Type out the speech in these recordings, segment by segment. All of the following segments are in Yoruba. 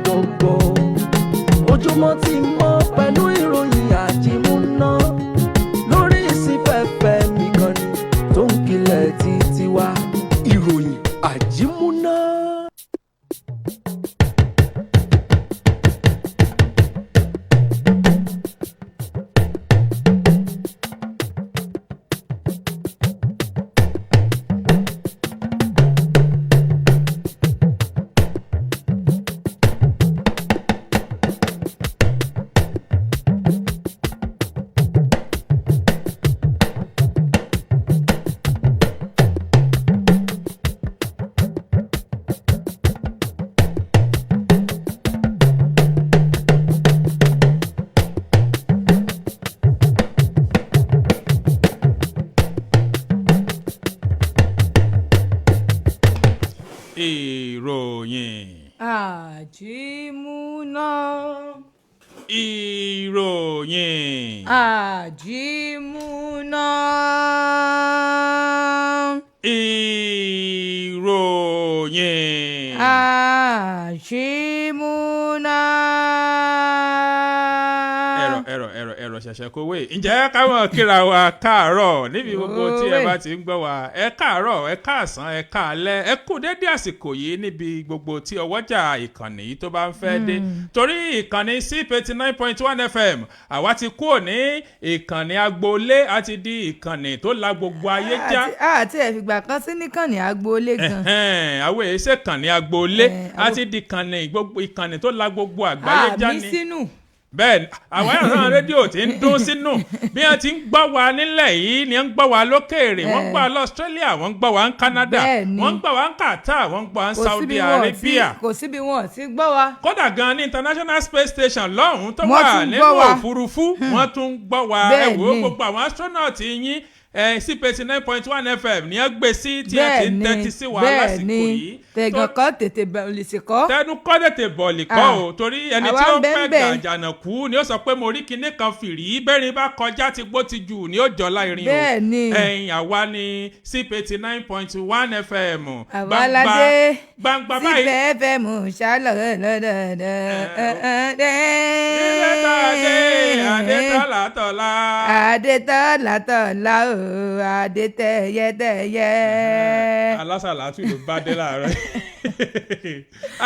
Kájọ gbọ́. Ojúmọ́ ti mọ́ pẹ̀lú ìròyìn àjímúná lórí ìsìnfẹ́fẹ́ mi kan ni tó ń kilẹ̀ títí wá ìròyìn àjímúná. Ìròyìn. Àjímúná. Ìròyìn. Àjímúná. Ìròyìn. Àjímúná. Ẹ̀rọ ẹ̀rọ ẹ̀rọ ẹ̀rọ ṣẹ̀ṣẹ̀ kówé. Ǹjẹ́ káwọn kíra wa káàárọ̀ níbi gbogbo tí ẹ Òwe. bá ti ń gbọ́ wa? Ẹ káàárọ̀, ẹ káàsán, ẹ káalẹ́, ẹ kú dédé àsìkò yìí níbi gbogbo tí ọwọ́jà ìkànnì yìí tó bá ń fẹ́ dé, torí ìkànnì sip 89.1 FM, àwa ti kúrò ní ìkànnì agboolé, a ti di ìkànnì tó la gbogbo ayé já. Àti ẹ̀fìgbà kan sí níkànnì agboolé gan. Ẹ̀hẹ́n, àwọn èyí ṣe kànnì agboolé. A Eh, ti di kànnì gbogbo, ìkànnì tó la gbogbo àgbáyé já àmì ni. sínú. Bẹ́ẹ̀ ni, àwọn ẹ̀rọ rédíò tí ń dún sínú bí wọ́n ti ń gbọ́ wa nílẹ̀ yìí ni wọ́n ń gbọ́ wa lókèèrè. Wọ́n ń gbọ́ wa lọ́sítrélíà, wọ́n ń gbọ́ wa ní Canada, Bẹ́ẹ̀ ni. wọ́n ń gbọ́ wa ní Qatar, wọ́n ń gbọ́ wa ní Kò Saudi síbi wọn ò tí- Arabia, kò síbi wọn ò tí gbọ́ wa. kódà gan ní International Space Station lọ́hùn-ún tó Wọ́n wà tún nínú gbọ́ wa. òfurufú, wọ́n tún ń gbọ́ wa. Ẹ Bẹ́ẹ̀ wò ó, ni. gbogbo àwọn astronaut yín sí 89.1 FM ní ẹ gbé sí tí ẹ ti ń tẹ́tí sí wa lásìkò yìí. Tẹ̀gàn kan tètè lè sì kọ́. Tẹnu kọ́ tètè bọ̀lì kọ́ Ah. o, torí ẹni Àwa tí ó ń ń bẹ pẹ́ ń bẹ. gàjànàkú ni ó sọ pé mo rí kinní kan fìrí, bẹ́ẹ̀rin bá kọjá ti gbó ti jù ní ó jọlá irin o. Bẹ́ẹ̀ ni. Ẹ̀yìn àwa ni sip 89.1 FM. Àwa ládé. Gbangba báyìí. Síbẹ̀ fẹ́ mú ṣálọ̀ lọ́dọọdọ. Ilé tá a dé, adétọ́lá tọ́lá. Adétọ́lá tọ́lá o, adétẹ̀yẹtẹ̀yẹ. Alásàlátù ló bá dé láàárọ̀.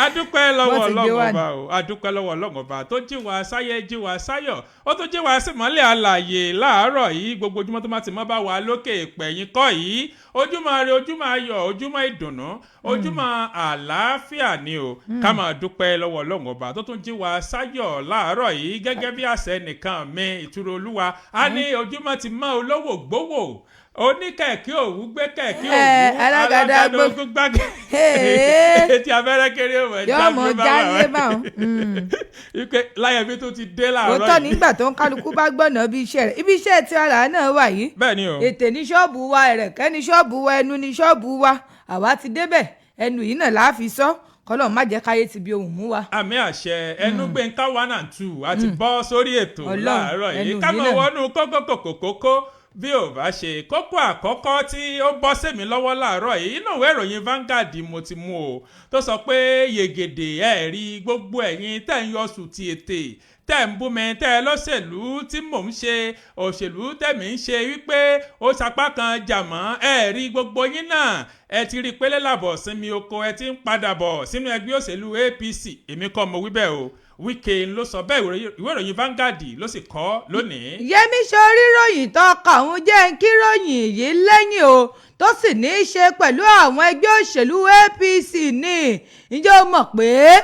Adúpẹ́ lọ́wọ́ Wọ́n ti gbé Ọlọ́run wá ọba o, adúpẹ́ lọ́wọ́ Ọlọ́run ọba tó jí wa sáyé, jí wa sáyọ̀, ó tún jí wa símọ́lẹ̀ alàyè láàárọ̀ yìí. Gbogbo ojúmọ́ tó má ti mọ́ bá wa lókè ìpẹ̀yìn kọ́ yìí, ojúmọ́ ire, ojúmọ́ ayọ̀, ojúmọ́ ìdùnnú, ojúmọ́ àlàáfíà ni o. Ká máa dúpẹ́ lọ́wọ́ Ọlọ́run ọba tó tún jí wa sáyọ̀ láàárọ̀ yìí. Gẹ́gẹ́ bí àṣẹ nìkan mi ìtura olúwa a ní ojúmọ́ ti mọ́, olówó gbówó, oníkẹ̀kẹ́ òwú gbé kẹ̀kẹ́ Eh, òwú, alágàdá gbó- ogun gbágẹ́ Hey. etí abẹ́rẹ́ kéré òwò ẹja Yóò mọ gbé bá wà jálé báwọn. Ike láyẹ̀mí tó ti dé láàárọ̀ Òótọ́ yìí. nígbà tó ń kálukú bá gbọ̀nà bí iṣẹ́ rẹ̀, ibi iṣẹ́ tí ara náà wà yìí. Bẹ́ẹ̀ ni o. Ètè ní ṣọ́ọ̀bù wa, ẹ̀rẹ̀kẹ́ ní ṣọ́ọ̀bù wa, ẹnu ní ṣọ́ọ̀bù wa. Àwa ti débẹ̀, ẹnu yìí náà láà fi sọ kọ́lọ́ má jẹ́ káyé ti bí ohùn mú wa. Àmì àṣẹ. Ẹnu gbẹ̀ǹká one and two àti bọ́ sórí ètò Ọlọ́run, láàárọ̀ yìí. ẹnu Ká yìí mọ̀ náà. wọnú kókó kòkó kókó bí ò bá ṣe kókó àkọ́kọ́ tí ó bọ́ sẹ́mi lọ́wọ́ láàárọ̀ yìí, inú ìwé ìròyìn Vanguard mo ti mú o, tó sọ pé yègèdè ẹ̀ rí gbogbo ẹ̀yin tẹ̀ ń yọ sùn ti ètè, tẹ̀ ń bú mi, tẹ́ ẹ lọ́sẹ̀lú tí mò ń ṣe, òṣèlú tẹ̀mí ń ṣe, wípé ó sapá kan jàmọ́ ẹ rí gbogbo yín náà, ẹ ti rí i pé lẹ́làbọ̀ sinmi oko, ẹ ti ń padà bọ̀ sínú ẹgbẹ́ òṣèlú APC. Èmi kọ́ mo wí bẹ́ẹ̀ o, Wike ló sọ bẹ́ẹ̀. Ìwé ìròyìn Vanguard ló sì kọ lónìí. Yẹmi sọrí ròyìn tó kà ń jẹ́ ń kíròyìn yìí lẹ́yìn o, tó sì ní í ṣe pẹ̀lú àwọn ẹgbẹ́ òṣèlú APC ní. Ǹjẹ́ o mọ̀ pé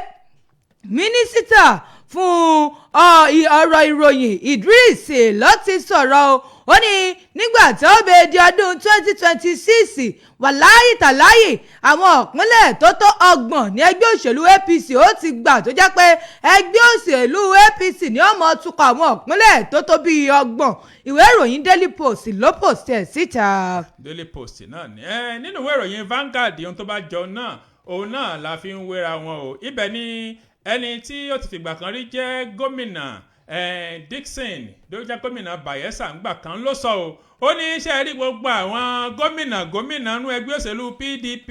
mínísítà fún ọ̀rọ̀ ìròyìn Idris ló ti sọ̀rọ̀ o? Ó ní nígbà tí ó bẹ di ọdún 2026, wàláyì tàláyì, àwọn ìpínlẹ̀ tó tó 30 ní ẹgbẹ́ òṣèlú APC ó ti gbà, tó jẹ́ pé ẹgbẹ́ òṣèlú APC ní ó máa tukọ̀ àwọn ìpínlẹ̀ tó tó bíi 30. Ìwé ìròyìn Daily Post ló post ẹ̀ síta. Daily Post náà ni ẹ nínú ìwé ìròyìn Vanguard, ohun tó bá jọ náà, òun náà la fi ń wéra wọn o. Ibẹ̀ ni ẹni tí ó ti fìgbà kan rí jẹ́ gómìnà Dixon, ló jẹ́ gómìnà Bayelsa ńgbà kan, ló sọ o. Ó ní iṣẹ́ rí gbogbo àwọn gómìnà gómìnà nínú ẹgbẹ́ òṣèlú PDP.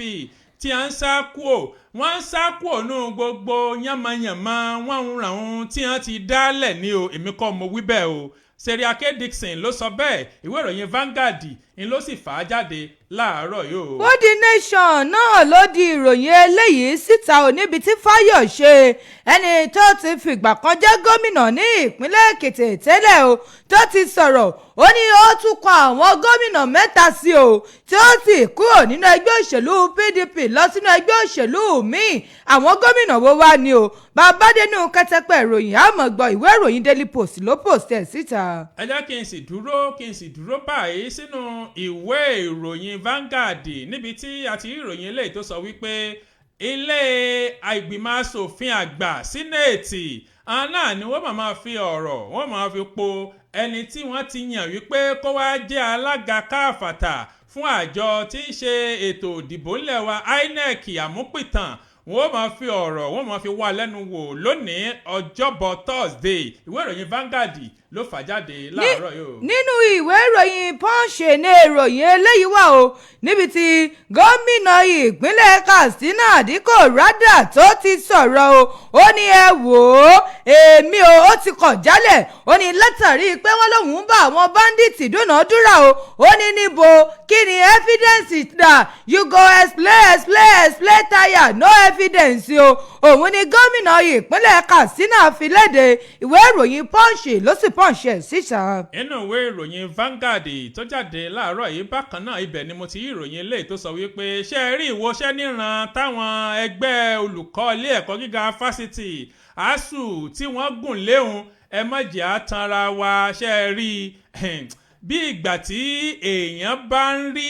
Tí a ń sá kúò, wọ́n ń sá kúò nù gbogbo yánmayànmá wọ́n ń ràn án tí wọ́n ti dálẹ̀ ní o. Èmi kọ́ mo wí bẹ́ẹ̀ o, Seriake Dickson ló sọ bẹ́ẹ̀. Ìwé ìròyìn Vanguard ni ló sì fà á jáde láàárọ̀ yìí o. Bódì Nation náà ló di ìròyìn eléyìí síta ò, níbi tí Fáyọ̀ṣe, ẹni tó ti fìgbà kan jẹ́ gómìnà ní ìpínlẹ̀ Èkìtì tẹ́lẹ̀ o, tó ti sọ̀rọ̀. Ó ní ó tún kọ àwọn gómìnà mẹ́ta sí o tí ó sì kúrò nínú ẹgbẹ́ òṣèlú PDP lọ sínú ẹgbẹ́ òṣèlú míì. Àwọn gómìnà wo wá ni o? Bàbá dénú kẹtẹpẹ ìròyìn àmọ́ gbọ́. Ìwé ìròyìn Daily Post ló post ẹ̀ síta. Ẹ jẹ́ kí n sì dúró báyìí sínú ìwé ìròyìn Vanguard, níbi tí a ti rí ìròyìn eléyìí tó sọ wípé ilé ìgbìmọ̀ asòfin àgbà, Senate, àwọn náà ni wọ́n máa fi ọ̀rọ̀ wọ́n máa fi po ẹni tí wọ́n ti yàn wípé kó wá jẹ́ alága káfàtà fún àjọ tí ń ṣe ètò ìdìbò ńlẹ̀ wa, INEC, Àmúpìtàn. Wọ́n máa fi ọ̀rọ̀ wọ́n máa fi wá lẹ́nu wò lónìí, Ọjọ́bọ̀ Thursday. Ìwé ìròyìn Vanguard ló fà jáde láàárọ̀ yìí o. Nínú ìwé ìròyìn Punch ní ìròyìn eléyìí wà o, níbi tí gómìnà ìpínlẹ̀ Katsina, Dikko Radda, tó ti sọ̀rọ̀ o. Ó ní ẹ wò ó, èmi o, ó ti kọ̀ jálẹ̀. Ó ní látàrí pé wọ́n lòun ń bá àwọn bandits dúnàádúrà o. Ó ní níbo? Kí ni evidence dà? You go explain, explain, explain tire, no evidence o. Òun ni gómìnà ìpínlẹ̀ Katsina fi léde. Ìwé ìròyìn Punch ló sì punch ẹ̀ síta. Inú ìwé ìròyìn Vanguard tó jáde láàárọ̀ yìí bákan náà, ibẹ̀ ni mo ti rí ìròyìn eléyìí tó sọ wípé ṣé ẹ rí ìwọṣẹ́ níran táwọn ẹgbẹ́ olùkọ́ ilé ẹ̀kọ́ gíga fásitì ASUU tí wọ́n gùn léhun? Ẹ má jẹ́ àtanra wa. Ṣé ẹ rí bí ìgbà tí èèyàn bá ń rí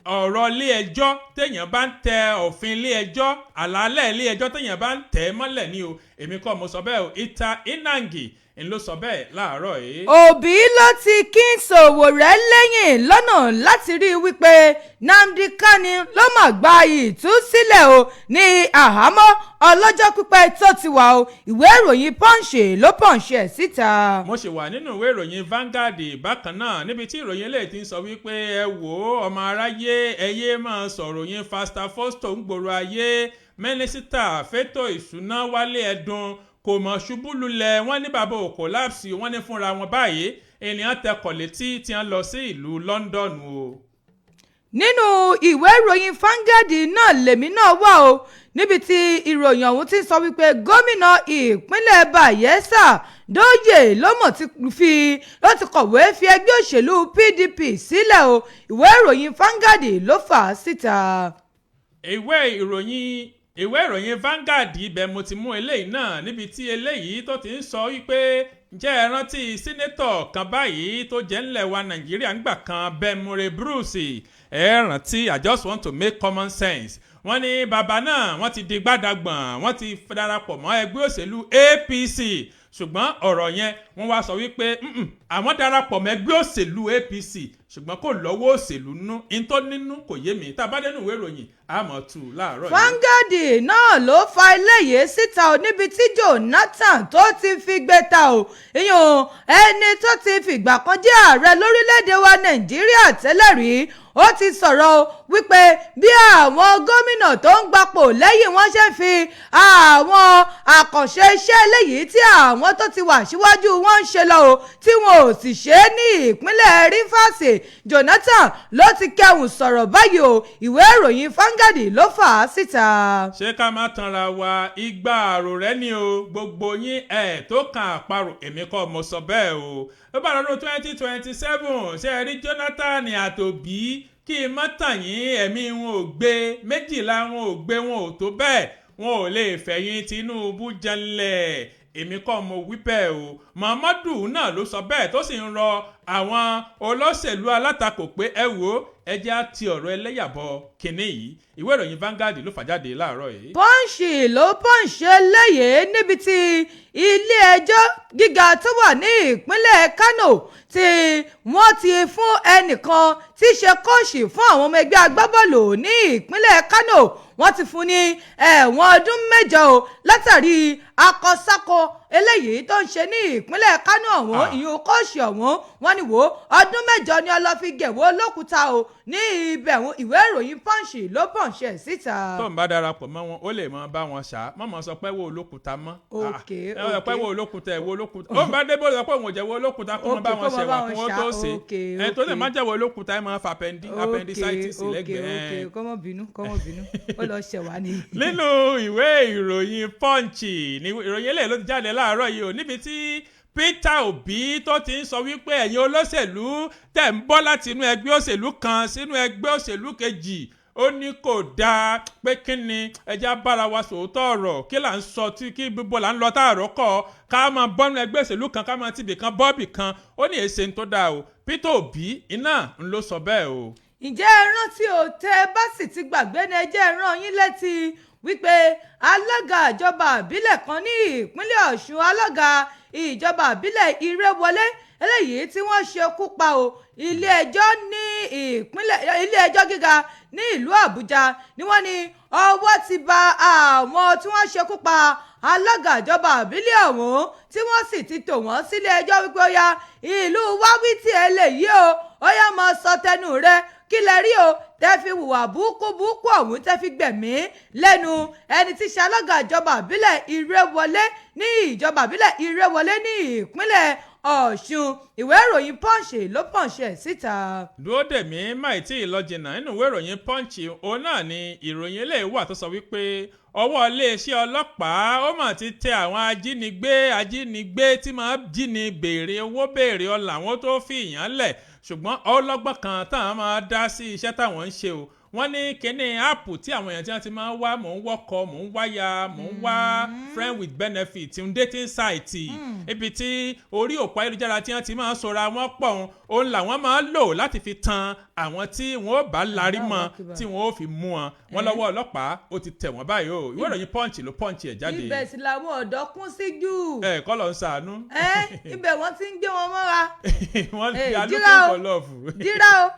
ọ̀rọ̀ ilé ẹjọ́, téèyàn bá ń tẹ òfin ilé ẹjọ́, àlàálẹ̀ ilé ẹjọ́, téèyàn bá ń tẹ̀ ẹ́ mọ́lẹ̀ ní o. Èmi kọ́ mo sọ bẹ́ẹ̀ o, Ita Inangi ń ló sọ bẹ́ẹ̀ láàárọ̀ yìí. Òbí ló ti kí Sowore lẹ́yìn lọ́nà láti rí i wípé Nnamdi Kanu ló mà gba ìtúsílẹ̀ o ní àhámọ́ ọlọ́jọ́ pípẹ́ tó ti wà o. Ìwé ìròyìn Punch ló punch ẹ̀ síta. Mo ṣì wà nínú ìwé ìròyìn Vanguard bákan náà, níbi tí ìròyìn eléyìí ti ń sọ wípé ẹ wò ó, ọmọ aráyé, ẹ yé máa sọ̀rọ̀ yín faster fosto ń gbòòrò ayé. Mínísítà fétò ìṣúná Wálé Ẹdùn kò mọ̀ ṣubú lulẹ̀. Wọ́n ní bàbá ò collapse. Wọ́n ní fúnra wọn báyìí ènìyàn tẹkọ̀ létí tí wọ́n lọ sí ìlú London o. Nínú ìwé ìròyìn Vanguard náà lèmi náà wà o, níbi tí ìròyìn ọ̀hún ti sọ wípé gómìnà ìpínlẹ̀ Bayelsa, Dóyè, ló mọ̀ ti fi ló ti kọ̀wé fi ẹgbẹ́ òṣèlú PDP sílẹ̀ o. Ìwé ìròyìn Vanguard ló fà á síta. Ìwé ìròyìn Vanguard, ibẹ̀ mo ti mú eléyìí náà, níbi tí eléyìí tó ti ń sọ wípé ǹjẹ́ ẹ rántí senator kan báyìí tó jẹ́ ńlẹ̀ wa Nàìjíríà ńgbà kan, Bemure Bruce? Ẹ rántí, I just want to make common sense. Wọ́n ní bàbá náà, wọ́n ti di gbádàgbọ̀n, wọ́n ti darapọ̀ mọ́ ẹgbẹ́ òṣèlú APC. Ṣùgbọ́n ọ̀rọ̀ yẹn, wọ́n wá sọ wípé àwọn darapọ̀ mọ́ ẹgbẹ́ òṣèlú APC, ṣùgbọ́n kò lọ́wọ́ òṣèlú nú in tó nínú kò yé mi. Tá a bá dénú ìwé ìròyìn, àmọ́ tù láàárọ̀ yìí. Vanguard náà ló fa eléyìí síta o, níbi tí Jonathan tó ti fi gbé ta o, ìyún ẹni tó ti fìgbà kan jẹ́ ààrẹ lórílẹ̀‐èdè wa Nàìjíríà tẹ́lẹ̀ rí, ó ti sọ̀rọ̀ o wípé bí àwọn gómìnà tó ń gbapò lẹ́yìn wọn ṣe ń fi àwọn àkànṣe iṣẹ́ eléyìí tí àwọn tó ti wà síwájú wọn ń ṣe lọ o, tí wọn ò sì ṣe é ní ìpínlẹ̀ Rivers. Jonathan ló ti kẹhùn sọ̀rọ̀ báyìí o. Ìwé ìròyìn Vanguard ló fà á síta. Ṣé ká má tanra wa, igba àrò rẹ ni o. Gbogbo yín ẹ̀ tó kan àparò, èmi kọ́ mo sọ bẹ́ẹ̀ o. Ó bá lọ́dún 2027, ṣe é rí Jonathan àtòbí, kí n má tàn yín, ẹ̀mí wọn ò gbé méjìlá, wọn ò gbé, wọn ò tó bẹ́ẹ̀, wọn ò lè fẹ̀yìn Tinubu janlẹ̀. Èmi kọ́ mo wí bẹ́ẹ̀ o, Muhammadu náà ló sọ bẹ́ẹ̀, tó sì ń rọ àwọn olóṣèlú alátakò pé ẹ wò ó, ẹ jẹ́ á ti ọ̀rọ̀ ẹlẹ́yàbọ̀ kínní yìí. Ìwé ìròyìn Vanguard ló fà jáde láàárọ̀ yìí. Punch ló punch eléyìí, níbi tí ilé-ẹjọ́ gíga tó wà ní ìpínlẹ̀ Kánò tí wọ́n ti fún ẹnìkan tí í ṣe coach fún àwọn ọmọ ẹgbẹ́ agbábọ́ọ̀lù ní ìpínlẹ̀ Kánò, wọ́n ti fún ní ẹ̀wọ̀n ọdún 8 o, látàrí akọsákọ. Eléyìí tó ń ṣe ní ìpínlẹ̀ Kánò ọ̀hún, ìyún kóòṣì ọ̀hún, wọ́n ní wò ó, ọdún 8 ni ọlọ́fi gẹ̀wó lókúta o ní ibẹ̀ ọ̀hún. Ìwé ìròyìn Punch ló punch ẹ̀ síta. Tó ń bá darapọ̀ mọ́ wọn, ó lè mọ bá wọn ṣá mọ́ mọ́ sọ pé wo olókùúta mọ́. Ẹ sọ pé wo olókùúta, ẹ wo olókùúta. Ó ń bá débò sọ pé òun ò jẹ́ wo olókùúta, kó mọ bá wọn kó mọ ṣẹ̀wà bá wọn kí wọ́n ṣá, tó ṣe. Ẹ tó lè má jẹ́ wo olókùúta, ẹ máa fa appendicitis lẹ́gbẹ̀ẹ́. Kọ́mọ bínú, kọ́mọ bínú, ó lọ ṣẹ̀wá ni. Nínú ìwé ìròyìn Punch ní ìròyìn eléyìí ló ti jáde láàárọ̀ yìí o, níbi tí Peter Obi tó ti ń sọ wípé ẹ̀yin olóṣèlú tẹ̀ ń bọ́ láti inú ẹgbẹ́ òṣèlú kan sínú ẹgbẹ́ òṣèlú kejì, ó ní kò dáa. Pé kí ni ẹja bára wa sòótọ́ ọ̀rọ̀, kí là ń sọ tí kí gbogbo là ń lọ táàrọ̀ kọ́ ká máa bọ́nú ẹgbẹ́ òṣèlú kan, ká máa tibì kan bọ́ọ̀bì kan. Ó ní èsè tó dáa o. Peter Obi iná ń ló sọ bẹ́ẹ̀ o. Ǹjẹ́ ẹ rántí o? Tẹ́ ẹ bá sì ti gbàgbé ni, ẹ jẹ́ ẹ rán yín létí wípé alága ìjọba ìbílẹ̀ kan ní ìpínlẹ̀ Ọ̀ṣun, alága ìjọba ìbílẹ̀ Ìrẹ́wọlé, eléyìí tí wọ́n ṣekú pa o, ilé ẹjọ́ ní ìpínlẹ̀, ilé ẹjọ́ gíga ní ìlú Àbújá ni wọ́n ní ọwọ́ ti ba àwọn tí wọ́n ṣekú pa alága ìjọba ìbílẹ̀ ọ̀hún, tí wọ́n sì ti tò wọ́n sílé ẹjọ́ wípé ó yá, ìlú wáwí tí ẹ lè yí o, ó yá, máa sọ tẹnu rẹ, kí lẹ rí o tẹ́ fi hùwà búkú búkú ọ̀hún, tẹ́ fi gbẹ̀mí lẹ́nu ẹni tí ṣe alága ìjọba ìbílẹ̀ Ìrẹ́wọlé ní ìjọba ìbílẹ̀ Ìrẹ́wọlé ní ìpínlẹ̀ Ọ̀ṣun. Ìwé ìròyìn Punch ló punch ẹ̀ síta. Dúró dè mí, máì tí ì lọ jìnnà. Nínú ìwé ìròyìn Punch, òun náà ni ìròyìn eléyìí wà tó sọ wípé ọwọ́ iléeṣẹ́ ọlọ́pàá ó mà ti tẹ àwọn ajínigbé, ajínigbé tí máa jíni béèrè owó, béèrè ọlà, àwọn tó fi ìyàn lẹ̀, ṣùgbọ́n ọlọ́gbọ́n kan táwọn máa dá sí iṣẹ́ táwọn ń ṣe o. Wọ́n ní kíní app tí àwọn èèyàn tí wọ́n ti máa ń wá, mò ń wọ́kọ, mò ń wáya, mò ń wá friend with benefit, ń dating site, ibi tí orí òpó ayélujára tí wọ́n ti máa ń sora wọn pọ̀, òun làwọn máa ń lò láti fi tan àwọn tí wọ́n ó bá larí mọ́, tí wọ́n ó fi mú wọn. Wọ́n lọ́wọ́ ọlọ́pàá ó ti tẹ̀ wọ́n báyìí o. Ìwé ìròyìn Punch ló punch ẹ̀ jáde. Ibẹ̀ sì làwọn ọ̀dọ́ kún sí jù. Ẹ kọ́ lọ ń ṣàánú. Ẹ ibẹ̀ wọ́n ti ń gbé wọn mọ́ra. Wọ́n fi alókè for love. Dírà o,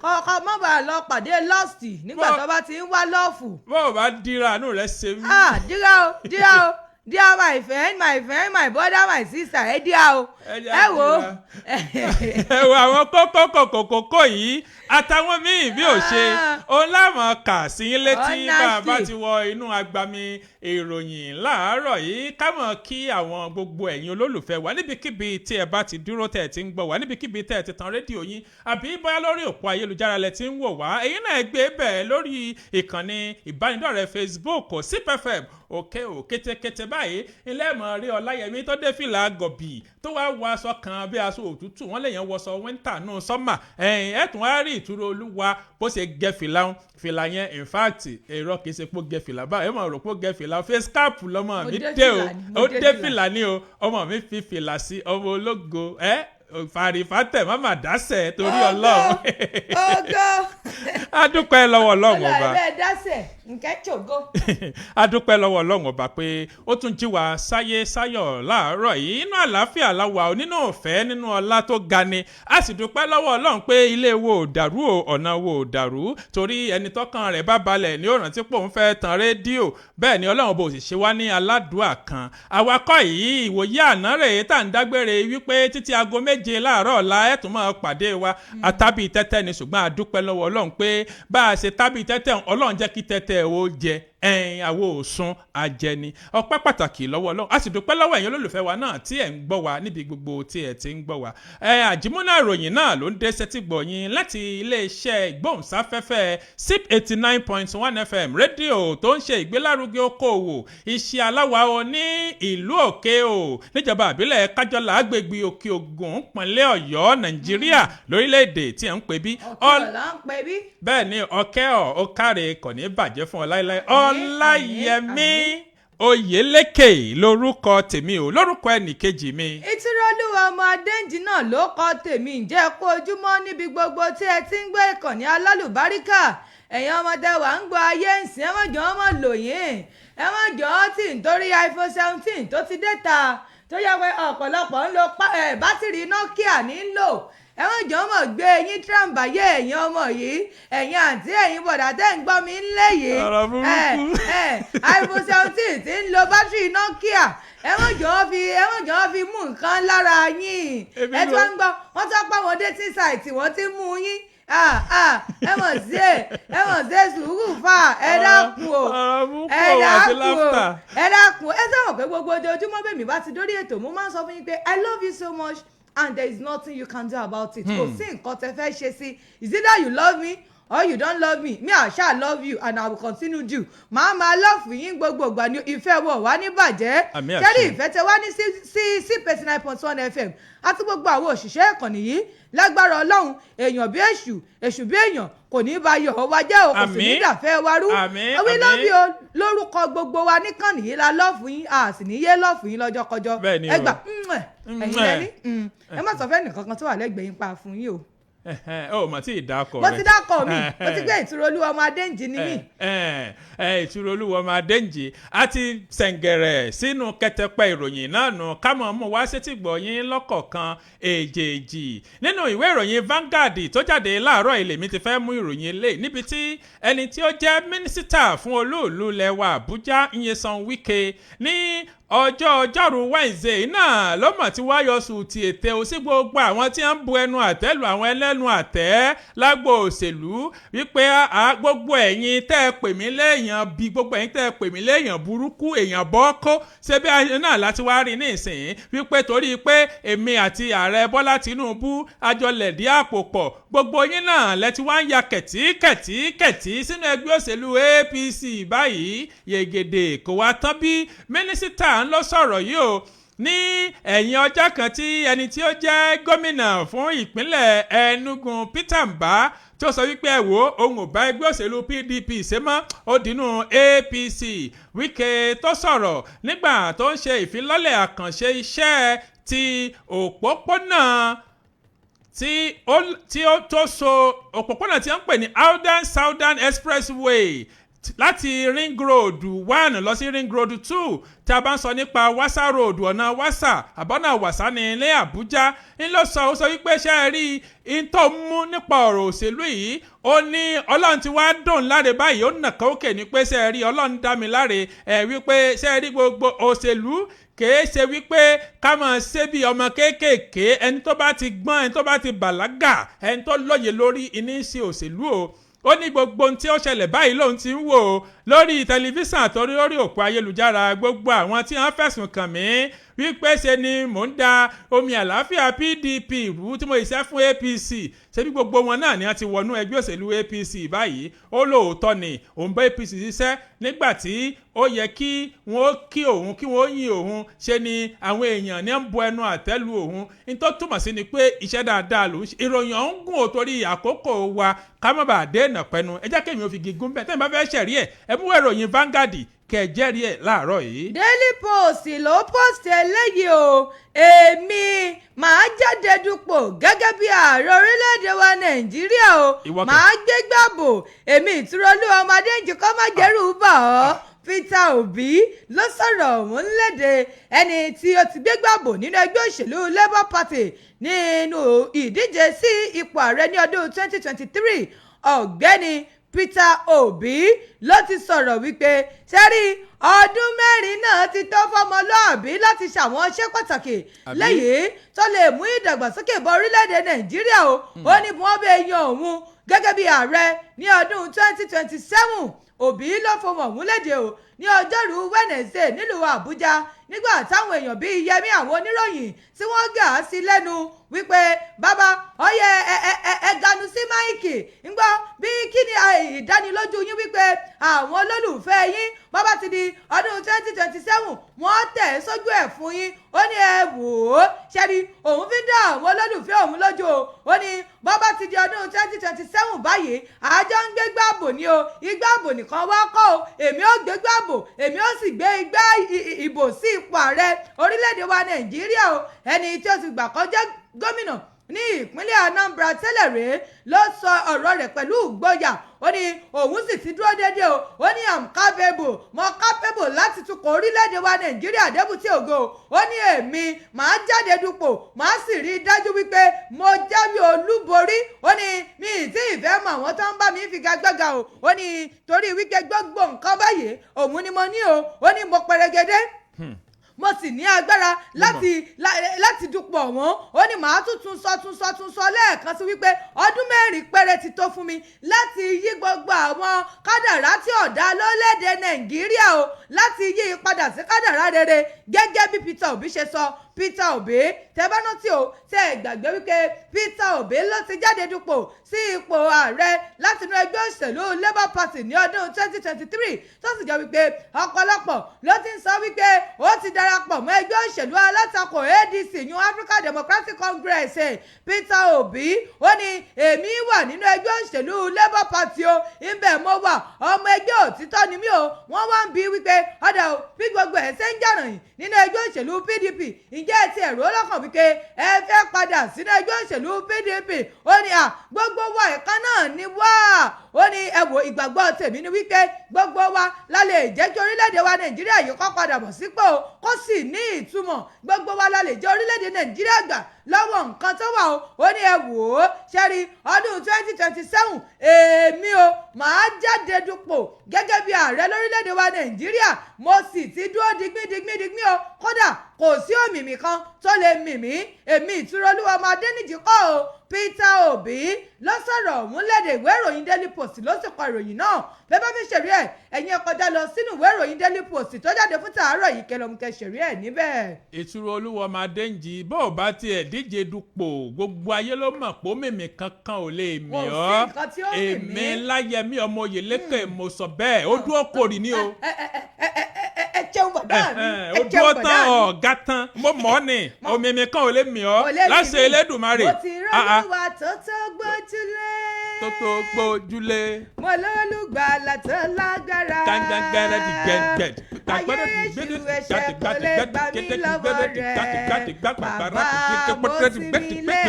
kọ́kọ́ mọ́ bàa lọ pàdé lust nígbà tó bá ti ń wá love. Bó o bá dírà, àánú rẹ ṣe mí. Ah, dírà o, dírà o, dírà, my friend, my friend, my brother, my sister, ẹ dírà o. Ẹ wò ó. Ẹ wo àwọn kókó kòkòkòkò yìí àtàwọn míì bí ò ṣe òun láwọn kà sí yín létí bá a bá ti wọ inú agbami ìròyìn láàárọ̀ yìí. Ká mọ̀ kí àwọn gbogbo ẹ̀yin olólùfẹ́ wa níbikíbi tí ẹ bá ti dúró tẹ̀ ti ń gbọ́ wá, níbikíbi tẹ̀ ti tan rédíò yín, àbí bóyá lórí òpó ayélujára lẹ ti ń wò wá, èyí náà gbé bẹ́ẹ̀ lórí ìkànnì ìbánidọ́rẹ̀ẹ́ Facebook Sip FM òkè ò kétékété báyìí. Ilé mọ̀ rí Ọláyẹmí tó dé fìlà gọ̀bì, tó wá wọ aṣọ kan bí aṣọ òtútù, wọ́n lè yẹn wọṣọ winter nù summer. Ẹ̀yìn ẹ̀ tún wá rí ìtura olúwa bó ṣe gẹ fìlà ń fìlà yẹn. In fact, èrò kìí ṣe pé ó gẹ fìlà báyìí, ẹ mọ̀ rò pé ó gẹ fìlà, face cap lọ́mọ mi dé o. Ó dé fìlà ní o. Ọmọ mi fi fìlà sí, ọmọ ológo ẹ fàrífàtẹ̀ má má dásẹ̀ torí Ọlọ́run. Ògo. Adúpẹ́ lọ́wọ́ Ọlọ́run ọba. Ọlọ́run ẹ dásẹ̀ nkẹ́ tògo. Adúpẹ́ lọ́wọ́ Ọlọ́run ọba pé ó tún jí wa sáyé sáyọ̀ láàárọ̀ yìí, inú àlàáfíà la wà ó, nínú ọ̀fẹ́, nínú ọlá tó ga ni. A sì dúpẹ́ lọ́wọ́ Ọlọ́run pé ilé wo ò dàrú o, ọ̀nà wo ò dàrú, torí ẹni tọ́kàn rẹ̀ bá balẹ̀ ní ó rántí pé òun fẹ́ tan rédíò. Bẹ́ẹ̀ ni Ọlọ́run bò sì ṣe wá ní aládùúà kan. Awakọ̀ yìí, ìwòye àná rèé tá à ń dágbére wípé títí aago 7 láàárọ̀ ọ̀la ẹ̀ tún máa pàdé wa. Àtàbí tẹ́tẹ́ ni, ṣùgbọ́n a dúpẹ́ lọ́wọ́ Ọlọ́run pé bá a ṣe tábí tẹ́tẹ́, Ọlọ́run jẹ́ kí tẹ́tẹ́ ó jẹ ẹ̀yin àwo òsùn ajẹni. Ọpẹ́ pàtàkì lọ́wọ́ Ọlọ́run. A sì dúpẹ́ lọ́wọ́ ẹ̀yin olólùfẹ́ wa náà tí ẹ̀ ń gbọ́ wa níbi gbogbo tí ẹ̀ ti ń gbọ́ wa. Ẹ àjímúná ìròyìn náà ló ń dé sétí gbọ́ yín láti iléeṣẹ́ ìgbóhùnsáfẹ́fẹ́ SIP 89.1 FM, rédíò tó ń ṣe ìgbélárugẹ okòòwò iṣẹ́ aláwa ní ìlú Òkè o, níjọba àbílẹ̀ Kájọlá, agbègbè Òkè Ògùn, ìpínlẹ̀ Ọ̀yọ́, Nàìjíríà, lórílẹ̀‐èdè tí ẹ̀ ń pè bí. Ọ̀kẹ́ ọ̀la ń pè bí. Bẹ́ẹ̀ ni, ọ̀kẹ́ ọ̀ ó káre, kò ní bàjẹ́ fún ọ láéláé. Ọláyẹmí Oyèlékè lórúkọ tèmi o, lórúkọ ẹnìkejì mi. Ìtúrọ̀lúwa ọmọ Adéǹjì náà ló kọ tèmi. Ǹjẹ́ kó ojúmọ́ níbi gbogbo tí ẹ ti ń gbé ìkànnì alálùbáríkà. Ẹ̀yin ọmọdé wa ń gbọ́ ayé ń sìn, ẹ má jọ ọmọ lòyìn, ẹ má jọ ọ́ tì nítorí iPhone 17 tó ti dé ta, tó yẹ pé ọ̀pọ̀lọpọ̀ ń lo bátìrì Nokia ní ń lò. Ẹ má jọ ọmọ gbé eyín tíràǹbáyé. Ẹ̀yin ọmọ yìí, ẹ̀yin àǹtí, ẹ̀yin bọ̀dà tẹ́ ń gbọ́ mi ń lé yìí. Ọ̀rọ̀ burúkú. Ẹ iPhone 17 ti ń lo bátìrì Nokia. Ẹ mọ̀ jọ́ fi, ẹ mọ̀ jọ́ fi mú nǹkan lára yín. Èmi Ẹ tí ló- wọ́n ń gbọ́, wọ́n tún pa àwọn dating site, wọ́n ti mú yín. Ah, ah, ẹ mọ̀ sí ẹ, ẹ mọ̀ sí ẹ, sùúrù fà. Ẹ dákun o. Ọ̀rọ̀ mú Ẹ pọ̀ àti dákun o. laughter. Ẹ dákun. Ẹ sọ̀rọ̀ pé gbogbo ojoojúmọ́ bèmí bá ti dórí ètò, mo máa ń sọ fún yín pé I love you so much and there is nothing you can do about it. Kò sí nǹkan tẹ fẹ́ ṣe sí. Is either you love me or you don't love me. Me, I shall love you and I will continue do. Màá máa love yín gbogbo ìgbà ní. Ìfẹ́ wọ̀ wá ní bàjẹ́. Àmín, Ṣẹ́rí àṣẹ. ìfẹ́ tẹ wá ní sí 99.1 FM àti gbogbo àwọn òṣìṣẹ́ ìkànnì yìí, lágbára Ọlọ́run, èèyàn bí èṣù, èṣù bí èèyàn kò ní bá yọ̀ ọ́ wá jẹ́ o, kò sì ní Àmín. dàfẹ́ wa rú. Àmín, We àmín. love you o. Lórúkọ gbogbo wa níkànnì yìí, la love yín, a sì ní yé love yín lọ́jọ́kọjọ́. Bẹ́ẹ̀ ni Ẹ o. gbà ẹ̀yin lẹ́ni ẹ má sọ fẹ́ nìkan kan tó wà lẹ́gbẹ̀ẹ́ yín pa fún yín o. Ó mà tí ì dákọ̀ Mo rẹ̀. ti dákọ̀ mi, mo ti gbé Ìtura Olúwa ọmọ Adéǹjì ní mí. Ìtura Olúwa ọmọ Adéǹjì àti sẹ̀ǹgẹ̀rẹ̀ sínú kẹtẹpẹ ìròyìn náà nù. Ká mọ̀ mú wá sétí gbọ̀yìn lọ́kọ̀ọ̀kan èjèèjì. Nínú ìwé ìròyìn Vanguard tó jáde láàárọ̀ ilé mi ti fẹ́ mú ìròyìn ilé, níbi tí ẹni tí ó jẹ́ mínísítà fún olúùlú lẹwa Àbújá, Nyesom Wike, ní ọjọ́ ọjọ́rú Wednesday náà ló mọ̀ tí wàá yọ sùn ti ètè o sí gbogbo àwọn tí wọ́n ń bu ẹnu àtẹ́ lu àwọn ẹlẹ́nu àtẹ́ lágbo òṣèlú, wípé gbogbo ẹ̀yin tẹ́ ẹ pè mí léèyàn bí, gbogbo ẹ̀yin tẹ́ ẹ pè mí léèyàn burúkú, èèyàn bọ́kó, ṣé bí ayé náà láti wá rí nísìnyí wípé torí pé èmi àti ààrẹ Bọ́lá Tinubu àjọlẹ̀dí àpò pọ̀, gbogbo yín náà lẹ ti wá ń ya kẹ̀tí kẹ̀tí kẹ̀tí sínú ẹgbẹ́ òṣèlú APC báyìí. Yègèdè kò wá tán bí. Mínísítà ń lọ sọ̀rọ̀ yìí o ní ẹ̀yìn ọjọ́ kan tí ẹni tí ó jẹ́ gómìnà fún ìpínlẹ̀ Enugu, Peter Mbah, tó sọ wípé ẹ wò, òun ò bá ẹgbẹ́ òṣèlú PDP ṣe mọ́, ó dínú APC. Wike tó sọ̀rọ̀ nígbà tó ń ṣe ìfilọ́lẹ̀ àkànṣe iṣẹ́ ti òpópónà tí ó tó so òpópónà tí wọ́n ń pè ní Southern Southern Expressway láti Ring Road 1 lọ sí Ring Road 2, tí a bá ń sọ nípa Wasa Road, ọ̀nà Wasa àbọ̀nà Wasa ní ilé Àbújá ń lọ sọ. Ó sọ wípé ṣé ẹ rí i tó mú nípa ọ̀rọ̀ òṣèlú yìí, ó ní Ọlọ́run ti wá dùn láre báyìí. Ó nàka òkè ní pé ṣé ẹ rí, Ọlọ́run dá mi láre ẹ, wípé ṣé ẹ rí, gbogbo òṣèlú kìí ṣe wípé ká máa ṣe bí ọmọ kéékèèké. Ẹni tó bá ti gbọ́n, ẹni tó bá ti bàlágà, ẹni tó lóye lórí iní ṣe òṣèlú o. Ó ní gbogbo ohun tí ó ṣẹlẹ̀ báyìí lòun ti ń wò ó lórí tẹlifíṣàn àtọ́rí lórí òpó ayélujára. Gbogbo àwọn tí wọ́n fẹ̀sùn kàn mí wípé ṣe ni mò ń da omi àlàáfíà PDP rú tí mo ṣiṣẹ́ fún APC, ṣebí gbogbo wọn náà ni wọ́n ti wọnú ẹgbẹ́ òṣèlú APC báyìí. Ó lóòótọ́ ni òun bá APC ṣiṣẹ́. Nígbà tí ó yẹ kí wọ́n kí òun, kí wọ́n yìn òun, ṣe ni àwọn èèyàn ní ń bu ẹnu àtẹ́ lu òun. Nítorí túmọ̀ sí ni pé iṣẹ́ dáadáa lòún ṣe. Ìròyìn ọ̀hún gùn ò, torí àkókò wa, ká má bàa dé pẹnu. Ẹ jẹ́ kémi ò fi gígùn bẹ́ẹ̀. Tẹ́lẹ̀ bá fẹ́ ṣẹ̀rí ẹ̀, ẹ mú ìròyìn Vanguard kẹ́ jẹ́rìí ẹ̀ láàárọ̀ yìí. Daily Post ló post eléyìí o. Èmi màá jáde dupò gẹ́gẹ́ bí ààrẹ orílẹ̀-èdè wa Nàìjíríà o. Ìwọ kẹ̀. Màá gbégbá bò. Èmi Ìtúrọ̀lú ọmọdé ń jẹ́ kó má jẹ́rù bà ọ́. Peter Obi ló sọ̀rọ̀ ọ̀hún léde. Ẹni tí ó ti gbégbá bò nínú ẹgbẹ́ òṣèlú Labour Party nínú ìdíje sí ipò ààrẹ ní ọdún 2023, ọ̀gbẹ́ni Peter Obi, ló ti sọ̀rọ̀ wípé sẹ́rí ọdún 4 náà ti tó fọmọlúàbí láti ṣàwọn iṣẹ́ pàtàkì Àbí? léyìí tó lè mú ìdàgbàsókè bá orílẹ̀-èdè Nàìjíríà o. Ó ní bí wọ́n bẹ yan òun gẹ́gẹ́ bí ààrẹ ní ọdún 2027. Òbí ló fohùn ọ̀hún léde o ní ọjọ́rùú Wednesday nílùú Àbújá, nígbà táwọn èèyàn bíi Yẹmí, àwọn oníròyìn tí wọ́n gà á sí lẹ́nu wípé bàbá ọyẹ ẹ ẹ ẹ ẹ ganu sí mic ńgbọ́ bí kí ni ìdánilójú yín wípé àwọn olólùfẹ́ yín, bàbá ti di ọdún 2027, wọ́n tẹ̀ ẹ́ sójú ẹ̀ fún yín. Ó ní ẹ wò ó, ṣẹ́ni òun fi dá àwọn olólùfẹ́ òun lójú o. Ó ní bàbá ti di ọdún 2027 báyìí, àjọ ń gbégbá àbò ní o. Igbá àbò nìkan wá kọ́ o, èmi ó gbégbá àbò, èmi ó sì gbé igbá ìbò sí ipò ààrẹ orílẹ̀-èdè wa Nàìjíríà o. Ẹni tí ó ti gbà kọjá gómìnà ní ìpínlẹ̀ Anambra tẹ́lẹ̀ rèé ló sọ ọ̀rọ̀ rẹ̀ pẹ̀lú ìgboyà. Ó ní òun sì ti dúró déédéé o. Ó ní am capable, mo capable láti tukọ̀ orílẹ̀-èdè wa Nàìjíríà débùtì ògo. Ó ní èmi màá jáde dupò, màá sì rí i dájú wípé mo jáwé olúborí. Ó ní mi ì tí ì fẹ́ mọ àwọn tó ń bá mi figagbága o. Ó ní torí wípé gbogbo nǹkan báyìí òun ni mo ní o. Ó ní mo pẹrẹgẹdẹ, Mo sì ní agbára láti dupò ọ̀hún. Ó ní màá tún tún sọ, tún sọ, tún sọ lẹ́ẹ̀kan sí wípé ọdún 4 péré ti tó fún mi láti yí gbogbo àwọn kádàrá tí ọ̀dà lórílẹ̀‐èdè Nàìjíríà o, láti yí i padà sí kádàrá rere, gẹ́gẹ́ bí Peter Obi ṣe sọ. Peter Obi, tẹ́ bá rántí o, tẹ́ ẹ gbàgbé wípé Peter Obi ló ti jáde dupò sí ipò ààrẹ látinú ẹgbẹ́ òṣèlú Labour Party ní ọdún 2023, tó sì jẹ́ wípé ọ̀pọ̀lọpọ̀ ló ti ń sọ wípé ó ti darapọ̀ mọ́ ẹgbẹ́ òṣèlú alátakò ADC, yún African Democratic Congress. Peter Obi, ó ní èmi wà nínú ẹgbẹ́ òṣèlú Labour Party o, ibẹ̀ mo wà, ọmọ ẹgbẹ́ òtítọ́ ni mí o. Wọ́n wá ń bi wípé ọ̀dà o, bí gbogbo ẹ̀ ṣe ń jàràyìn nínú ẹgbẹ́ òṣèlú PDP, ǹjẹ́ ẹ ti ẹ̀rọ lọ́kàn wípé ẹ fẹ́ padà sínú ẹgbẹ́ òṣèlú PDP? Ó ní à, gbogbo wa ìkan náà ni wá. Ó ní ẹ wò, ìgbàgbọ́ tèmi ni wípé gbogbo wa la lè jẹ́ kí orílẹ̀-èdè wa Nàìjíríà yìí kó padà bọ̀ sípò, kó sì ní ìtumọ̀. Gbogbo wa la lè jẹ́ orílẹ̀-èdè Nàìjíríà gbà lọ́wọ́ nǹkan tó wà o. Ó ní ẹ wò ó, ṣẹ́rí ọdún 2027, èmi o, màá jáde dupò gẹ́gẹ́ bí ààrẹ lórílẹ̀-èdè wa Nàìjíríà. Mo sì ti dúró digbín digbín digbín o. Kódà kò sí òmìmì kan tó lè mì mí. Èmi Ìtura Olúwa ọmọ Adéníjì kọ́ o. Peter Obi ló sọ̀rọ̀ ọ̀hún lédè. Ìwé ìròyìn Daily Post ló sì kọ ìròyìn náà. Bẹ́ẹ̀ bá fi ṣèrí ẹ̀, ẹ̀yin ẹ kọjá lọ sínú ìwé ìròyìn Daily Post tó jáde fún tàárọ̀ yìí, kẹlọ́mùkẹ́ ṣèrí ẹ̀ níbẹ̀. Ìtura Olúwa ọmọ Adéǹjì, bó o bá tiẹ̀ díje dupò, gbogbo ayé ló mọ̀ pé mímì kankan ò lè mì Kò sí ọ́. nǹkan tí ó mì Èmi mí. Láyẹmí ọmọ Oyèlékè, mo sọ bẹ́ẹ̀, ó dúró kórì ní o. Ẹ ẹ ẹ ẹ ẹ ẹ jẹun, bàbá mi. Ó Ẹ dúró jẹun, bàbá tán mi. Ọ̀gá tán, mo mọ̀ ọ́ ni, òmìmì kan ò lè mì ọ́ Kò lè mì láṣẹ mí. Elédùmarè. Mo ti Ah, ah. rọ́lúwa tó tó gbójúlé. Tó tó gbójúlé. Mo lólùgbàlà tó lágbára. Gángangára di gẹ́ngẹ́. Ayé, èṣù, ẹ̀ṣẹ̀ kò lè gbà mí lọ́wọ́ rẹ̀. Bàbá, mo sinmi lé.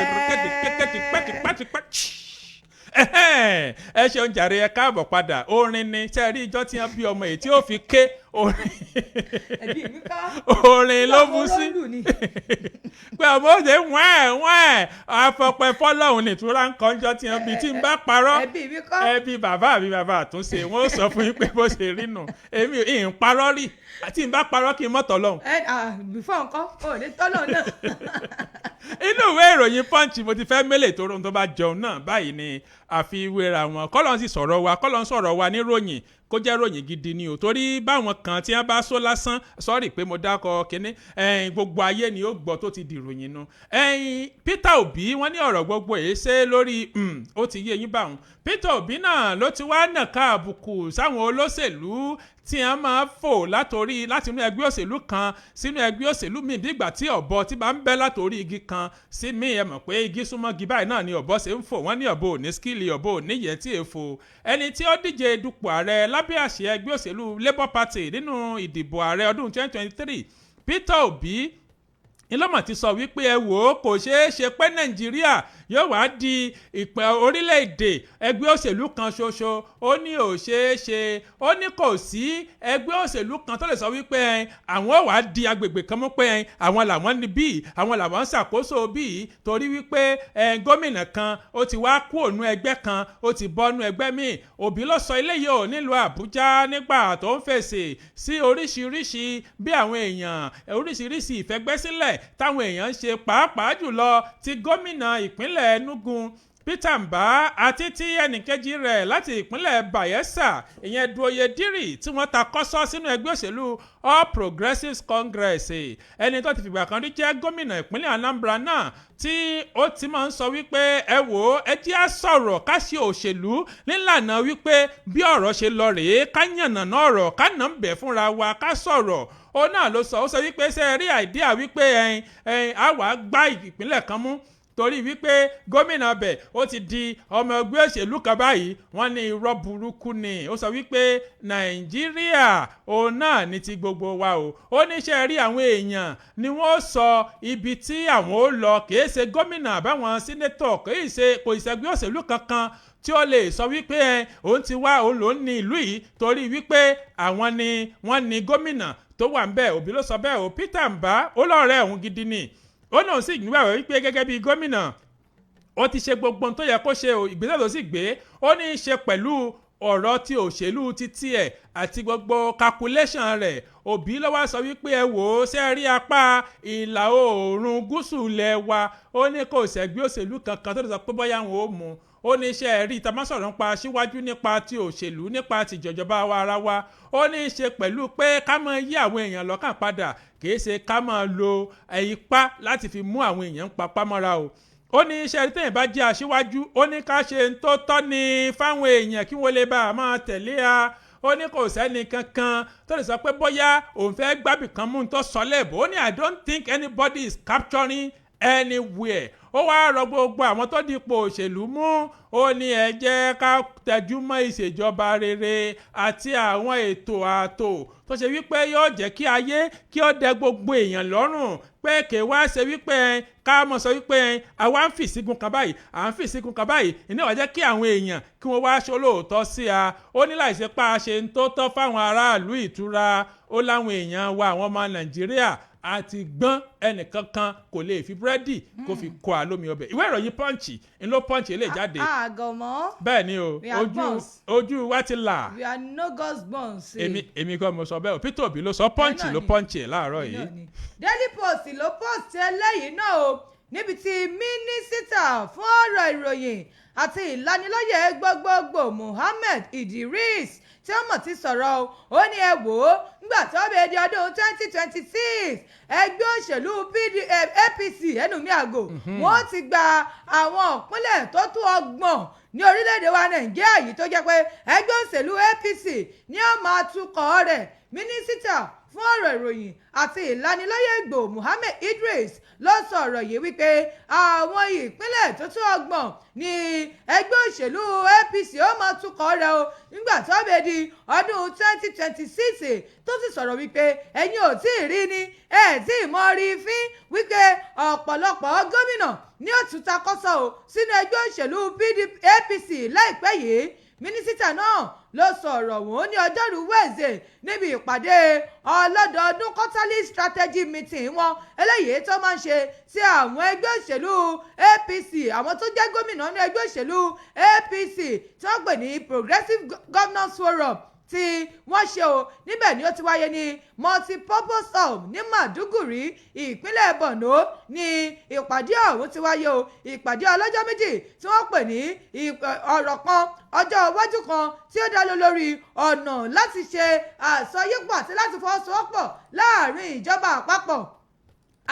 Ẹ ṣeun jàre, ẹ káàbọ̀ padà. Orin ni ṣe rí ijọ́ tí wọ́n bí ọmọ èyí tí ó fi ké orin. Ẹbí mi kọ́. Orin ló mú sí Olóńlù ni. Pé ọmọ òde wẹ́ẹ̀ wẹ́ẹ̀ afọpẹ́ fọlọ́hún nìtura ń kọjọ́ tí wọ́n bí. Tí n bá parọ́, Ẹbí mi kọ́. ẹbí bàbá mi, bàbá àtúnṣe, wọn ó sọ fún yín pé bó ṣe rí nù. Èmi ì ń parọ́ rí. Tí n bá parọ́, kí n mọ̀tọ́ lọ́hùn. Ẹ ah, before nǹkan ò lè tọ́lọ̀ náà. Inú ìwé ìròyìn Punch mo ti fẹ́ mélè tó rohun tó bá jẹun náà báyìí ni àfiwéra wọn. Kọ́lọ́n sì sọ̀rọ̀ wa, kọ́lọ́n sọ̀rọ̀ wa níròyìn, kó jẹ́ ròyìn gidi ni o, torí báwọn kan tí wọ́n bá sọ lásán, sọ́ọ̀rì pé mo dákọ̀ kínní ẹ̀yìn, gbogbo ayé ni ó gbọ́ tó ti di ìròyìn nu. Ẹ̀yìn Peter Obi, wọ́n ní ọ̀rọ̀ gbogbo èyí ṣe lórí, ó ti yé eyín báwọn. Peter Obi náà ló ti wá nàka àbùkù sáwọn olóṣèlú tí wọ́n máa fò látòrí láti inú ẹgbẹ́ òṣèlú kan sínú ẹgbẹ́ òṣèlú míì, bí ìgbà tí ọ̀bọ tí bá ń bẹ́ látòrí igi kan sí míì. Ẹ mọ̀ pé igi súnmọ́ igi báyìí náà ni ọ̀bọ ṣe ń fò. Wọ́n ní ọ̀bọ ò ní skill, ọ̀bọ ò níyẹn tí èèfò. Ẹni tí ó díje dupò ààrẹ lábẹ́ àṣẹ ẹgbẹ́ òṣèlú Labour Party nínú ìdìbò ààrẹ ọdún 2023, Peter Obi, ńlọ́mọ̀ ti sọ wípé ẹ wò ó, kò ṣeé ṣe pé Nàìjíríà yóò wá di ìpẹ́ orílẹ̀-èdè ẹgbẹ́ òṣèlú kan ṣoṣo. Ó ní ò ṣeé ṣe. Ó ní kò sí ẹgbẹ́ òṣèlú kan tó lè sọ wípé àwọn ò wá di agbègbè kan mú pé àwọn làwọn ní bíi, àwọn làwọn ń ṣàkóso bíi, torí wípé gómìnà kan ó ti wá kú ònú ẹgbẹ́ kan, ó ti bọ́nú ẹgbẹ́ míì. Òbí ló sọ eléyìí ò nílùú Àbújá nígbà tó ń fèsì sí oríṣiríṣi bí àwọn èèyàn, oríṣiríṣi ìfẹ́gbẹ́sílẹ̀ táwọn èèyàn ń ṣe, pàápàá jùlọ ti gómìnà ìpínlẹ̀ Enugu Peter Mbah àti tí ẹnìkejì rẹ̀ láti ìpínlẹ̀ Bayelsa, ìyẹn Duoye Diri, tí wọ́n ta kọ́sọ́ sínú ẹgbẹ́ òṣèlú All Progressives Congress. Ẹni tó ti fìgbà kan rí jẹ́ gómìnà ìpínlẹ̀ Anambra náà, tí ó ti máa ń sọ wípé ẹ wò ó, ẹ jẹ́ á sọ̀rọ̀, ká ṣe òṣèlú nílànà wípé bí ọ̀rọ̀ ṣe lọ rèé, ká yànnàná ọ̀rọ̀, ká nà ń bẹ̀ fúnra wa, ká sọ̀rọ̀. Ó náà ló sọ, ó sọ wípé ṣe rí idea wípé ẹyin ẹyin á wàá gbá ìpínlẹ̀ kan mú torí wípé gómìnà bẹ̀ ó ti di ọmọ ẹgbẹ́ òṣèlú kan báyìí, wọ́n ní irọ́ burúkú ni. Ó sọ wípé Nàìjíríà òun náà ní ti gbogbo wa o. Ó ní ṣe rí, àwọn èèyàn ni wọ́n sọ ibi tí àwọn ó lọ, kìí ṣe gómìnà àbáwọn senator, kìí ṣe kò ìṣẹ́gbẹ́ òṣèlú kankan tí ó lè sọ wípé ẹ òun ti wá, òun lòún ní ìlú yìí torí wípé àwọn ni wọ́n ní gómìnà tó wà ń bẹ̀. Òbí ló sọ bẹ́ẹ̀ o. Peter Mbah, ó lọ́ọ̀rẹ́ òun gidi ni, ó náà sì nígbàgbọ́ wípé gẹ́gẹ́ bí gómìnà, ó ti ṣe gbogbo ohun tó yẹ kó ṣe o. Ìgbésẹ̀ tó sì gbé, ó ní í ṣe pẹ̀lú Ọ̀rọ̀ tí òṣèlú títí ẹ̀ àti gbogbo calculation rẹ̀, Òbí ló wá sọ wípé, ẹ wò ó, ṣe rí apá ìlà oòrùn gúúsù ilẹ̀ wa, ó ní kò sẹ́gbẹ́ òṣèlú kankan tó lè sọ pé bóyá wọn ò mú. Ó ní iṣẹ́ rí tá a máa sọ̀rọ̀ nípa síwájú, nípa ti òṣèlú, nípa ti ìjọba wa ara wa, ó ní í ṣe pẹ̀lú pé ká máa yí àwọn èèyàn lọ́kàn padà, kì í ṣe ká máa lo ipá láti fi mú àwọn èèyàn papá mọ́ra o. Ó ní iṣẹ́ rí téèyàn bá jẹ́ aṣíwájú, ó ní ká ṣe ń tó tọ́ ni fáwọn èèyàn kí wọ́n lè bá a máa tẹ̀lé a. Ó ní kò sẹ́ni kankan tó lè sọ pé bóyá òun fẹ́ gbábì kan mú un tó sọ lẹ́bùn. Ó ní, "I don't think anybody is capturing anywhere." Ó wáá rọ gbogbo àwọn tó dipò òṣèlú mú. Ó ní ẹ jẹ́ ká tẹjú mọ́ ìṣèjọba rere àti àwọn ètò ààtò tó ṣe wípé yóò jẹ́ kí ayé kí ó dẹ gbogbo èèyàn lọ́rùn, pé kè wá ṣe wípé ká mọ̀ sọ wípé àwa ń fìsígun kan báyìí, à ń fìsígun kan báyìí, ìní wàá jẹ́ kí àwọn èèyàn kí wọ́n wá ṣolóòótọ́ sí a. Ó ní láìsí pa ṣe ń tó tọ́ fáwọn aráàlú ìtura, ó láwọn èèyàn wa, àwọn ọmọ Nàìjíríà àti gbọ́n, ẹnìkankan kò lè fi búrẹ́dì kó fi kọ́ a lómi ọbẹ̀. Ìwé ìròyìn Punch ń ló Punch lè jáde. Àgọ̀mọ́. Bẹ́ẹ̀ ni o. We are Ojú bones. ojú wa ti là. We are no God's bones. Èmi kọ́ mo sọ bẹ́ẹ̀ o, Peter Obi ló sọ. Punch Náà ló ni. Punch ẹ̀ láàárọ̀ yìí. Náà ni. Daily Post ló post eléyìí náà o, níbi tí mínísítà fún ọ̀rọ̀ ìròyìn àti ìlanilọ́yẹ̀ gbogbogbò, Muhammed Idris, tí ó mọ̀ ti sọ̀rọ̀ o. Ó ní ẹ wò ó, nígbà tó bẹ di ọdún 2026, ẹgbẹ́ òṣèlú PDP, APC, ẹnu mi àgò, wọ́n ti gba àwọn ìpínlẹ̀ tó tó 30 ní orílẹ̀-èdè wa Nàìjíríà yìí, tó jẹ́ pé ẹgbẹ́ òṣèlú APC ní ó máa tukọ̀ rẹ̀. Mínísítà fún ọ̀rọ̀ ìròyìn àti ìlanilọ́yẹ̀ ìgbò, Muhammed Idris, ló sọ ọ̀rọ̀ yìí wípé àwọn ìpínlẹ̀ tó tó 30 ní ẹgbẹ́ òṣèlú APC ó máa tukọ̀ rẹ̀ o nígbà tó bẹ di ọdún 2026, tó sì sọ̀rọ̀ wípé ẹ̀yin ò tí ì rí ni, ẹ̀ tí ì mọ rí fín wípé ọ̀pọ̀lọpọ̀ gómìnà ní ó tún takọ́sọ́ o sínú ẹgbẹ́ òṣèlú PDP, APC láìpẹ́ yìí. Mínísítà náà ló sọ ọ̀rọ̀ ọ̀hún ní ọjọ́rú Wednesday níbi ìpàdé ọlọ́dọọdún quarterly strategy meeting wọn, eléyìí tó máa ń ṣe sí àwọn ẹgbẹ́ òṣèlú APC, àwọn tó jẹ́ gómìnà ní ẹgbẹ́ òṣèlú APC tí wọ́n pè ní Progressive Governors Forum tí wọ́n ṣe o. Níbẹ̀ ni ó ti wáyé ní Multipurpose Hall ní Maiduguri, ìpínlẹ̀ Borno, ní ìpàdé ọ̀hún ti wáyé o. Ìpàdé ọlọ́jọ́ 2 tí wọ́n pè ní ọ̀rọ̀ kan, ọjọ́ iwájú kan, tí ó dá lé lórí ọ̀nà láti ṣe àsọyípọ̀ àti láti fọwọ́sowọ́pọ̀ láàrin ìjọba àpapọ̀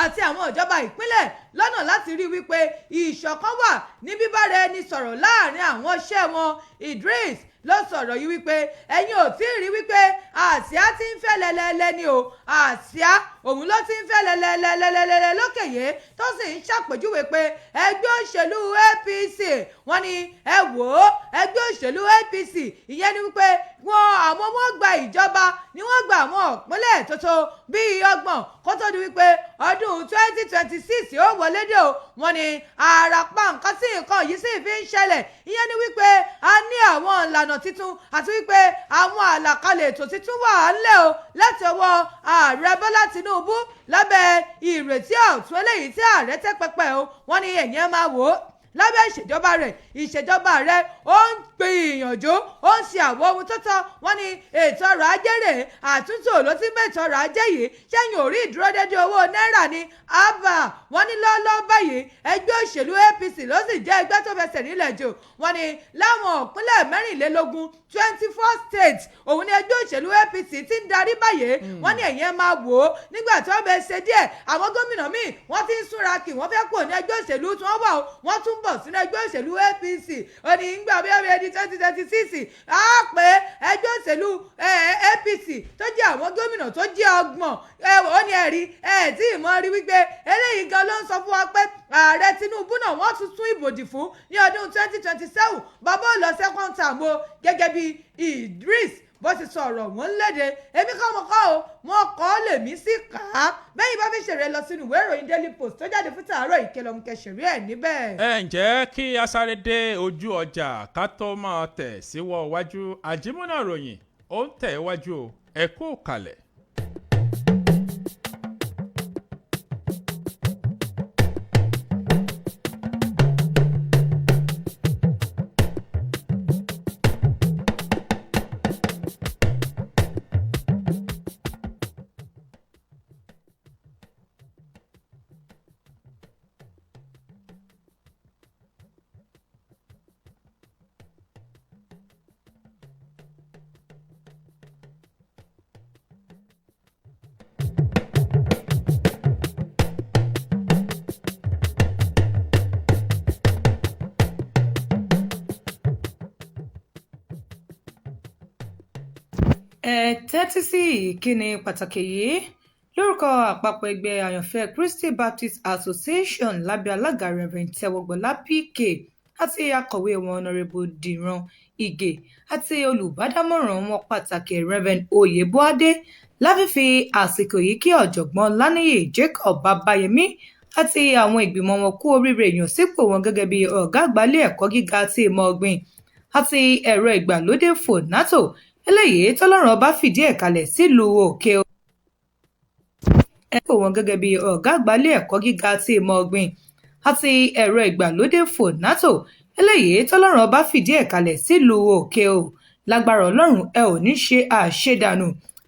àti àwọn ìjọba ìpínlẹ̀, lọ́nà láti rí wípé ìṣọ̀kan wà ní bíbára ẹni sọ̀rọ̀ láàrin àwọn iṣẹ́ wọn. Idris ló sọ̀rọ̀ yìí wípé ẹ̀yin ò tí ì rí wípé àsíá ti ń fẹ́ lẹ́lẹ́lẹ́ ni o, àsíá òun ló ti ń fẹ́ lẹ́lẹ́lẹ́lẹ́lẹ́lẹ́ lókè yìí, tó sì ń ṣàpèjúwe pé ẹgbẹ́ òṣèlú APC, wọ́n ní ẹ wò ó, ẹgbẹ́ òṣèlú APC, ìyẹn ni wípé wọn àwọn wọn gba ìjọba ni wọ́n gba àwọn ìpínlẹ̀ tuntun bíi 30 kó tó di wípé ọdún 2026 ó wọlé dé o. Wọ́n ní àràpá nǹkan tí nǹkan yìí sì fi ń ṣẹlẹ̀, ìyẹn ni wípé a ní àwọn ìlànà tuntun àti wípé àwọn àlàkalẹ̀ ètò tuntun wà ńlẹ̀ o láti ọwọ́ Ààrẹ Bọ́lá Tinubu lábẹ́ ìrètí ọ̀tún eléyìí tí ààrẹ tẹ́ pẹpẹ o. Wọ́n ní ẹ̀yìn ẹ̀ máa wò ó, lábẹ́ ìṣèjọba rẹ̀, ìṣèjọba rẹ̀ ó ń gbìyànjú, ó ń ṣe àwọn ohun tó tọ́. Wọ́n ní ètò ọrọ̀ ajé rẹ̀, àtúntò ló ti mẹ́tò ọrọ̀ ajé yìí sẹ́yìn ò rí ìdúródédé owó náírà ní àbá. Wọ́n ní lọ́ọ́lọ́ọ́ báyìí, ẹgbẹ́ òṣèlú APC ló sì jẹ́ ẹgbẹ́ tó fẹsẹ̀ nílẹ̀ jù. Wọ́n ní láwọn ìpínlẹ̀ 24, 24 states, òun ni ẹgbẹ́ òṣèlú APC ti ń darí báyìí. Wọ́n ní ẹ̀yẹn máa wò ó, nígbà tí wọ́n bẹ ṣe díẹ̀, àwọn gómìnà míì wọ́n ti ń súnra kì, wọ́n fẹ́ kúrò ní ẹgbẹ́ òṣèlú tí wọ́n wà ó, wọ́n tún bọ̀ sínú ẹgbẹ́ òṣèlú APC. Ó ní ìgbà bí wọ́n di 2026, á pé ẹgbẹ́ òṣèlú APC tó jẹ́ àwọn gómìnà tó jẹ́ 30. Ó ní ẹ̀rí ẹ̀ tí ì mọ̀ rí wípé eléyìí gan ló ń sọ fún wa pé Ààrẹ Tinubu náà, wọ́n tún tún ìbò dì fún ní ọdún 2027, bàbá ò lọ second term o. Gẹ́gẹ́ bí Idris bó ti sọ̀rọ̀ wọ́n léde, èmi kọ́ mo kọ́ o, wọ́n kọ́ lèmi sí kà á. Bẹ́yìn bá fi ṣèrè lọ sínú ìwé ìròyìn Daily Post tó jáde fún tàárọ̀, ìkẹlẹ̀ ṣẹ̀rí ẹ̀ níbẹ̀. Ẹ ǹjẹ́ kí a sáré dé ojú ọjà ká tó máa tẹ̀ síwọ́ iwájú. Àjímúnà ròyìn ó ń tẹ̀ iwájú o, ẹ kú kalẹ̀. Tẹ́tí sí ìkíni pàtàkì yìí lórúkọ àpapọ̀ ẹgbẹ́ Àyànfẹ́ Kristi Baptist Association lábẹ́ alága Reverend Tẹ́wọ́gbọ́lá PK àti akọ̀wé wọn, Honourable Dìran Ìgè, àti olùbádámọ̀ràn wọn pàtàkì, Reverend Oyèbọ̀ádé, láfífi àsìkò yìí kí Ọ̀jọ̀gbọ́n Ọláníyì Jacob Babayẹmi àti àwọn ìgbìmọ̀ wọn kú oríire ìyànsípò wọn gẹ́gẹ́ bí ọ̀gá àgbà ilé ẹ̀kọ́ gíga ti ìmọ̀ ọ̀gbìn àti ẹ̀rọ ìgbàlódé FUNAAB, eléyìí tọ́lọ́run ọba fìdí ẹ̀ kalẹ̀ sílùú Òkè Ẹ̀kọ́ wọn gẹ́gẹ́ bí ọ̀gá àgbà ilé ẹ̀kọ́ gíga ti ìmọ̀ ọ̀gbìn àti ẹ̀rọ ìgbàlódé FUNAAB, eléyìí tọ́lọ́run ọba fìdí ẹ̀ kalẹ̀ sílùú Òkè O. Lágbára Ọlọ́run, ẹ ò ní ṣe àṣedànù,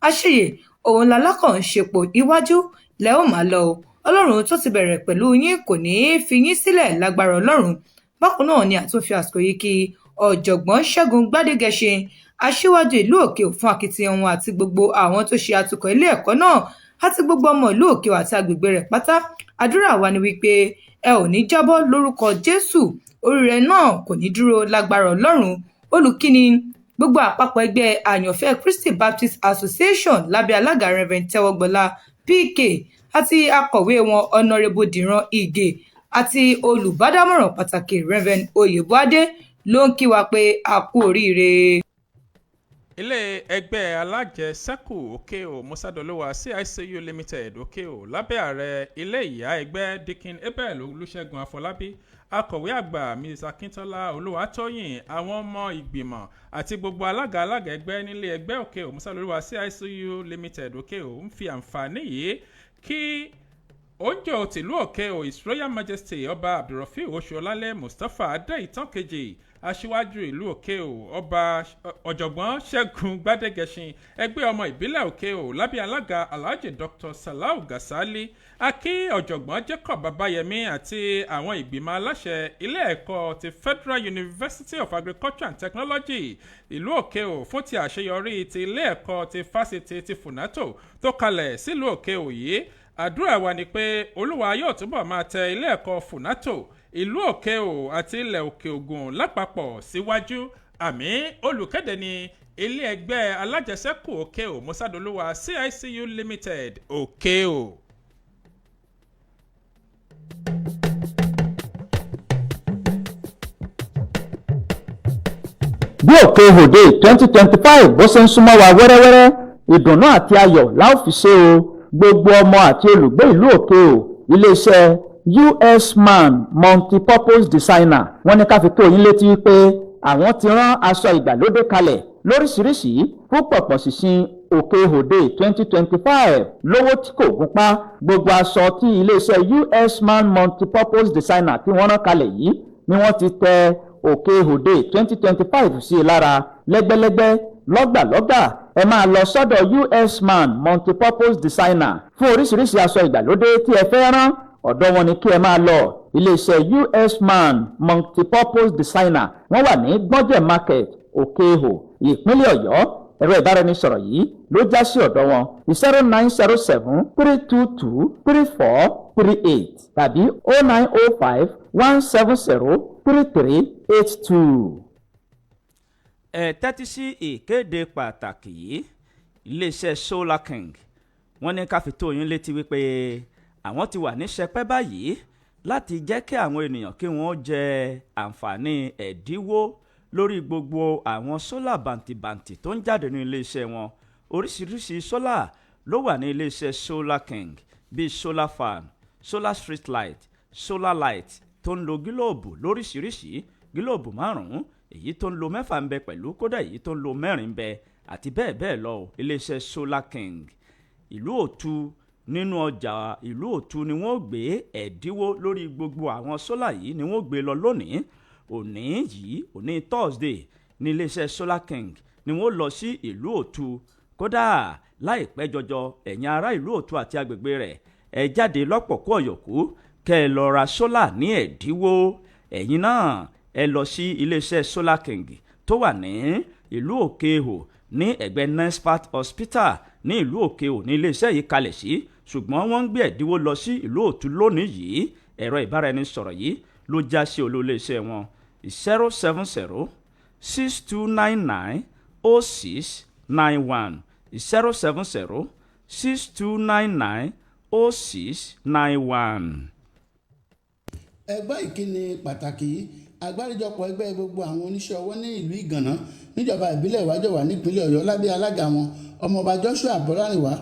àṣeyè òun lalákàn-ṣepọ̀, iwájú lẹ ó máa lọ o. Ọlọ́run tó ti bẹ̀rẹ̀ pẹ̀lú yín kò ní í fi yín sílẹ̀ lágbára Ọlọ́run. Bákan náà ni àtúnfi àsìkò yìí kí Ọ̀jọ̀gbọ́n Ṣẹ́gun Gbádégẹṣin, aṣíwájú ìlú Òkè fún akitiyan wọn àti gbogbo àwọn tó ṣe atukọ̀ ilé ẹ̀kọ́ náà àti gbogbo ọmọ ìlú Òkè àti agbègbè rẹ̀ pátá. Àdúrà wa ni wípé ẹ ò ní jábọ́ lórúkọ Jésù, oríire náà kò ní dúró lágbára Ọlọ́run. Olùkíni, gbogbo àpapọ̀ ẹgbẹ́ Àyànfẹ́ Kristi Baptist Association lábẹ́ alága Reverend Tẹ́wọ́gbọ́lá PK àti akọ̀wé wọn, Honourable Dìran Ìgè, àti olùbádámọ̀ràn pàtàkì, Reverend Oyèbọ̀ádé, ló ń kí wa pé a kú oríire. Ilé ẹgbẹ́ alájẹsẹ́kù Òkè-O Mọ́sádọ́lùwà CICU Limited Òkè-O, lábẹ́ ààrẹ ilé ìyá ẹgbẹ́, Deacon Abel Olùṣègùn Àfọlábí, akọ̀wé àgbà Mrs Akíntola Olúwatóyìn, àwọn ọmọ ìgbìmọ̀ àti gbogbo alága alága ẹgbẹ́ nílé ẹgbẹ́ Òkè-O Mọ́sádọ́lùwà CICU Limited Òkè-O ń fi àǹfààní yìí kí oúnjẹ tìlú Òkè-O, His Royal Majesty Ọba Abdulrafiu Oṣuọlálẹ Mustapha Adéìtàn kejì, aṣíwájú ìlú Òkè-O, Ọba Ọ̀jọ̀gbọ́n Ṣẹ́gun Gbádégẹṣin, ẹgbẹ́ ọmọ ìbílẹ̀ Òkè-O lábẹ́ alága Alhaji Dr Salau Gasali, akí Ọ̀jọ̀gbọ́n Jacob Babayẹmi àti àwọn ìgbìmọ̀ aláṣẹ ilé ẹ̀kọ́ ti Federal University of Agriculture and Technology ìlú Òkè-O fún ti àṣeyọrí ti ilé ẹ̀kọ́ ti fásitì ti FUNAAB tó kalẹ̀ sílùú Òkè-O yìí. Àdúrà wa ni pé Olúwa yóò túbọ̀ máa tẹ ilé ẹ̀kọ́ FUNAAB, ìlú Òkè-O àti ilẹ̀ Òkè Ògùn lápapọ̀ síwájú. Àmín. Olùkéde ní ilé ẹgbẹ́ alájẹsẹ́kù Òkè-O Mọ́sádọ́lúwà CICU Limited Òkè-O. Bí Òkè Òde 2025 bó ṣe ń súnmọ́ wa wẹ́rẹ́wẹ́rẹ́, ìdùnnú àti ayọ̀ la ó fi ṣe o. Gbogbo ọmọ àti olùgbé ìlú Òkè O, iléeṣẹ́ US Man Multipurpose Designer, wọ́n ní ká fi tó yín létí wípé àwọn ti rán aṣọ ìgbàlódé kalẹ̀ lóríṣiríṣi fún pọ̀pọ̀ ṣìnṣìn Òkè Òde 2025 lówó tí kò gúnpá. Gbogbo aṣọ tí iléeṣẹ́ US Man Multipurpose Designer tí wọ́n rán kalẹ̀ yìí ni wọ́n ti tẹ Òkè Òde 2025 sí i lára lẹ́gbẹ́lẹ́gbẹ́, lọ́gbàlọ́gbà. Ẹ máa lọ sọ́dọ̀ US Man Multipurpose Designer fún oríṣiríṣi aṣọ ìgbàlódé tí ẹ fẹ́ rán. Ọ̀dọ̀ wọn ni kí ẹ máa lọ. Iléeṣẹ́ US Man Multipurpose Designer, wọ́n wà ní Gbọ́njẹ̀ Market, Òkè-Ihò, ìpínlẹ̀ Ọ̀yọ́. Ẹ̀rọ ìbáraẹnisọ̀rọ̀ yìí ló já sí ọ̀dọ̀ wọn: 09073223438 tàbí 09051703382. Ẹ tẹ́tí sí ìkéde pàtàkì yìí. Iléeṣẹ́ Solar King, wọ́n ní ká fi tó yín létí wípé àwọn ti wà ní sẹpẹ́ báyìí láti jẹ́ kí àwọn ènìyàn kí wọ́n jẹ àǹfààní ẹ̀dínwó lórí gbogbo àwọn solar bàǹtìbàǹtì tó ń jáde ní iléeṣẹ́ wọn. Oríṣiríṣi solar ló wà ní iléeṣẹ́ Solar King, bíi solar fan, solar street light, solar light tó ń lo gílóòbù lóríṣiríṣi, gílóòbù márùn-ún, èyí tó ń lo mẹ́fà ń bẹ pẹ̀lú, kódà èyí tó ń lo mẹ́rin ń bẹ, àti bẹ́ẹ̀ bẹ́ẹ̀ lọ. Iléeṣẹ́ Solar King, ìlú Òtù, nínú ọjà ìlú Òtù ni wọ́n gbé ẹ̀dínwó lórí gbogbo àwọn solar yìí ni wọ́n gbé lọ lónìí. Òní yìí, òní Thursday, ní iléeṣẹ́ Solar King ni wọ́n lọ sí ìlú Òtù. Kódà láìpẹ́ jọjọ, ẹ̀yin ará ìlú Òtù àti agbègbè rẹ̀, ẹ jáde lọ́pọ̀ kó ọ̀yọ̀kú kẹ́ ẹ lọ ra solar ní ẹ̀dínwó. Ẹ̀yin náà ẹ lọ sí iléeṣẹ́ Solar King tó wà ní ìlú Òkè-Ihò, ní ẹ̀gbẹ́ Nesfat Hospital ní ìlú Òkè-Ihò ní iléeṣẹ́ yìí kalẹ̀ sí, ṣùgbọ́n wọ́n ń gbé ẹ̀dínwó lọ sí ìlú Òtù lónìí yìí. Ẹ̀rọ ìbáraẹnisọ̀rọ̀ yìí ló já sí olú iléeṣẹ́ wọn: 07062990691. 070 6299 0691. Ẹgbẹ́ ìkíni pàtàkì yìí, àgbáríjọpọ̀ ẹgbẹ́ gbogbo àwọn oníṣẹ́ ọwọ́ ní ìlú Ìgànná níjọba ìbílẹ̀ Ìwájọwà nípínlẹ̀ Ọ̀yọ́ lábẹ́ alága wọn, Ọmọọba Joshua Bọ́lárìnwá,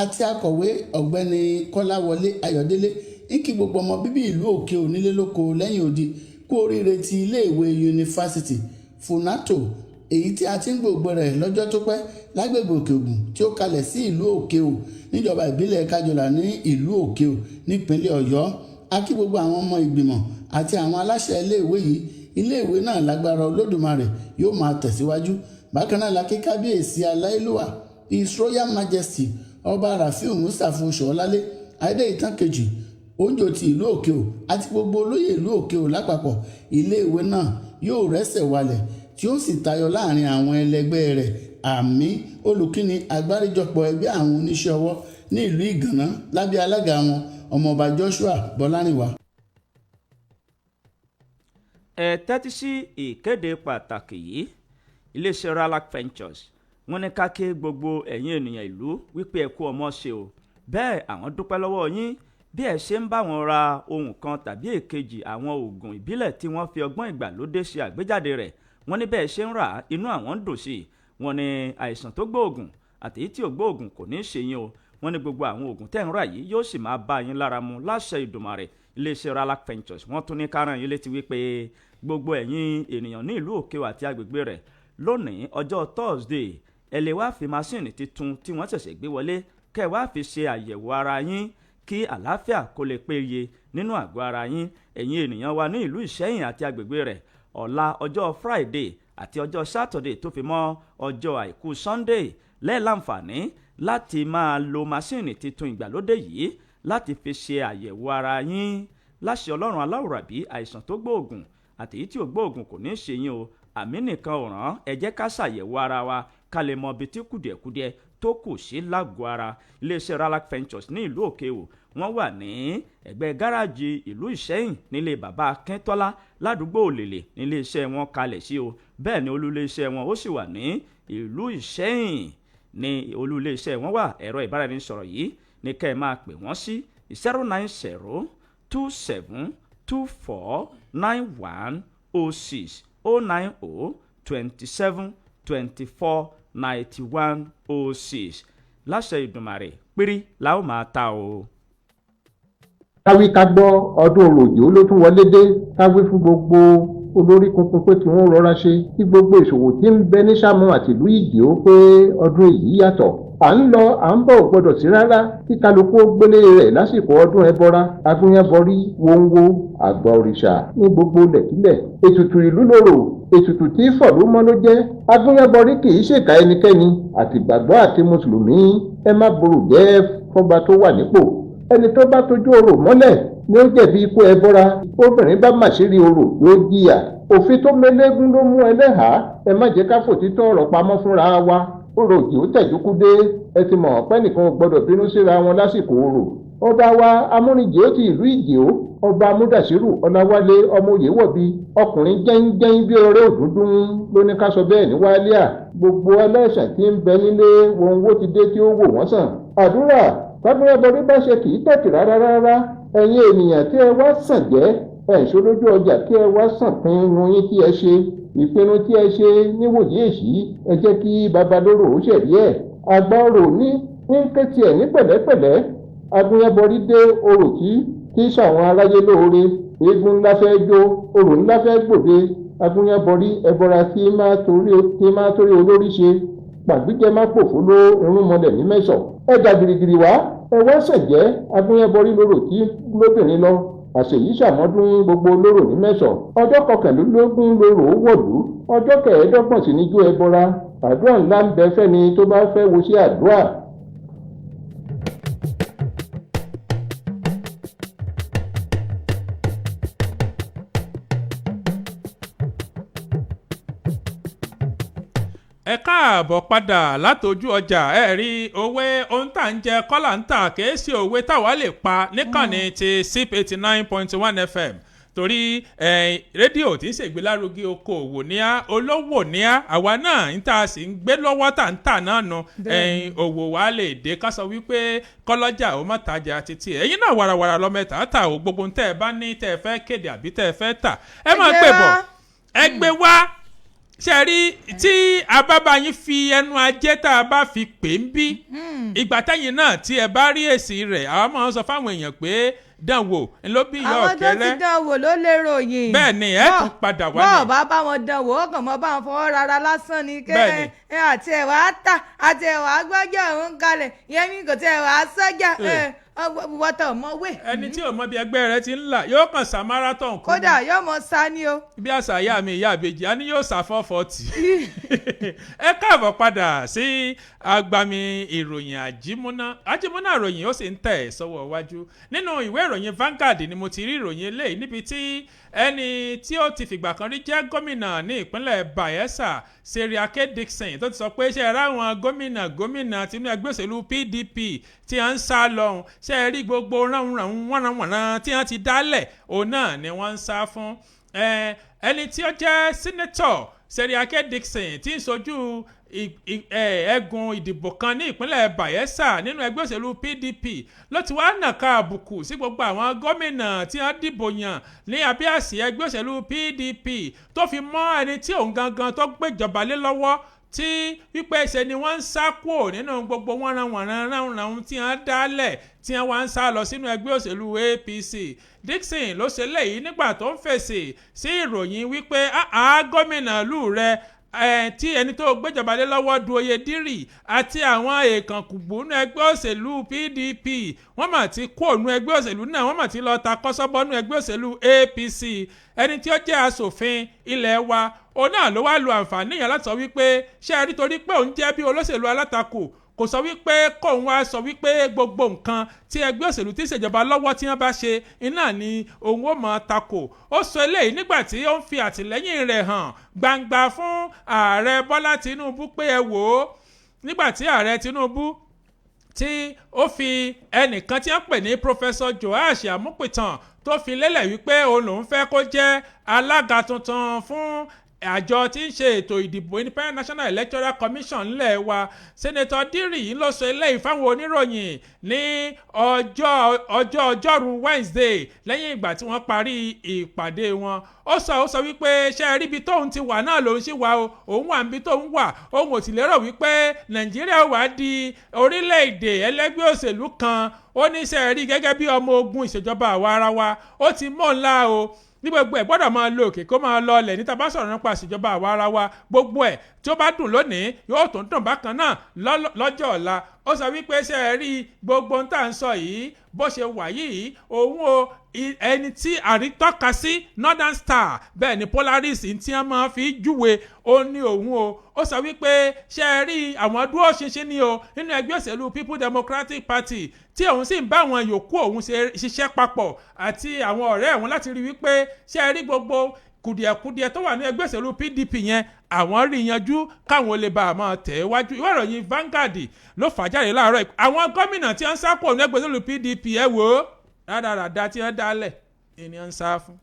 àti akọ̀wé Ọ̀gbẹ́ni Kọ́láwọlé Ayọ̀délé, ń kí gbogbo ọmọ bíbí ìlú Òkè Ònílé lóko lẹ́yìn odi kú oríire ti iléèwé yunifásitì Funato, èyí tí a ti ń gbòògbé rẹ̀ lọ́jọ́ tó pẹ́ lágbègbè Òkè Ògùn tí ó kalẹ̀ sí ìlú Òkè Ò níjọba ìbílẹ̀ Kájọlà ní ìlú Òkè Ò nípínlẹ̀ Ọ̀yọ́. A kí gbogbo àwọn ọmọ ìgbìmọ̀ àti àwọn aláṣẹ iléèwé yìí. Iléèwé náà, lágbára Olódùmarè, yóò máa tẹ̀síwájú. Bákan náà la kí kábíyèsí aláìlúwà, His Royal Majesty Ọba Rafiu Mustapha Ṣọlálé Adéìtàn kejì, Oúnjẹ ti ìlú Òkè Ò, àti gbogbo olóyè ìlú Òkè Ò lápapọ̀. Iléèwé náà yóò rẹ́sẹ̀ walẹ̀ tí ó sì tayọ láàrin àwọn ẹlẹgbẹ́ rẹ̀. Àmín. Olùkíni, àgbáríjọpọ̀ ẹgbẹ́ àwọn oníṣẹ́ ọwọ́ ní ìlú Ìgànná lábẹ́ alága wọn, Ọmọọba Joshua Bọ́lárìnwá. Ẹ tẹ́tí sí ìkéde pàtàkì yìí. Iléeṣẹ́ Ralac Ventures, wọ́n ní ká kí gbogbo ẹ̀yin ènìyàn ìlú wípé ẹ kú ọmọ ṣe o. Bẹ́ẹ̀ àwọn dúpẹ́ lọ́wọ́ yín bí ẹ ṣe ń bá wọn ra ohun kan tàbí èkejì, àwọn oògùn ìbílẹ̀ tí wọ́n fi ọgbọ́n ìgbàlódé ṣe àgbéjáde rẹ̀. Wọ́n ní bẹ́ẹ̀ ṣe ń rà, inú àwọn ń dùn sí i. Wọ́n ní àìsàn tó gbóògùn àtèyí tí ò gbóògùn kò ní í ṣe yín o. Wọ́n ní gbogbo àwọn oògùn tẹ́ ń rà yìí yóò sì máa bá yín lára mu láṣẹ Ìdùmarè. Iléeṣẹ́ Ralac Ventures, wọ́n tún ní ká rán yín létí wípé gbogbo ẹ̀yin ènìyàn ní ìlú Òkè àti agbègbè rẹ̀, lónìí ọjọ́ Thursday, ẹ lè wá fi machine tuntun tí wọ́n ṣẹ̀ṣẹ̀ gbé wọlé kẹ́ ẹ wá fi ṣe àyẹ̀wò ara yín kí àlàáfíà kó lè péye nínú àgọ́ ara yín. Ẹ̀yin ènìyàn wa ní ìlú Ìṣẹ́yìn àti agbègbè rẹ̀, ọ̀la ọjọ́ Friday àti ọjọ́ Saturday tó fi mọ́ ọjọ́ àìkú Sunday lẹ́ẹ̀láǹfààní láti máa lo machine tuntun ìgbàlódé yìí láti fi ṣe àyẹ̀wò ara yín. Láṣẹ Ọlọ́run Aláwùrábí, àìsàn tó gbóògùn àtèyí tí ò gbóògùn kò ní í ṣe yín o. Àmín nìkan ò ràn. Ẹ jẹ́ ká ṣàyẹ̀wò ara wa ká lè mọ ibi tí kùdìẹ̀kudiẹ tó kù sí lágọ̀ọ́ ara. Iléeṣẹ́ Ralac Ventures ní ìlú Òkè-Òwò, wọ́n wà ní ẹ̀gbẹ́ gáràjì ìlú Ìṣẹ́yìn nílé bàbá Akíntọ́lá ládùúgbò Òlèlè nílé iṣẹ́ wọn kalẹ̀ sí o. Bẹ́ẹ̀ ni olú iléeṣẹ́ wọn ó sì wà ní ìlú Ìṣẹ́yìn ní olú iléeṣẹ́ wọn wà. Ẹ̀rọ ìbáraẹnisọ̀rọ̀ yìí ní kẹ́ ẹ máa pè wọ́n sí: 09027249106, 09027249106. Láṣẹ Ìdùmarè, pírí la ó máa ta o. Káwí ká gbọ́, ọdún òròjò ló tún wọlé dé. Káwí fún gbogbo olórí kunkun pé kí wọ́n rọra ṣe, kí gbogbo ìṣòwò tí ń bẹ ní Sàmú àtìlú Ìdí ó pé ọdún èyí yàtọ̀. À ń lọ à ń bọ̀ ò gbọ́dọ̀ sí rárá, kí kálukú ó gbélé rẹ̀ lásìkò ọdún ẹbọra agúnyánbọrí wonwo àgbà òrìṣà ní gbogbo lẹ̀kílẹ̀. Ètùtù ìlú lòrò, ètùtù tí fọ̀lú mọ́ ló jẹ́. Agúnyánbọrí kì í ṣèkà ẹnikẹ́ni, àtìgbàgbọ́ àti mùsùlùmí. Ẹ má borò jẹ́ fọba tó wà nípò. Ẹni tó bá tójú orò mọ́lẹ̀ ni ó jẹ̀bi ikú ẹbọra. Obìnrin bá màṣírí orò yóò jìyà. Òfin tó mẹlẹ́gún ló mú ẹlẹ́hàá. Ẹ má jẹ́ ká fòtítọ́ ọ̀rọ̀ pamọ́ fúnra wa. Orò yìí ó tẹ̀júkú dé. Ẹ ti mọ̀ pé nìkan ò gbọ́dọ̀ bínú síra wọn lásìkò orò. Ọba wa amúnijì ó ti ìlú Ìjìó, Ọba Amúdàṣírù Ọláwálé ọmọ Oyèwọ̀bí, ọkùnrin jẹ́ńjẹ́ń bí ọrẹ́ òdúndún, ló ní ká sọ bẹ́ẹ̀ ní wálíà. Gbogbo ẹlẹ́sàn tí ń bẹ nílé wọn wó ti dé tí ó wò wọ́n sàn. Àdúrà tábúrẹ́bọrí bá ṣe kì í tẹ̀tì rárá rárá. Ẹ̀yin ènìyàn tí ẹ wá sàn jẹ́ ẹ̀ ń ṣolójú ọjà, kí ẹ wá sàn pinnu yín tí ẹ ṣe, ìpinnu tí ẹ ṣe níwòyí èsì, ẹ jẹ́ kí babalóró ó ṣẹ̀rí ẹ̀. Àgbà orò ní ní kétì ẹ̀ ní pẹ̀lẹ́pẹ̀lẹ́. Agúnyẹ́bọrí dé, orò tí kí sàwọn aráyé lóore. Eégún ńlá fẹ́ jó, orò ńlá fẹ́ gbòde. Agúnyẹ́bọrí ẹbọra tí máa torí olórí ṣe pàgbíjẹ má pòfó ló irun mọlẹ̀ ní mẹ́sàn. Ẹ dà gìrìgìrì wá, ẹ wá ṣẹ̀jẹ́. Agúnyẹ́bọrí lóró tí lóbìnrin lọ àṣèyí ṣàmọ́dún gbogbo olóró ní mẹ́sàn. Ọjọ́ 21 lóró wọ̀lú, ọjọ́ 25 sì níjó ẹbọra. Àdúrà ńlá ń bẹ fẹ́ni tó bá fẹ́ wo sí àdúrà. Ẹ káàbọ̀ padà látọjú ọjà. Ẹ rí òwe ohun tá ń jẹ kọ́là ń tà, kìí ṣe òwe táwa lè pa níkànnì ti SIP 89.1 FM. Torí rédíò tí ń ṣègbélárugẹ okòòwò ní á, olówó ní á, àwa náà ń tà sí ń gbé lọ́wọ́ tà ń tà náà nu. Òwò wa lè dé ká sọ wípé kọ́lọ́jà ó má tajà títí ẹ̀yin náà warawara lọ́mọ ẹ̀ta tà ó. Gbogbo tẹ́ ẹ bá ní, tẹ́ ẹ fẹ́ kéde àbí tẹ́ ẹ fẹ́ tà, ẹ máa gbé pè wá. Bọ̀, ẹ gbé wá. Ṣe rí tí a bá bá yín fi ẹnu ajé tá a bá fi pè ń bí ìgbà tẹ́yìn náà tí ẹ bá rí èsì rẹ̀, àwa máa ń sọ fáwọn èèyàn pé dánwò ló bí ìyá Àwọn tó ti ọ̀kẹ́rẹ́. dán wò ló lè ròyìn. Bẹ́ẹ̀ ni, ẹ tún padà wá Bọ́ọ̀ ní. bá bá wọn dán wò, ó kàn mọ́ bá wọn fọwọ́ rárá lásán ni kẹ́. Bẹ́ẹ̀ ni. Ẹ àti ẹ̀wà tà àti ẹ̀wà gbọ́jà òun kalẹ̀ yẹmi kò tí ẹ̀wà sọ́jà wọ́tọ̀ mọ́wé. Ẹni tí ò mọ bí ẹgbẹ́ rẹ ti ń là yóò kàn sá marathon kú. Kódà yóò mọ sá ni o. Bí àṣà ìyá mi, ìyá àbèjì, á ní yóò sá 4:40. Ẹ káàbọ̀ padà sí agbami ìròyìn àjímúná. Àjímúná ìròyìn ó sì ń tẹ̀ sọ́wọ́ iwájú. Nínú ìwé ìròyìn Vanguard ni mo ti rí ìròyìn eléyìí, níbi tí ẹni tí ó ti fìgbà kan rí jẹ́ gómìnà ní ìpínlẹ̀ Bayelsa, Seriake Dickson, tó ti sọ pé ṣe é ráwọn gómìnà gómìnà tinú ẹgbẹ́ òṣèlú PDP tí wọ́n ń sá lọ́hùn, ṣe é rí gbogbo ránranran wọ́nranwọ̀nran tí wọ́n ti dálẹ̀, òun náà ni wọ́n ń sá fún. Ẹni tí ó jẹ́ senator Seriake Dickson, tí ń sojú ẹgùn ìdìbò kan ní ìpínlẹ̀ Bayelsa nínú ẹgbẹ́ òṣèlú PDP, ló ti wá nàka àbùkù sí gbogbo àwọn gómìnà tí wọ́n dìbò yàn ní abẹ́ àsíá ẹgbẹ́ òṣèlú PDP, tó fi mọ́ ẹni tí òun gangan tó gbéjọba lé lọ́wọ́, tí wípé ṣe ni wọ́n ń sá kúrò nínú gbogbo wọ́nranwọ̀nran ránranrun tí wọ́n dálẹ̀, tí wọ́n wá ń sá lọ sínú ẹgbẹ́ òṣèlú APC. Dixon ló ṣe léyìí nígbà tó ń fèsì sí ìròyìn wípé àá gómìnà ìlú rẹ̀ tí ẹni tó gbéjọba lé lọ́wọ́, Douye Diri, àti àwọn èèkàn kùgbù nínú ẹgbẹ́ òṣèlú PDP, wọ́n mà ti kó ònú ẹgbẹ́ òṣèlú náà, wọ́n mà ti lọ ta kọ́sọ́bọ́ nínú ẹgbẹ́ òṣèlú APC. Ẹni tí ó jẹ́ aṣòfin ilẹ̀ wa, òun náà ló wá lo àǹfààní yẹn láti sọ wípé ṣé ẹ rí, torí pé òun jẹ́ bí olóṣèlú alátakò, kò sọ wípé kóun wá sọ wípé gbogbo nǹkan tí ẹgbẹ́ òṣèlú tí ń ṣèjọba lọ́wọ́ tí wọ́n bá ṣe iná ni òun ó mọ̀ tako. Ó sọ eléyìí nígbà tí ó ń fi àtìlẹ́yìn rẹ̀ hàn gbangba fún Ààrẹ Bọ́lá Tinubu pé ẹ wò ó, nígbà tí Ààrẹ Tinubu tí ó fi ẹnìkan tí wọ́n pè ní Professor Joash Amupitan tó fi lélẹ̀ wípé òun lòún fẹ́ kó jẹ́ alága tuntun fún àjọ tí ń ṣe ètò ìdìbò, Independent National Electoral Commission ńlẹ̀ wa. Senator Diri yìí ló sọ eléyìí fáwọn oníròyìn ní ọjọ́ ọjọ́rú Wednesday, lẹ́yìn ìgbà tí wọ́n parí ìpàdé wọn. Ó sọ wípé ṣé ẹ rí, ibi tóun ti wà náà lòun sì wà o, òun wà níbi tóun wà. Òun ò sì lérò wípé Nàìjíríà wà di orílẹ̀-èdè ẹlẹ́gbẹ́ òṣèlú kan. Ó ní ṣe rí, gẹ́gẹ́ bí ọmọ ogun ìṣèjọba àwa ara wa, ó ti mọ̀ ńlá o, ní gbogbo ẹ̀ gbọ́dọ̀ máa lo òkè kó máa lọ ọlẹ̀. Níta bá sọ̀rọ̀ nípa ìṣèjọba àwa ara wa, gbogbo ẹ̀ tí ó bá dùn lónìí yóò tún dùn bákan náà lọ́jọ́ ọ̀la. Ó sọ wípé ṣe é rí gbogbo ohun tá à ń sọ yìí, bó ṣe wà yìí, òun o, ẹni tí àrítọ́ka sí Northern Star, bẹ́ẹ̀ ni Polaris tí wọ́n máa fi júwe, ó ní òun o. Ó sọ wípé ṣe é rí, àwọn dúró ṣinṣin ni o nínú ẹgbẹ́ òṣèlú People Democratic Party, tí òun sì ń bá àwọn yòókù òun ṣiṣẹ́ papọ̀ àti àwọn ọ̀rẹ́ òun láti rí wípé ṣe é rí, gbogbo kùdìẹ̀kudiẹ tó wà ní ẹgbẹ́ òṣèlú PDP yẹn, àwọn rí yanjú káwọn lè bá a máa tẹ̀ wájú. Ìwé ìròyìn Vanguard ló fà jáde láàárọ̀ yìí. Àwọn gómìnà tí wọ́n ń sá kúrò ní ẹgbẹ́ òṣèlú PDP, ẹ wò ó, rádaràda tí wọ́n dálẹ̀ ènìyàn ń sá fún.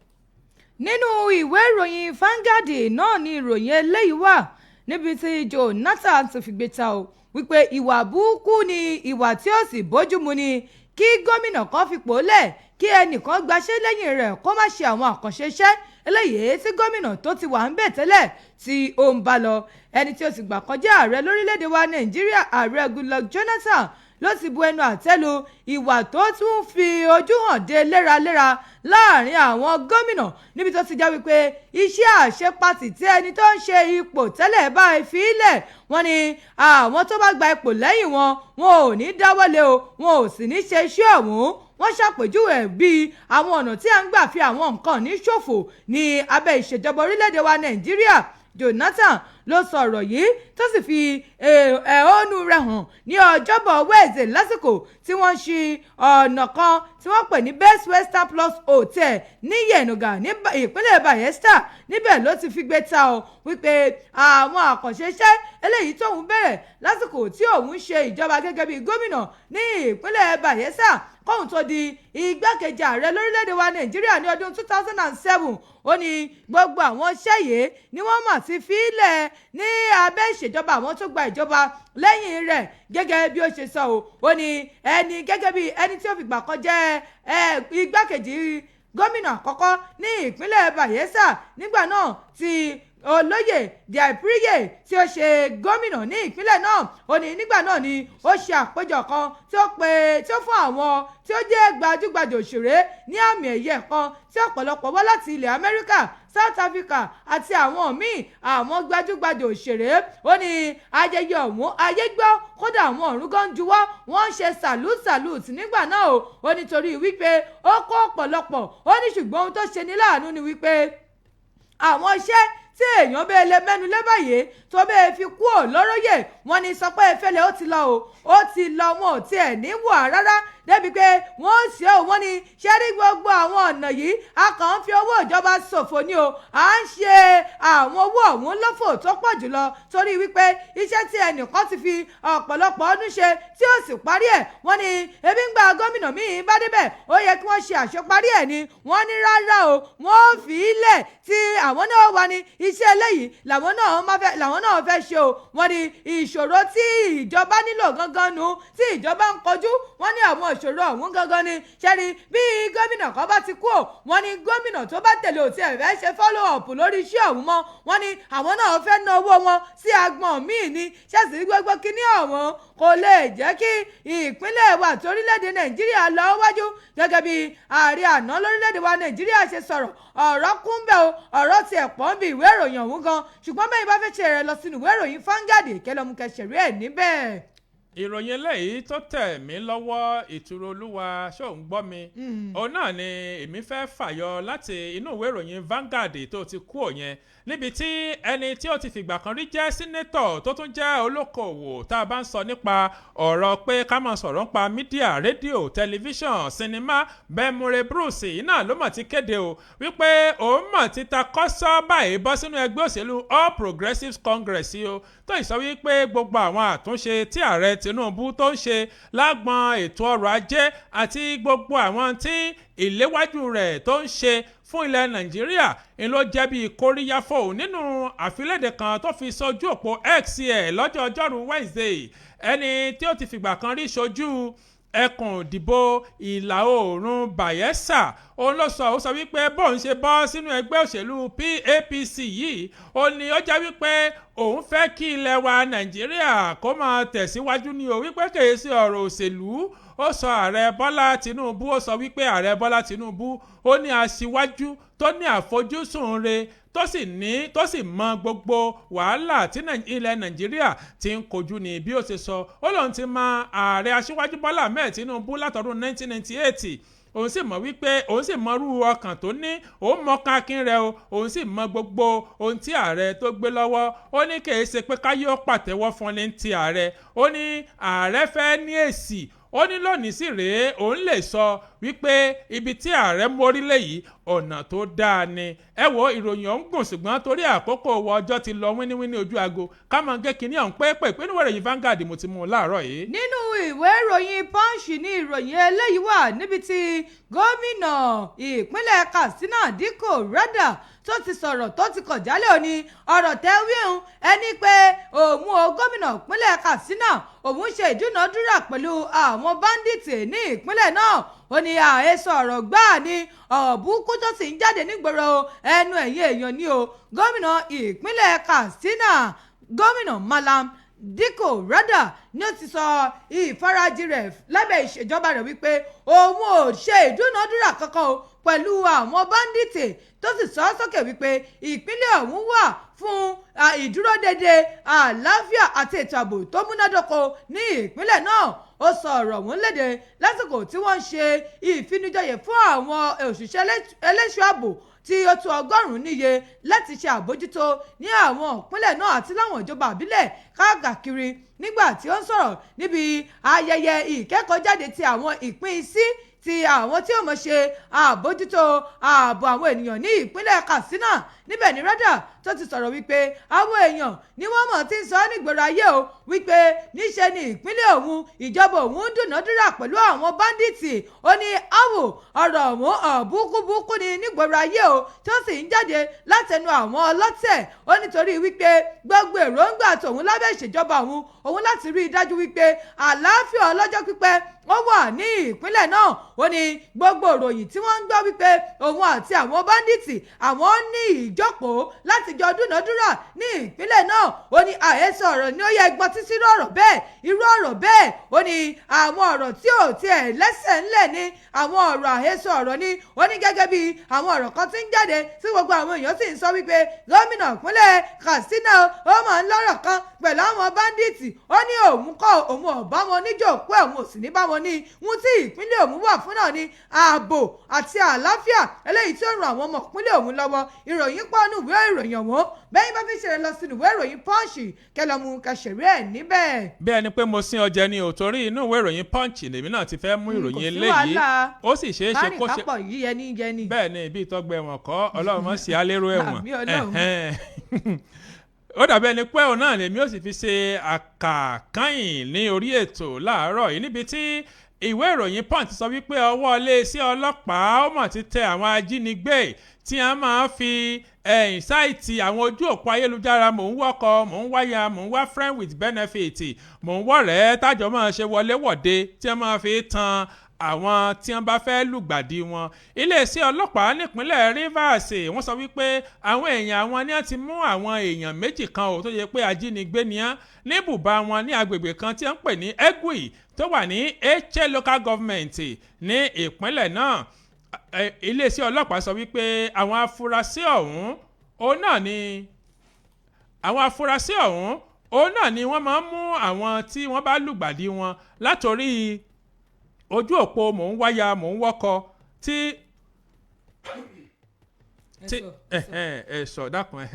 Nínú ìwé ìròyìn Vanguard náà ni ìròyìn eléyìí wà, níbi tí Jonathan ti fi gbé ta o wípé ìwà burúkú ni ìwà tí ó sì bójúmu ni kí gómìnà kan fipò lẹ̀, kí ẹnìkan gbaṣẹ́ lẹ́yìn rẹ̀, kó má ṣe àwọn àkànṣe iṣẹ́ eléyìí tí gómìnà tó ti wà ń bẹ̀ tẹ́lẹ̀ tí ó ń bá lọ. Ẹni tí ó sì gbà kọjá ààrẹ lórílẹ̀‐èdè wa Nàìjíríà, Ààrẹ Goodluck Jonathan, ló ti bu ẹnu àtẹ́ lu ìwà tó tún fi ojú hàn dé léraléra láàrin àwọn gómìnà, níbi tó ti já wípé iṣẹ́ àṣepatì tí ẹni tó ń ṣe ipò tẹ́lẹ̀ báyìí fi lẹ̀, wọ́n ní àwọn tó bá gba ipò lẹ́yìn wọn, wọn ò ní dáwọ́lé o, wọn ò sì ní ṣe iṣẹ́ ọ̀hún. Wọ́n ṣàpèjúwe bíi àwọn ọ̀nà tí à ń gbà fi àwọn nǹkan ní ṣòfò ní abẹ́ ìṣèjọba orílẹ̀-èdè wa Nàìjíríà. Jonathan ló sọ ọ̀rọ̀ yìí, tó sì fi ẹ̀hónú rẹ̀ hàn ní ọjọ́bọ̀ Wednesday, lásìkò tí wọ́n ṣí ọ̀nà kan tí wọ́n pè ní Best Western Plus Hotel ní Yenagoa ní ìpínlẹ̀ Bayelsa. Níbẹ̀ ló ti fi gbé ta ọ wípé àwọn àkànṣe iṣẹ́ eléyìí tóun bẹ̀rẹ̀ lásìkò tí òun ṣe ìjọba gẹ́gẹ́ bí gómìnà ní ìpínlẹ̀ Bayelsa. Kóhun tó di igbákejì ààrẹ lórílẹ̀‐èdè wa Nàìjíríà ní ọdún 2007, ó ní gbogbo àwọn iṣẹ́ yìí ni wọ́n mà ti fi lẹ̀ ní abẹ́ ìṣèjọba àwọn tó gba ìjọba lẹ́yìn rẹ̀. Gẹ́gẹ́ bí ó ṣe sọ o, ó ní ẹni gẹ́gẹ́ bí ẹni tí ó fìgbà kan jẹ́ igbákejì gómìnà àkọ́kọ́ ní ìpínlẹ̀ Bayelsa nígbà náà tí Olóyè Daipriye tí ó ṣe gómìnà ní ìpínlẹ̀ náà, ó ní nígbà náà ni ó ṣe àpéjọ kan tí ó pe tí ó fún àwọn tí ó jẹ́ gbajúgbajà òṣèré ní àmì ẹ̀yẹ kan, tí ọ̀pọ̀lọpọ̀ wá láti ilẹ̀ Amẹ́ríkà, South Africa àti àwọn míì, àwọn gbajúgbajà òṣèré. Ó ní ayẹyẹ ọ̀hún, ayé gbọ́, kódà àwọn ọ̀run gan juwọ́, wọ́n ń ṣe salute salute nígbà náà o. Ó nítorí wípé ó kó ọ̀pọ̀lọpọ̀. Ó ní ṣùgbọ́n ohun tó ṣe ní láàánú ni wípé àwọn iṣẹ́ tí èèyàn bẹ́ẹ̀ lè mẹ́nu lé báyìí tó bẹ́ẹ̀ fi kú ò lóróyè, wọ́n ní sọ pé Efele ó ti lọ o, ó ti lọ, wọn ò tiẹ̀ ní wà rárá débi pé wọ́n ó ṣe o. Wọ́n ní ṣé rí gbogbo àwọn ọ̀nà yìí, a kàn ń fi owó ìjọba ṣòfò ni o, à ń ṣe àwọn owó ọ̀hún lófò tó pọ̀ jùlọ, torí wípé iṣẹ́ tí ẹnìkan ti fi ọ̀pọ̀lọpọ̀ ọdún ṣe tí ó sì parí ẹ̀, wọ́n ní ebi ń gba gómìnà míì bá débẹ̀, ó yẹ kí wọ́n ṣe àṣeparí ẹ̀ ni. Wọ́n ní rárá o, wọ́n ó fi í lẹ̀ tí àwọn náà wà ní iṣẹ́ eléyìí làwọn náà fẹ́ ṣe o. Wọ́n ní ìṣòro tí ìjọba nílò gangan nu tí ìjọba ń kojú, wọ́n ní àwọn ìṣòro ọ̀hún gangan ni ṣẹ́ni bí gómìnà kan bá ti kú ò, wọ́n ní gómìnà tó bá tẹ̀lé òtí ẹ̀ fẹ́ ṣe follow up lórí iṣẹ́ ọ̀hún mọ́. Wọ́n ní àwọn náà fẹ́ ná owó wọn sí agbọ̀n míì ni. Ṣẹ́sì gbogbo kíní ọ̀hún kò lè jẹ́ kí ìpínlẹ̀ wa àti orílẹ̀-èdè Nàìjíríà lọ wájú. Gẹ́gẹ́ bí ààrẹ àná lórílẹ̀-èdè wa Nàìjíríà ṣe sọ̀rọ̀, ọ̀rọ̀ kúnbẹ̀ o, ọ̀rọ̀ tiẹ̀ pọ̀ ń bi ìwé ìròyìn ọ̀hún gan, ṣùgbọ́n bẹ́ẹ̀ bá fẹ́ ṣe rẹ̀, lọ sínú ìwé ìròyìn Vanguard kẹlọ́mù kẹsẹ̀rí ẹ̀ níbẹ̀. Ìròyìn eléyìí tó tẹ̀ mí lọ́wọ́, ìtura olúwa, ṣó ń gbọ́ mi? Òun náà ni èmi fẹ́ fàyọ láti inú ìwé ìròyìn Vanguard tó ti kú òyìn, níbi tí ẹni tí ó ti fìgbà kan rí jẹ́ senator, tó tún jẹ́ olókoòwò, tá a bá ń sọ nípa ọ̀rọ̀ pé ká máa sọ̀rọ̀ nípa media, rédíò, tẹlifíṣàn, sinimá, Bemure Bruce yìí náà ló mọ̀ ti kéde o wípé òun mọ̀ ti ta kọ́sọ́ báyìí bọ́ sínú ẹgbẹ́ òṣèlú All Progressives Congress yìí o, tó ìsọ wípé gbogbo àwọn àtúnṣe tí ààrẹ Tinubu tó ń ṣe lágbọn ètò ọrọ̀ ajé àti gbogbo àwọn tí ìléwájú rẹ̀ tó ń ṣe fún ilẹ̀ Nàìjíríà ń ló jẹ́ bíi kóríyá fóun. Nínú àfilédè kan tó fi sójú òpó X ẹ̀ lọ́jọ́ ọjọ́rú Wednesday, ẹni tí ó ti fìgbà kan rí ṣojú ẹkùn ìdìbò Ìlà Oòrùn Bayelsa, òun ló sọ, ó sọ wípé bóun ṣe bọ́ sínú ẹgbẹ́ òṣèlú PAPC yìí, ó ní ó jẹ́ wípé òun fẹ́ kí ilẹ̀ wa Nàìjíríà kó máa tẹ̀síwájú ní o, wípé kèé sí ọ̀rọ̀ òṣèlú. Ó sọ ààrẹ Bọ́lá Tinubu, ó sọ wípé ààrẹ Bọ́lá Tinubu, ó ní aṣíwájú tó ní àfojúsùn re, tó sì ní tó sì mọ gbogbo wàhálà tí ilẹ̀ Nàìjíríà ti ń kojú ní. Bí ó ṣe sọ, ó lóun ti mọ ààrẹ aṣíwájú Bọ́lá Ahmed Tinubu látọdún 1998, òun sì mọ̀ wípé òun sì mọrú ọkàn tó ní, òun mọ kakin rẹ o, òun sì mọ gbogbo ohun tí ààrẹ tó gbé lọ́wọ́. Ó ní kì í ṣe pé káyé ó pàtẹ́wọ́ fún ní ti ààrẹ, ó ní ààrẹ fẹ́ ní èsì. Ó ní lónìí sì rèé, òun lè sọ wípé ibi tí ààrẹ mórí léyìí, ọ̀nà tó dáa ni. Ẹ wo, ìròyìn ọ̀hún gùn, ṣùgbọ́n torí àkókò wọ, ọjọ́ ti lọ wíníwíní, ojú aago, ká máa gé kinní ọ̀hún pépè pé níwọ̀n ìròyìn Vanguard mo ti mú un láàárọ̀ yìí. Nínú ìwé ìròyìn Punch ní ìròyìn eléyìí wà, níbi tí gómìnà ìpínlẹ̀ Katsina, Dikko Radda, tó ti sọ̀rọ̀, tó ti kọ̀ jálẹ̀. Òní ọ̀rọ̀ tẹ́ wíhun ẹni pé òun o, gómìnà ìpínlẹ̀ Katsina, òun ṣe ìdúnàádúrà pẹ̀lú àwọn bandits ní ìpínlẹ̀ náà, ó ní àhesọ ọ̀rọ̀ gbáà ni, ọ̀bùkún tó sì ń jáde nígboro ẹnu ẹ̀yìn èèyàn ni o. Gómìnà ìpínlẹ̀ Katsina, gómìnà Malam Dikko Radda, ni ó ti sọ ìfarajì rẹ̀ lábẹ́ ìṣèjọba rẹ̀ wípé òun ò ṣe ìdúnàádúrà kankan o pẹ̀lú àwọn bandits, tó sì sọ sókè wípé ìpínlẹ̀ ọ̀hún wà fún ìdúródédé, àlàáfíà àti ètò ààbò tó múnádóko ní ìpínlẹ̀ náà. Ó sọ ọ̀rọ̀ ọ̀hún léde lásìkò tí wọ́n ń ṣe ìfinijọyè fún àwọn òṣìṣẹ́ eléṣọ́ ààbò tí ó tó 100 níye láti ṣe àbójútó ní àwọn ìpínlẹ̀ náà àti láwọn ìjọba àbílẹ̀ káàkiri. Nígbà tí ó ń sọ̀rọ̀ níbi ayẹyẹ ìkẹ́kọ̀ọ́jáde ti àwọn ìpín sí ti àwọn tí ó mọ̀ ṣe àbójútó ààbò àwọn ènìyàn ní ìpínlẹ̀ Katsina, níbẹ̀ ní Radda tó ti sọ̀rọ̀ wípé àwọn èèyàn ni wọ́n mọ̀ tí ń sọ nígboro ayé o wípé níṣe ni ìpínlẹ̀ òun, ìjọba òun ń dúnàádúrà pẹ̀lú àwọn bandits. Ó ní àwò ọ̀rọ̀ ọ̀hún ọ̀bùkúbùkú ni nígboro ayé o, tó sì ń jáde látẹnu àwọn ọlọ́tẹ̀. Ó nítorí wípé gbogbo èròǹgbà tòun lábẹ́ ìṣèjọba òun òun láti rí i dájú wípé àlàáfíà ọlọ́jọ́ pípẹ́ ó wà ní ìpínlẹ̀ náà. Ó ní gbogbo ìròyìn tí wọ́n ń gbọ́ wípé òun àti àwọn bandits àwọn ní ìjókòó láti jọ dúnàádúrà ní ìpínlẹ̀ náà, ó ní àhesọ ọ̀rọ̀ ni. Ó yẹ gbọ́n títí irú ọ̀rọ̀ bẹ́ẹ̀, irú ọ̀rọ̀ bẹ́ẹ̀, ó ní àwọn ọ̀rọ̀ tí ò tiẹ̀ lẹ́sẹ̀ ńlẹ̀ ni, àwọn ọ̀rọ̀ àhesọ ọ̀rọ̀ ni. Ó ní gẹ́gẹ́ bí àwọn ọ̀rọ̀ kan tí ń jáde tí gbogbo àwọn èèyàn sì ń sọ wípé gómìnà ìpínlẹ̀ Katsina ó máa ń lọ́rọ̀ kan pẹ̀lú àwọn bandits, ó ní òun kọ́, òun ò bá wọn níjòkó, òun ò sì ní bá wọn ní. Ohun tí ìpínlẹ̀ òun wà fún náà ni ààbò àti àlàáfíà eléyìí tí ó ràn àwọn ọmọ ìpínlẹ̀ òun lọ́wọ́. Ìròyìn pọ̀ nù ìwé ìròyìn ọ̀hún. Bẹ́ẹ̀ bá fi ṣe lọ sínú ìwé ìròyìn Punch, kẹlọ́mù kẹsẹ̀rí ẹ̀ níbẹ̀. Bí ẹni pé mo sín ọjẹ ni ò, torí inú ìwé ìròyìn Punch lèmi náà ti fẹ́ mú ìròyìn Kò sí eléyìí. wàhálà. Ó sì ṣeé ṣe kó ṣe Kárìn kápọ̀ yìí yẹni yẹni. Bẹ́ẹ̀ ni, ibi ìtọ́gbẹ́ ẹ̀wọ̀n kọ́, Ọlọ́run mọ̀ sí alérò ẹ̀wọ̀n. Àmín, Ọlọ́run. Ẹ̀hẹ́n. Ó dàbí ẹni pé òun náà lèmi ó sì fi ṣe àkàkányìn ní orí ètò láàárọ̀ yìí, níbi tí ìwé ìròyìn Punch sọ wípé ọwọ́ iléeṣẹ́ ọlọ́pàá ó mọ̀ ti tẹ àwọn ajínigbé tí a máa fi ẹ̀yìn site àwọn ojú òpó ayélujára mò ń wọ́kọ, mò ń wáyà, mò ń wá friend with benefit, mò ń wọ̀rẹ́ tájọ́ máa ṣe wọléwọ̀de, tí a máa fi tan àwọn tí wọ́n bá fẹ́ lùgbàdì wọn. Iléeṣẹ́ ọlọ́pàá nípínlẹ̀ Rivers, wọ́n sọ wípé àwọn èèyàn àwọn ni wọ́n ti mú àwọn èèyàn méjì kan ò tó yẹ pé ajínigbé ni wọ́n ní bùbá wọn ní agbègbè kan tí wọ́n ń pè ní Egui tó wà ní Etche Local Government ní ìpínlẹ̀ náà. Iléeṣẹ́ ọlọ́pàá sọ wípé àwọn afurasí ọ̀hún òun náà ni wọ́n máa ń mú àwọn tí wọ́n bá lùgbàdì wọn látòrí ojú òpó mò ń wáyà, mò ń wọ́kọ tí ẹ̀sọ̀ dákun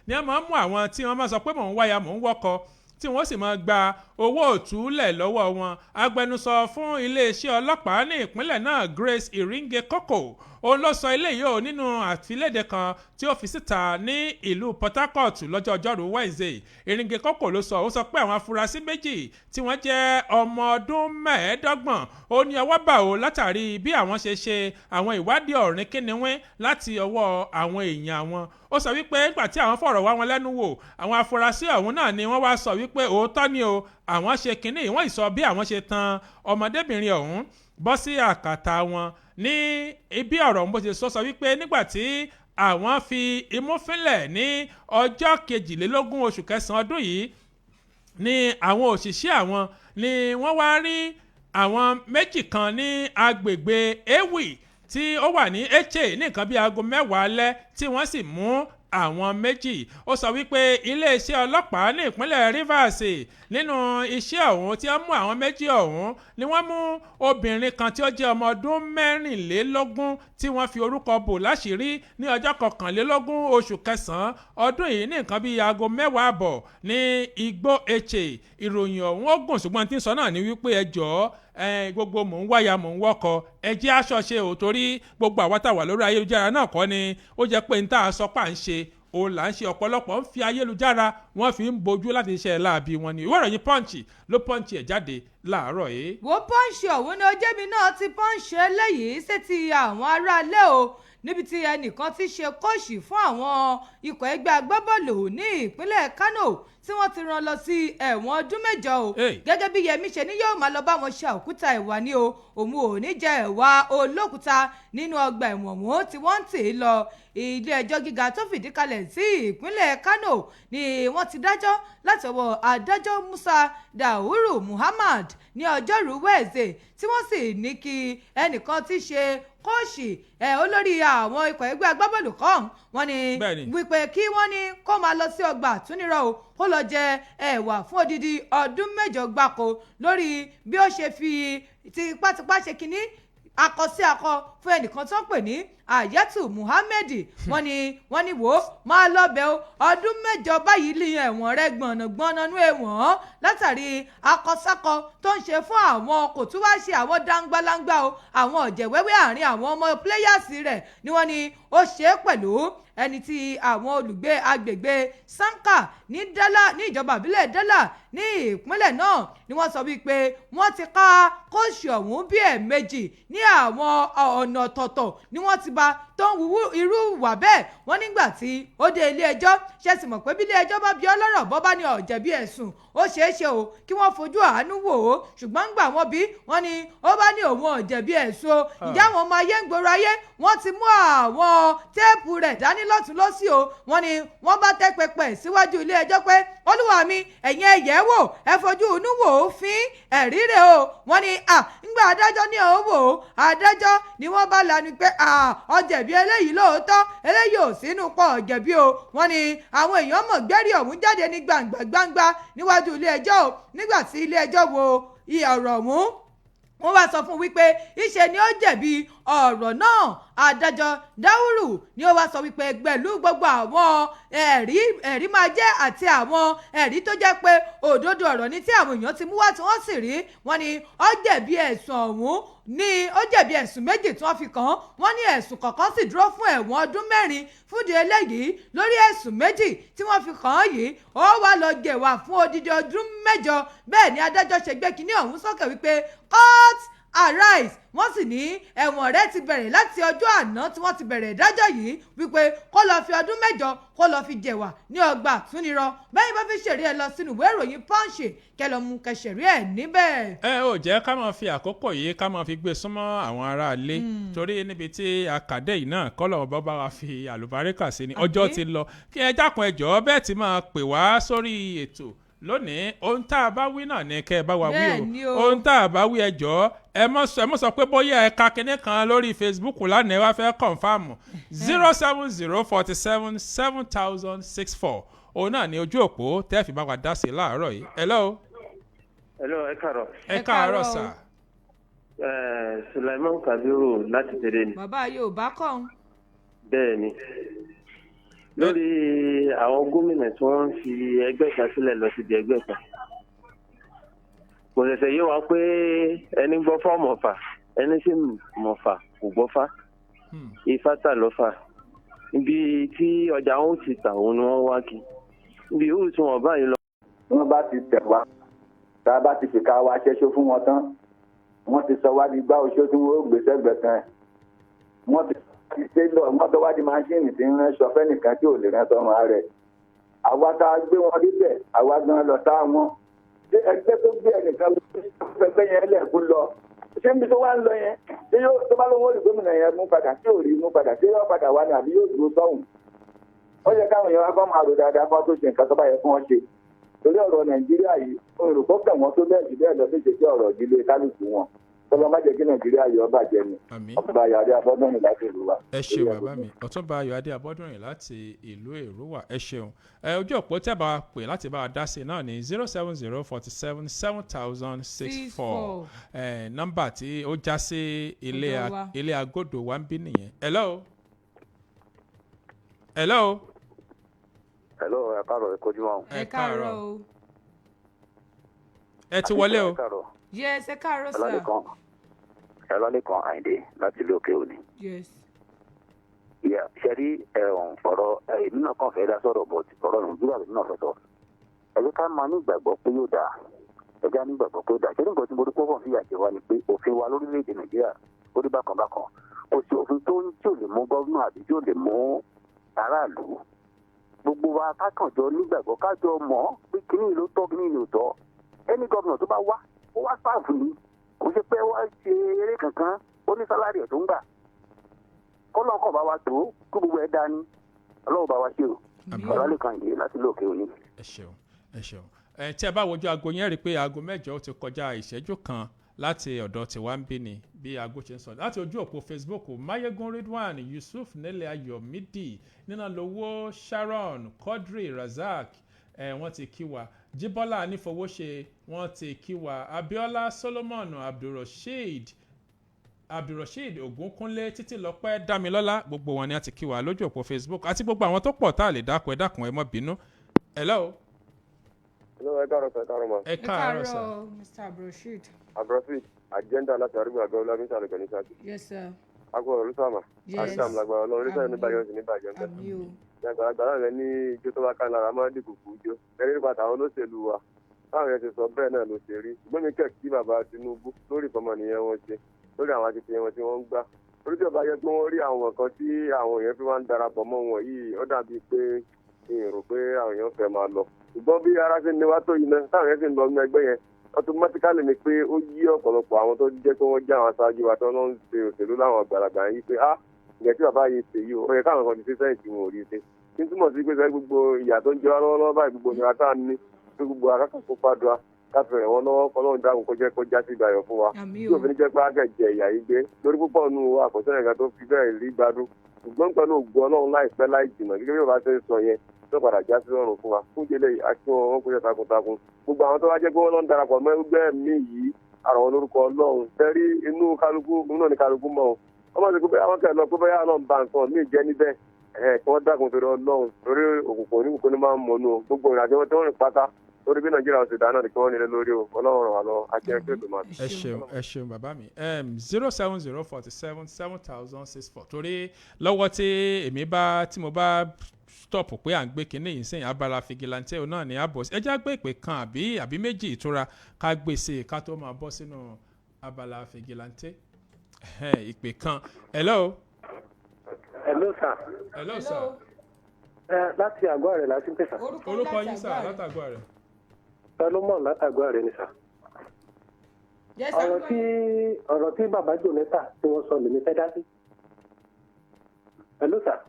ni wọ́n máa ń mú àwọn tí wọ́n máa sọ pé mò ń wáyà, mò ń wọ́kọ, tí wọ́n sì máa gba owó òtúlẹ̀ lọ́wọ́ wọn. Agbẹnusọ fún iléeṣẹ́ ọlọ́pàá ní ìpínlẹ̀ náà, Grace Iringe Koko, òun ló sọ eléyìí o nínú àfilédè kan tí ó fi síta ní ìlú Port Harcourt lọ́jọ́ ọjọ́rú Wednesday. Iringe Koko ló sọ, ó sọ pé àwọn afurasí méjì tí wọ́n jẹ́ ọmọ ọdún 25 ó ní ọwọ́ bà ó látàrí bí àwọn ṣe ṣe àwọn ìwádìí ọ̀rìn kínníwín láti ọwọ́ àwọn èèyàn àwọn. Ó sọ wípé nígbà tí àwọn fọ̀rọ̀ wá wọn lẹ́nu wò, àwọn afurasí ọ̀hún náà ni wọ́n wá sọ wípé òótọ́ ni o, àwọn ṣe kínní. Wọ́n ì sọ bí àwọn ṣe tan ọmọdébìnrin ọ̀hún bọ́ sí àkàtà wọn ní ibi ọ̀rọ̀ ọ̀hún bó ṣe sọ, sọ wípé nígbà tí àwọn fi imú fínlẹ̀ ní ọjọ́ 22 oṣù kẹsàn-án ọdún yìí ní àwọn òṣìṣẹ́ àwọn ni wọ́n wá rí àwọn méjì kan ní agbègbè Ewi tí ó wà ní Etche ní nǹkan bíi aago 10 alẹ́, tí wọ́n sì mú àwọn méjì. Ó sọ wípé iléeṣẹ́ ọlọ́pàá ní ìpínlẹ̀ Rivers, nínú iṣẹ́ ọ̀hún tí wọ́n mú àwọn méjì ọ̀hún ni wọ́n mú obìnrin kan tí ó jẹ́ ọmọ ọdún 24 tí wọ́n fi orúkọ bò láṣìírí ní ọjọ́ 21 oṣù kẹsàn-án ọdún yìí ní nǹkan bíi aago 10:30 ní Igbó Etche. Ìròyìn ọ̀hún ó gùn, ṣùgbọ́n tí ń sọ náà ní wípé ẹ jọ̀ọ́, gbogbo mò ń wáyà, mò ń wọ́kọ, ẹ jẹ́ aṣọ ṣe ò, torí gbogbo àwa tá wà lórí ayélujára náà kọ́ ni ó jẹ́ pé n tá a sọ pà ń ṣe òun là ń ṣe. Ọ̀pọ̀lọpọ̀ ń fi ayélujára, wọ́n fi ń bojú láti ṣe láabi wọn ni. Ìwé ìròyìn Punch ló punch ẹ̀ jáde láàárọ̀ yìí. Wo Punch ọ̀hún ni ojẹ́mi náà ti punch eléyìí sétí àwọn aráalé o, níbi tí ẹnìkan ti ṣe kóòṣì fún àwọn ikọ̀ ẹgbẹ́ agbábọ́ọ̀lù ní ìpínlẹ̀ Kano tí wọ́n ti rán lọ sí ẹ̀wọ̀n ọdún 8 o. Gẹ́gẹ́ bí Yẹmi ṣe ní yóò máa lọ bá wọn ṣe òkúta ẹ̀wà ni o, òun ò ní jẹ ẹ̀wà olókùúta nínú ọgbà ẹ̀wọ̀n wọn tí wọ́n ń tì í lọ. Ilé ẹjọ́ gíga tó fìdí kalẹ̀ sí ìpínlẹ̀ Kano ni wọ́n ti dájọ́ láti ọwọ́ adájọ́ Musa Dawuru Muhammad ní ọjọ́rùú Wednesday, tí wọ́n sì ní kí ẹnìkan tí ṣe kóòṣì ẹ̀ olórí àwọn ikọ̀ ẹgbẹ́ agbábọ́ọ̀lù kan, wọ́n ní wípé kí wọ́n ní kó máa lọ sí ọgbà àtúnirọ̀ o, kó lọ jẹ ẹ̀wà fún odidi ọdún 8 gbáko lórí bí ó ṣe fi tipátipá ṣe kínní. Akọ sí akọ fún ẹnìkan tó ń pè ní Ayatu Muhammed. Wọ́n ní wò ó máa lọ́bẹ̀ o, ọdún 8 báyìí lè ẹ̀wọ̀n rẹ̀ gbọ̀nàgbọ̀nà nú ẹ̀wọ̀n látàrí akọsákọ tó ń ṣe fún àwọn. Kò tún wá ṣe àwọn dangbalangba o, àwọn ọ̀jẹ̀wẹ́wẹ́ àárín àwọn ọmọ players rẹ̀ ni wọ́n ní ó ṣe é pẹ̀lú ẹni tí àwọn olùgbé agbègbè Sanka ní Dala, ní ìjọba ìbílẹ̀ Dala ní ìpínlẹ̀ náà, ni wọ́n sọ wípé wọ́n ti ká coach ọ̀hún bí ẹ̀ẹ̀mejì ní àwọn ọ̀nà ọ̀tọ̀ọ̀tọ̀ ni wọ́n ti bá tó ń wúwú irú ìwà bẹ́ẹ̀. Wọ́n nígbà tí ó dé ilé ẹjọ́, ṣe sì mọ̀ pé bí ilé ẹjọ́ bá bí ọlọ́rọ̀ bọ́ bá ní ọ̀jẹ̀bi ẹ̀sùn, ó ṣeé ṣe o kí wọ́n fojú àánú wò ó. Ṣùgbọ́n ńgbà wọ́n bí wọ́n ní ó bá ní òun ọ̀jẹ̀bi ẹ̀sùn o. Ǹjẹ́ àwọn ọmọ ayé ń gbòòrò ayé, wọ́n ti mú àwọn téèpù rẹ̀ dání lọ́tún lọ́sì o. Wọ́n ní wọ́n bá tẹ́ pẹpẹ síwájú ilé ẹjọ́ pé, "Olúwa mi, ẹ̀yin ẹ̀yẹ́ wò, ẹ fojú inú wò ó fín ẹ̀rí rẹ̀ o." Wọ́n ní à ńgbà adájọ́ ní òun wò ó, adájọ́ ni wọ́n bá lanu pé ó jẹ̀bi eléyìí lóòótọ́, eléyìí ò sínú pọ̀ jẹ̀bi o. Wọ́n ní àwọn èèyàn mọ̀ gbẹ́rì ọ̀hún jáde ní gbangba gbangba níwájú ilé ẹjọ́ o. Nígbà tí ilé ẹjọ́ wo ọ̀rọ̀ ọ̀hún, wọ́n wá sọ fún wípé ìṣe ni ó jẹ̀bi ọ̀rọ̀ náà. Adájọ́ Dáwùrù ni ó wá sọ wípé pẹ̀lú gbogbo àwọn ẹ̀rí, ẹ̀rí máa jẹ́ àti àwọn ẹ̀rí tó jẹ́ pé òdodo ọ̀rọ̀ ní tí àwọn èèyàn ti mú wá tí wọ́n sì rí, wọ́n ní ó jẹ̀bi ẹ̀sùn ọ̀hún, ní ó jẹ̀bi ẹ̀sùn méjì tí wọ́n fi kàn án. Wọ́n ní ẹ̀sùn kọ̀ọ̀kan sì dúró fún ẹ̀wọ̀n ọdún 4. Fúdi eléyìí, lórí ẹ̀sùn méjì tí wọ́n fi kàn án yìí, ó wá lọ jẹ̀wà fún odidi ọdún 8. Bẹ́ẹ̀ ni adájọ́ ṣe gbé kinní ọ̀hún sókè wípé, "Court arise." Wọ́n sì ní ẹ̀wọ̀n rẹ̀ ti bẹ̀rẹ̀ láti ọjọ́ àná tí wọ́n ti bẹ̀rẹ̀ ìdájọ́ yìí, wípé kó lọ́ọ́ fi ọdún 8 kó lọ́ọ́ fi jẹ̀wà ní ọgbà àtúnirọ. Bẹ́ẹ̀ bá fi ṣèrí ẹ lọ sínú ìwé ìròyìn Punch, kẹ lọ mú kẹsẹ̀rí ẹ̀ níbẹ̀. Ẹ ò jẹ́ ká máa fi àkókò yìí ká máa fi gbé súnmọ́ àwọn aráalé, torí níbi tí akàdé yìí náà kọ́lọ̀ bọ́ bá wa fi àlùbáríkà sí ni ọjọ́ ti lọ. Kí ẹ dákun, ẹ jọ̀ọ́, bẹ́ẹ̀ ti máa pè wá sórí ètò lónìí, ohun tá a bá wí náà ni kẹ́ ẹ bá wa wí o. Ohun tá a bá wí, ẹ jọ̀ọ́, ẹ mọ̀ sọ pé bóyá ẹ̀ka kinní kan lórí Facebook lánàá, ẹ wá fẹ́ confirm. 07047 7064, òun náà ni ojú òpó tẹ́ fi bá wa dá sí láàárọ̀ yìí. Hello. Hello, ẹ káàárọ̀. Ẹ káàárọ̀ sà. Ẹ Sulaiman Kabiru láti tẹ̀lé ni. Bàbá Yorùbá kàn. Bẹ́ẹ̀ ni, lórí àwọn gómìnà tí wọ́n ń fi ẹgbẹ́ kan sílẹ̀ lọ síbi ẹgbẹ́ kan, kò ṣẹ̀ṣẹ̀ yé wa pé ẹni gbọ́ fọ́ mọ̀fà, ẹni sì mọ̀fà kò gbọ́ fá, ifá tà lọ́fà. Ibi tí ọjà wọn ti tà, òun ni wọ́n wá kí ibi yòówù tí wọ́n báyìí lọ. Wọ́n bá ti tẹ̀ wá, tá a bá ti fìkà wa ṣẹ́ṣó fún wọn tán, wọ́n ti sọ wá di gbá oṣó tí wọ́n ó gbé sẹ́gbẹ̀ẹ́ kan. Wọ́n ti ṣe lọ, wọ́n sọ wá di machine tí ń ránṣọ fẹ́nìkan tí ò lè rán sọrùn ara rẹ̀. Àwa tá a gbé wọn débẹ̀, àwa gan lọ tá wọn. Ṣé ẹgbẹ́ tó gbé ẹnìkan ẹgbẹ́ yẹn lẹ́ẹ̀kú lọ, ṣé níbi tó wá ń lọ yẹn, ṣé yóò tó bá lóun ó rí gómìnà yẹn mú padà, tí ò rí mú padà, ṣé yóò padà wá ní àbí yóò dúró sọ́hùn? Ó yẹ káwọn èèyàn wá kọ́ máa rò dáadáa kó tó ṣe nǹkan tó bá yẹ fún wọn ṣe, torí ọ̀rọ̀ Nàìjíríà yìí, olùkọ́ kẹ̀ wọ́n tó bẹ́ẹ̀ jù bẹ́ẹ̀ lọ sí ìṣèjì ọ̀rọ̀ ìdílé kálukú wọn. Tọ́lọ́ má jẹ́ kí Nàìjíríà yọ ọ́ bàjẹ́ ni. Ọba Ayọ̀adé Abọ́dúnrìn láti ìlú wa. Ẹ ṣeun bàbá mi, Ọ̀túnba Ayọ̀adé Abọ́dúnrìn láti ìlú Èrúwà, ẹ ṣeun. Ẹ ojú òpó tẹ́ bá wa pè láti bá wa dá sí náà ní 07047 7064. Ẹ nọ́mbà tí ó já sí ilé agodo wa ń bí nìyẹn. Hello. Hello. Hello, ẹ káàárọ̀, ẹ kojú wọn. Ẹ káàárọ̀ o. Ẹ ti wọlé o. Yes, ẹ káàárọ̀ sir. Ọlálẹ́kan, Ọlálẹ́kan Àyìndé láti ìlú Òkè Òní. Yes. Ṣe rí ọ̀rọ̀ èmi náà kàn fẹ́ dá sọ̀rọ̀, but ọ̀rọ̀ Nàìjíríà lèmi náà fẹ́ sọ. Ẹ jẹ́ ká máa ní ìgbàgbọ́ pé yóò dáa. Ẹ jẹ́ ní ìgbàgbọ́ pé yóò dáa. Ṣé ní nǹkan tí mo rí pọ́pọ̀ fìyà jẹ wá ni pé òfin wa lórílẹ̀‐èdè Nàìjíríà, ó rí bákan bákan. Kò sí òfin tó tí ò lè mú governor àbí tí ò lè mú aráàlú. Gbogbo wa kákànjọ nígbàgbọ́, kájọ mọ̀ pé kíní ló tọ́, kíní ló tọ́. Ẹni governor tó bá wá, ó wá serve ni, kò ṣe pé wá ṣe eré kankan. Ó ní salary ẹ̀ tó ń gbà. Kọ́lọ́kọ̀ bá wa tó kí gbogbo ẹ̀ dání, Ọlọ́run bá wa ṣe o. Ọlọ́lẹ́kan ìdílé láti lóòkè òní. Ẹ ṣeun, ẹ ṣeun. Ẹ tí ẹ bá wojú aago yẹn, rí i pé aago 8 ó ti kọjá ìṣẹ́jú kan láti ọ̀dọ̀ tiwa ń bí ni bí aago ṣe ń sọ. Láti ojú òpó Facebook, Mayegun Ridwan Yusuf, Nílẹ̀ Ayọ̀mídì, Nínà Lówó, Sharon Quadri, Razak, ẹ wọ́n ti kí wa. Jíbọ́lá Anífowóṣe, wọ́n ti kí wa. Abiola Solomon Abdulrasheed. Abdulrasheed Ogunkunle, Títílọpẹ́ Dámilọ́lá, gbogbo wọn ni a ti kí wa lójú òpó Facebook àti gbogbo àwọn tó pọ̀ tá a lè dákun. Ẹ dákun, ẹ má bínú. Hello. Hello, ẹ káàárọ̀ sir, ẹ káàárọ̀ ma. Ẹ káàárọ̀ sir. Mr. Abdulrasheed. Abdulrasheed agenda láti arúgbó àgọ́ ọlọ́mí sàlùkẹ́ ní sáà. Yes sir. Agbó ọ̀rọ̀ lùsàmà. Yes. Àdìsàm lágbára Ọlọ́run oríṣiríṣi ní bàjẹ́ òsì ní bàjẹ́ ńbẹ. Àmín o. Àgbàlagbà náà lẹ ní ijó tó bá ká lára máa ń dìbò kú ijó. Ẹni nípa tàwọn olóṣèlú wa. Báwọn yẹn ti sọ bẹ́ẹ̀ náà ló ṣe rí. Ṣùgbọ́n mi kẹ̀ kí bàbá Tinubu lórí ìfọmọnìyàn wọn ṣe, lórí àwọn akitiyan wọn tí wọ́n ń gbá. Torí tí ọba yẹ pé wọ́n rí àwọn nǹkan tí àwọn èèyàn fi wá ń darapọ̀ mọ́ wọn yìí, ó dàbí pé èrò pé àwọn èèyàn fẹ́ máa lọ. Ṣùgbọ́n bí ara ṣe ń ní wá tó yìí náà, táwọn èèyàn sì ń lọ nínú ẹgbẹ́ yẹn, automatically ni pé ó yí ọ̀pọ̀lọpọ̀ àwọn tó jẹ́ pé wọ́n jẹ́ àwọn aṣáájú wa tó ń ṣe òṣèlú láwọn àgbàlagbà yìí pé ah, ìyẹn tí bàbá yìí ṣe yìí o, ó yẹ káwọn kan ti ṣe sẹ́yìn tí wọn ò rí ṣe. Tí ń túmọ̀ sí pé sẹ́ gbogbo ìyà tó ń jẹ wá lọ́wọ́lọ́wọ́ báyìí, gbogbo ìnira tá a ní pé gbogbo akákòókò kó fàdúrà káfíńrẹ̀ wọn lọ́wọ́, kọ́lọ́run dáhùn kó jẹ́ kó já sí ìgbàyọ̀ fún wa. Àmín Tí o. òfin jẹ́ pé ágẹ̀jẹ̀ ìyà yìí gbé lórí púpọ̀ nù wa, kò sẹ́yìn kan tó fi bẹ́ẹ̀ rí gbádùn. Ṣùgbọ́n pẹ̀lú ògùn Ọlọ́run, láìpẹ́ láì jìnnà, gẹ́gẹ́ bí bàbá ṣe ń sọ yẹn, tó padà já sí ọ̀run fún wa. Fún ìdílé àti wọn kó jẹ́ takuntakun. Gbogbo àwọn tó wá jẹ́ pé wọ́n lọ ń darapọ̀ mọ́ ẹgbẹ́ mi yìí, àrùn wọn lórúkọ Ọlọ́run tẹ́rí inú kálukú inú náà ní kálukú mọ́ o. Wọ́n máa ń sọ pé àwọn kẹ́ lọ pé bóyá Ọlọ́run ba nǹkan míì jẹ́ níbẹ̀, ẹ̀ kí wọ́n dákun torí Ọlọ́run, torí òkùnkùn oníkùnkùn ní máa ń mọ̀nú o. Gbogbo ìrìnàjò wọn tí wọ́n rìn pátá torí bí Nàìjíríà ṣe dáná ni kí wọ́n nílé lórí o. Ọlọ́run ràn wá lọ́wọ́ àti ẹgbẹ́ tó máa. Ẹ ṣeun, ẹ ṣeun bàbá mi. 07047 7064, torí lọ́wọ́ tí èmi bá tí mo bá stop pé à ń gbé kinní yìí sẹ́yìn, abala fìgìláńtẹ́ òun náà ní àbọ̀. Ẹ já gbé ìpè kan àbí méjì ìtura ká gbé sí i ká tó máa bọ́ sínú abala fìgìláńtẹ́. Ìpè kan. Hello. Hello sir. Hello sir. Ẹ láti àgọ́ rẹ̀ láti ń pè sir. Orúkọ yín sir, látàgọ́ rẹ̀. Solomon látàgọ́ rẹ̀ ni sir. Yes sir. Ọ̀rọ̀ tí bàbá Jonathan tí wọ́n sọ lèmi fẹ́ dá sí. Hello sir.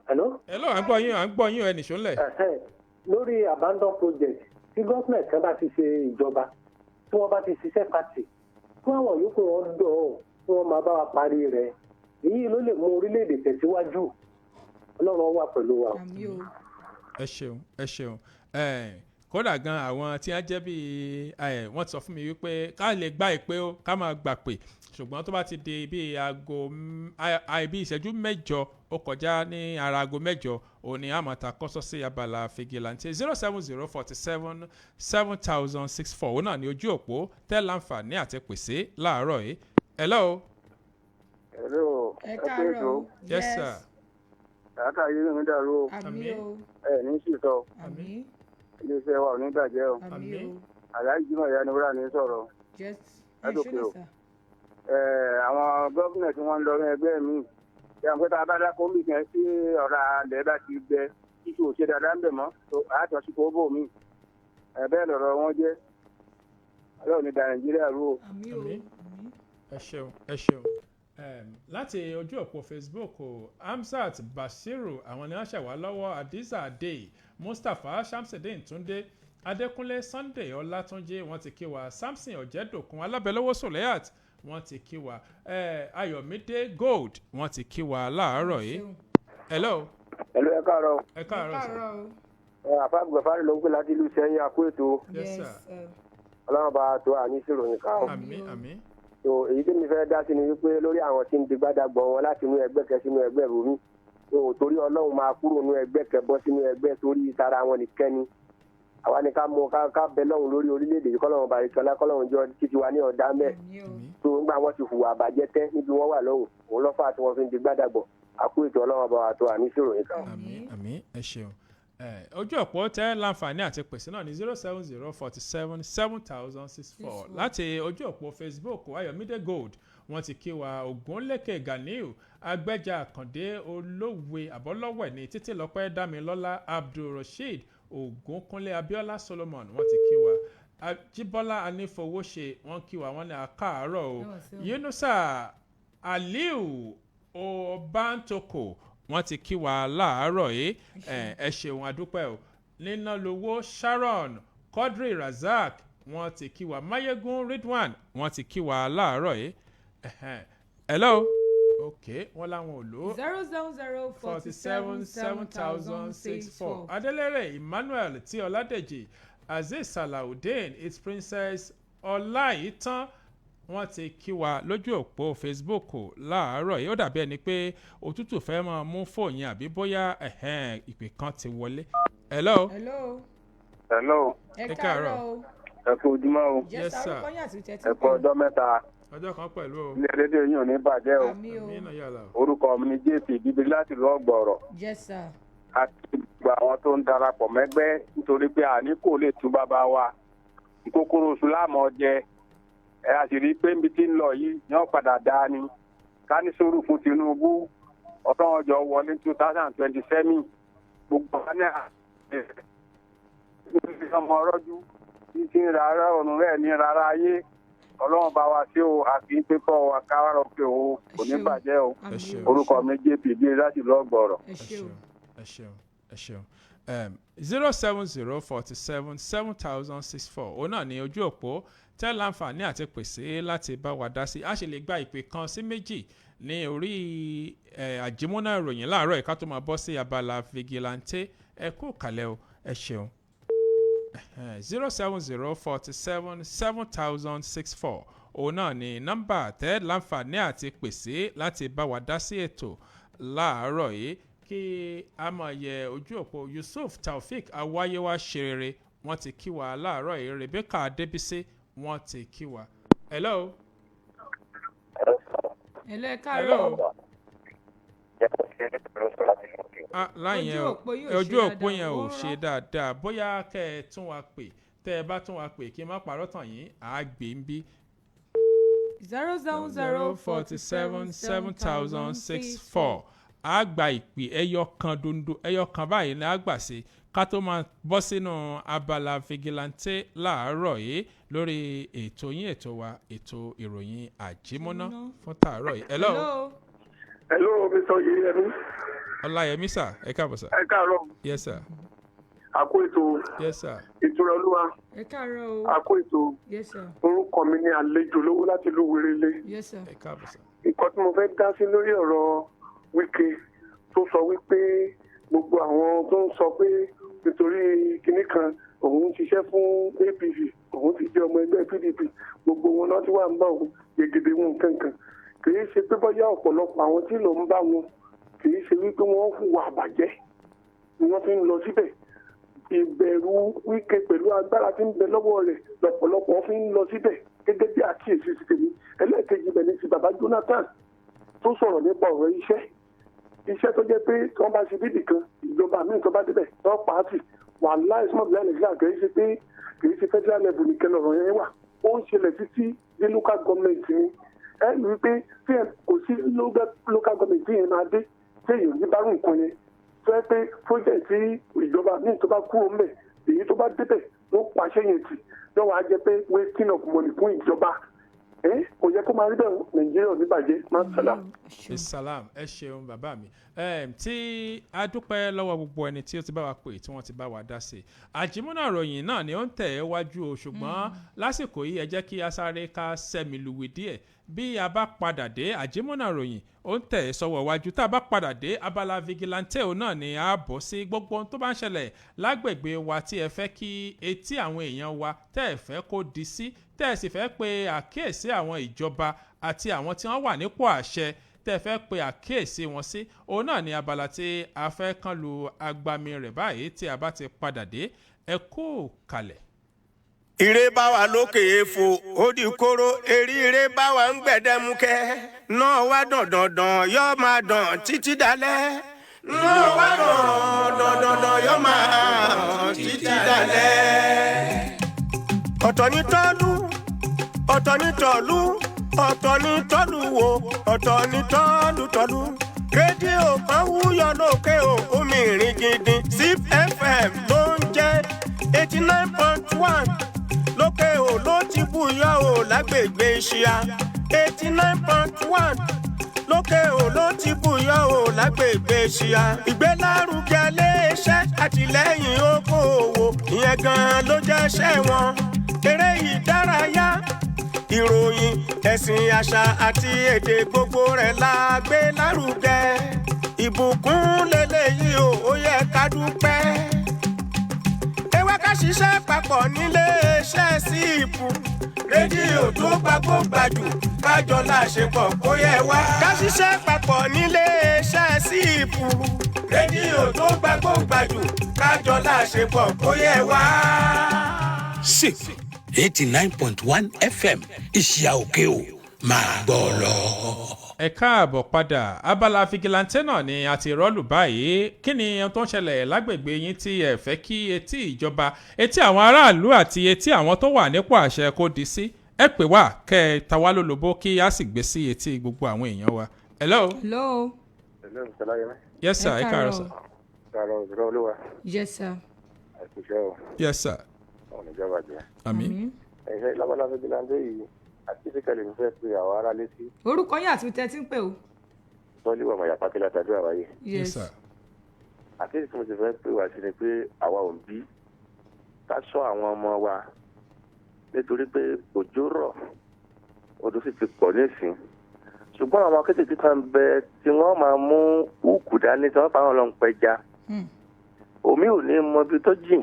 Hello. Hello, à ń gbọ́ yín, à ń gbọ́ yín, ẹ nìṣó ńlẹ̀. Ẹ̀hẹ́n. Lórí abandon project, tí gọ́ọ̀mẹ̀ntì kan bá ti ṣe ìjọba, tí wọ́n bá ti ṣiṣẹ́ pàtì, kí àwọn yòókù wọn dọ̀ ọ́, kí wọ́n máa bá wa parí rẹ̀. Èyí ló lè mú orílẹ̀-èdè tẹ̀síwájú. Ọlọ́run wà pẹ̀lú wa. Àmín o. Ẹ ṣeun, ẹ ṣeun. Kódà gan àwọn tí wọ́n jẹ́ bíi wọ́n ti sọ fún mi wípé ká lè gba ìpè o, ká máa gbà pé, ṣùgbọ́n tó bá ti di bíi aago bí ìṣẹ́jú 8 ó kọjá ní ara aago 8, òun ni a máa ta kọ́sọ́ sí abala fìgìláńtì. 07047 7064, òun náà ní ojú òpó tẹ́ láǹfààní àti pèsè láàárọ̀ yìí. Hello. Hello. Ẹ káàárọ̀ o. Yes sir. Làákà yìí ní dàrú o. Àmín o. Ẹ ní sì sọ. Àmín. Iléeṣẹ́ wa ò ní bàjẹ́ o. Àmín o. Aláàjì Jimoh Ìyanu ní sọ̀rọ̀. Yes. Ẹ Ládòkè ṣe o. sir. Ẹ àwọn gómìnà tí wọ́n ń lọ ní ẹgbẹ́ mi. Ṣé àwọn pẹ́ẹ́tà bá dákó mi kan sí ọ̀rá alẹ́ bá ti gbẹ títí ò ṣe dáadáa ń bẹ̀ mọ́ tó àtọ̀ sí kó bò mí. Ẹ bẹ́ẹ̀ lọ̀rọ̀ wọn jẹ́. Ọlọ́run ní da Nàìjíríà rú o. Àmín o. Àmín. Ẹ ṣeun, ẹ ṣeun. Láti ojú òpó Facebook o, Hamzat Bashiru, àwọn ni wọ́n ṣẹ̀wá lọ́wọ́, Hadiza Adey, Mustapha Shamsideen, Túndé Adékúnlé, Sunday Ọlátúnjí, wọ́n ti kí wa. Samson Ọ̀jẹ̀dòkun, Alábẹ́lọ́wọ́ Soleat, wọ́n ti kí wa. Ayọ̀mídé Gold, wọ́n ti kí wa láàárọ̀ yìí. Hello. Hello, ẹ káàárọ̀. Ẹ káàárọ̀ sir. Ẹ àfa gbẹ̀fárì ló ń pè láti ìlú Sẹ́yìn, àkó ètò. Yes sir. Ọlọ́run bá tó àní ìṣòròyìn ká o. Àmín, àmín. So èyí tí mi fẹ́ dá sí ni wípé lórí àwọn tí ń di gbádàgbọ́ wọn láti inú ẹgbẹ́ kẹ sínú ẹgbẹ́ rúmi, wọn ò torí Ọlọ́run máa kúrò nínú ẹgbẹ́ kẹ bọ́ sínú ẹgbẹ́ torí tara wọn nìkan ni. Àwa ni ká mú ká bẹ lọ́hùn lórí orílẹ̀-èdè yìí, kọ́lọ́hún bá ìṣọlá, kọ́lọ́hún jọ títí wa ní ọ̀dá mẹ́ tó ń gbà wọ́n ti hùwà àbàjẹ́ tẹ́ níbi wọ́n wà lọ́hùn, òun lọ́fà tí wọ́n fi ń di gbádàgbọ́. Àkú ètò, Ọlọ́run bá wa tó àní ìṣòròyìn kan. Àmín, àmín, ẹ ṣeun. Ojú òpó tẹ́ láǹfààní àti pèsè náà ní 07047 7064. Láti ojú òpó Facebook, Ayọ̀mídé Gold, wọ́n ti kí wa. Ògúnlékè Ganiu, Agbẹ́jà Àkàndé, Olówe Àbọ́lọ́wẹ̀ ní Títílọpẹ́ Dámilọ́lá, Abdulrasheed Ògúnkúnlé, Abíọ́lá Solomon, wọ́n ti kí wa. Ajíbọ́lá Anífowóṣe, wọ́n kí wa, wọ́n ní àkàárọ̀ o. Yunusa Aliu Ọbántoko, wọ́n ti kí wa láàárọ̀ yìí. Ẹ ṣeun, adúpẹ́ o. Níná lowó Sharon, Quadri Razak, wọ́n ti kí wa. Mayegun Ridwan, wọ́n ti kí wa láàárọ̀ yìí. Hello, ok, wọ́n láwọn ò lò ó. 070 47 7064. Adelere Emmanuel tí Ọládèjì, Azeez Salawudeen, its Princess Ọláìtàn. Wọ́n ti kí wa lójú òpó Facebook láàárọ̀ yìí. Ó dàbí ẹni pé òtútù fẹ́ máa mú fóònù, àbí bóyá ẹ̀hẹ́n, ìpè kan ti wọlé. Hello. Hello. Hello. Ẹ káàárọ̀ o. Ẹ kú ojúmọ́ o. Yes sir, orúkọ yín àti ìtẹ́tí. Ẹ kú ọjọ́ mẹ́ta. Ọjọ́ kan pẹ̀lú o. Ilé rédíò yín ò ní bàjẹ́ o. Àmín o. Àmín náà yàrá o. Orúkọ mi ni JP Bíbí láti ìlú Ọ̀gbọ̀rọ̀. Yes sir. Àti gbogbo àwọn tó ń darapọ̀ mẹ́gbẹ́, nítorí pé àní kò lè tú bàbá wa. Kókóró oṣù láàmú ọjẹ. Ẹ a sì rí i pé níbi tí ń lọ yìí yóò padà dáa ni. Ká ní sùúrù fún Tinubu. Ọdún ọjọ́ wọlé 2027. Gbogbo wa ní ọmọ ọrọ́jú tí ń ra ara ọ̀run rẹ̀ ní rárá ayé. Ọlọ́run bá wa sí o, àfi pípọ̀ wa káwárọ̀ pé o kò ní bàjẹ́ o. Ẹ ṣeun. Orúkọ mi JP bí láti lọ́gbọ̀rọ̀. Ẹ ṣeun. Ẹ ṣeun, ẹ ṣeun. 07047 7064, òun náà ní ojú òpó tẹ́ láǹfààní àti pèsè láti bá wa dá sí. A sì lè gba ìpè kan sí méjì ní orí àjímúná ìròyìn láàárọ̀ yìí ká tó máa bọ́ sí abala vigilante. Ẹ kú kàlẹ́ o, ẹ ṣeun. 07047 7064, òun náà ní nọ́mbà tẹ́ láǹfààní àti pèsè láti bá wa dá sí ètò láàárọ̀ yìí, kí a máa yẹ ojú òpó. Yusuf Taofik Awáyéwá Ṣerere, wọ́n ti kí wa láàárọ̀ yìí. Rebecca Adébísí, wọ́n ti kí wa. Hello. Hello, ẹ káàárọ̀. Hello. Ah, láyẹn Ojú o òpó yóò ṣe ojú òpó dáadáa, yẹn ò ó ṣe rán. dáadáa. Bóyá kẹ́ ẹ tún wa pè, tẹ́ ẹ bá tún wa pè, kí n má parọ́ tàn yín, àá gbé ń bí. 070 47 7064. A gba ìpè ẹyọ kan dondo, ẹyọ kan báyìí ni a gbà sí ká tó máa bọ́ sínú abala vigilante láàárọ̀ yìí lórí ètò yín, ètò wa, ètò ìròyìn àjímọ́ná fún tàárọ̀ yìí. Hello. Hello, Mr. Oyeyemi. Ọláyẹmí sir, ẹ káàbọ̀ sir. Ẹ káàárọ̀. Yes sir. Àkó ètò. Yes sir. Ìtura olúwa. Ẹ káàárọ̀ o. Àkó ètò. Yes sir. Orúkọ mi ní Àlejò Lówó láti ìlú Wérélé. Yes sir. Ẹ káàbọ̀ sir. Nǹkan tí mo fẹ́ dá sí lórí ọ̀rọ̀ Wike tó sọ wípé gbogbo àwọn tó ń sọ pé nítorí kinní kan òun ń ṣiṣẹ́ fún APC, òun ti jẹ́ ọmọ ẹgbẹ́ PDP, gbogbo wọn náà ti wà ń bá òun yegede wọn kankan. Kì í ṣe pé bóyá ọ̀pọ̀lọpọ̀ àwọn tí ló ń bá wọn, kì í ṣe wípé wọ́n hùwà àbàjẹ́ ni wọ́n fi ń lọ síbẹ̀. Ìbẹ̀rù Wike pẹ̀lú agbára tí ń bẹ lọ́wọ́ rẹ̀ lọ́pọ̀lọpọ̀ fi ń lọ síbẹ̀, gẹ́gẹ́ bí àkíyèsí ti tèmi. Ẹlẹ́ẹ̀kejì bẹ̀ ní ti bàbá Jonathan tó sọ̀rọ̀ nípa ọ̀rọ̀ iṣẹ́ iṣẹ́ tó jẹ́ pé tí wọ́n bá ṣe bíbì kan, ìjọba míì tó bá débẹ̀ tó pa á tì. Wàhálà ìsúnmọ́ bíi Nàìjíríà, kì í ṣe pé kì í ṣe federal level nìkan lọ̀rọ̀ yẹn wà, ó ń ṣẹlẹ̀ títí dé local government ni. Ẹ rí i pé tí ẹ kò sí local government tí yẹn máa dé tí èèyàn ní bárù nǹkan yẹn tó yẹ pé project tí ìjọba míì tó bá kúrò ńbẹ̀, èyí tó bá débẹ̀ ló pàṣẹ yẹn tì, yóò wá jẹ́ pé wasting of money fún ìjọba. Ẹ kò yẹ kó máa rí bẹ́ẹ̀. Nàìjíríà ò ní bàjẹ́. Máa sàlám. Salam, ẹ ṣeun bàbá mi. Tí a dúpẹ́ lọ́wọ́ gbogbo ẹni tí ó ti bá wa pè, tí wọ́n ti bá wa dá sí i. Àjímúnà ròyìn náà ni ó ń tẹ̀ ẹ́ wájú o, ṣùgbọ́n lásìkò yìí, ẹ jẹ́ kí a sáré ká sẹ́mi luwe díẹ̀. Bí a bá padà dé, àjímúnà ròyìn ó ń tẹ̀ ẹ́ sọ́wọ́ wájú. Tá a bá padà dé, abala vigilante òun náà ni a bọ̀ sí. Gbogbo ohun tó bá ń ṣẹlẹ̀ lágbègbè wa tí ẹ fẹ́ kí etí àwọn èèyàn wa tẹ́ ẹ fẹ́ kó di sí, tẹ́ ẹ sì fẹ́ pe àkíyèsí àwọn ìjọba àti àwọn tí wọ́n wà nípò àṣẹ, tẹ́ ẹ fẹ́ pe àkíyèsí wọn sí, òun náà ni abala tí a fẹ́ kán lu agbami rẹ̀ báyìí tí a bá ti padà dé. Ẹ kú kalẹ̀. Ire bá wa lókè èèfò, ó di kóró erí. Ire bá wa ń gbẹ̀dẹ̀mukẹ́ náà wá dàn dàn dàn, yóò máa dàn títí dalẹ́. Náà wá dàn dàn dàn dàn, yóò máa dàn títí dalẹ́. Ọ̀tọ̀ ní tọ́lú, ọ̀tọ̀ ní tọ́lú, ọ̀tọ̀ ní tọ́lú wo, ọ̀tọ̀ ní tọ́lú tọ́lú. Rédíò kan wúyọ lókè o, omi ìrìn gidi. Zip FM ló ń jẹ́ 89.1. Lókè o ló ti búyọ o lágbègbè ìṣíà. 89.1, lókè o ló ti búyọ o lágbègbè ìṣíà. Ìgbélárugẹ iléeṣẹ́, àtìlẹ́yìn okòòwò, ìyẹn gan-an ló jẹ́ iṣẹ́ wọn. Eré ìdárayá, ìròyìn, ẹ̀sìn, àṣà àti èdè, gbogbo rẹ̀ la gbé lárugẹ. Ìbùkún lélẹ́yìí o, ó yẹ ká dúpẹ́. Ẹ wá ká ṣiṣẹ́ papọ̀ nílé iṣẹ́ síìpù. Rédíò tó gbàgbó gbàjù kájọ láṣepọ̀ kó yẹ wá. Ká ṣiṣẹ́ papọ̀ nílé iṣẹ́ síìpù. Rédíò tó gbàgbó gbàjù kájọ láṣepọ̀ kó yẹ wá. 6 89.1 FM ìṣìyà òkè o máa gbọ́ lọ. Ẹ káàbọ̀ padà. Abala fìgìláńtẹ́ náà ni a ti rọ́ọ̀lù báyìí. Kí ni ohun tó ń ṣẹlẹ̀ lágbègbè yín tí ẹ fẹ́ kí etí ìjọba, etí àwọn aráàlú àti etí àwọn tó wà nípò àṣẹ kó di sí? Ẹ pè wá kẹ́ ẹ ta wá lólobó kí a sì gbé sí etí gbogbo àwọn èèyàn wa. Hello. Hello. Hello, Mr. Láyẹmí. Yes sir, ẹ káàárọ̀ sir. Káàárọ̀, ìṣòro olúwa. Yes sir. Àìkúṣẹ́ o. Yes sir. Ọ̀nà ìjọba jẹ́. Àmín. Ẹ̀ṣẹ́ lábala fìgìláńtẹ́ yìí àti fíkẹ́lì ń fẹ́ pe àwọn ará létí. Orúkọ yín àti tẹ́ tí ń pè o. Sọ́lí wà mọ̀yà pákílà tàbí àwáyé. Yes sir. Àkíyèsí tí mo ti fẹ́ pè wá sí ni pé àwa ò ń bí ká ṣọ́ àwọn ọmọ wa nítorí pé òjò rọ̀, odò sì ti pọ̀ nísìn, ṣùgbọ́n àwọn akékèké kan bẹ tí wọ́n máa mú úùkù dání tí wọ́n fà wọn lọ ń pẹja. Omi ò ní mọ ibi tó jìn,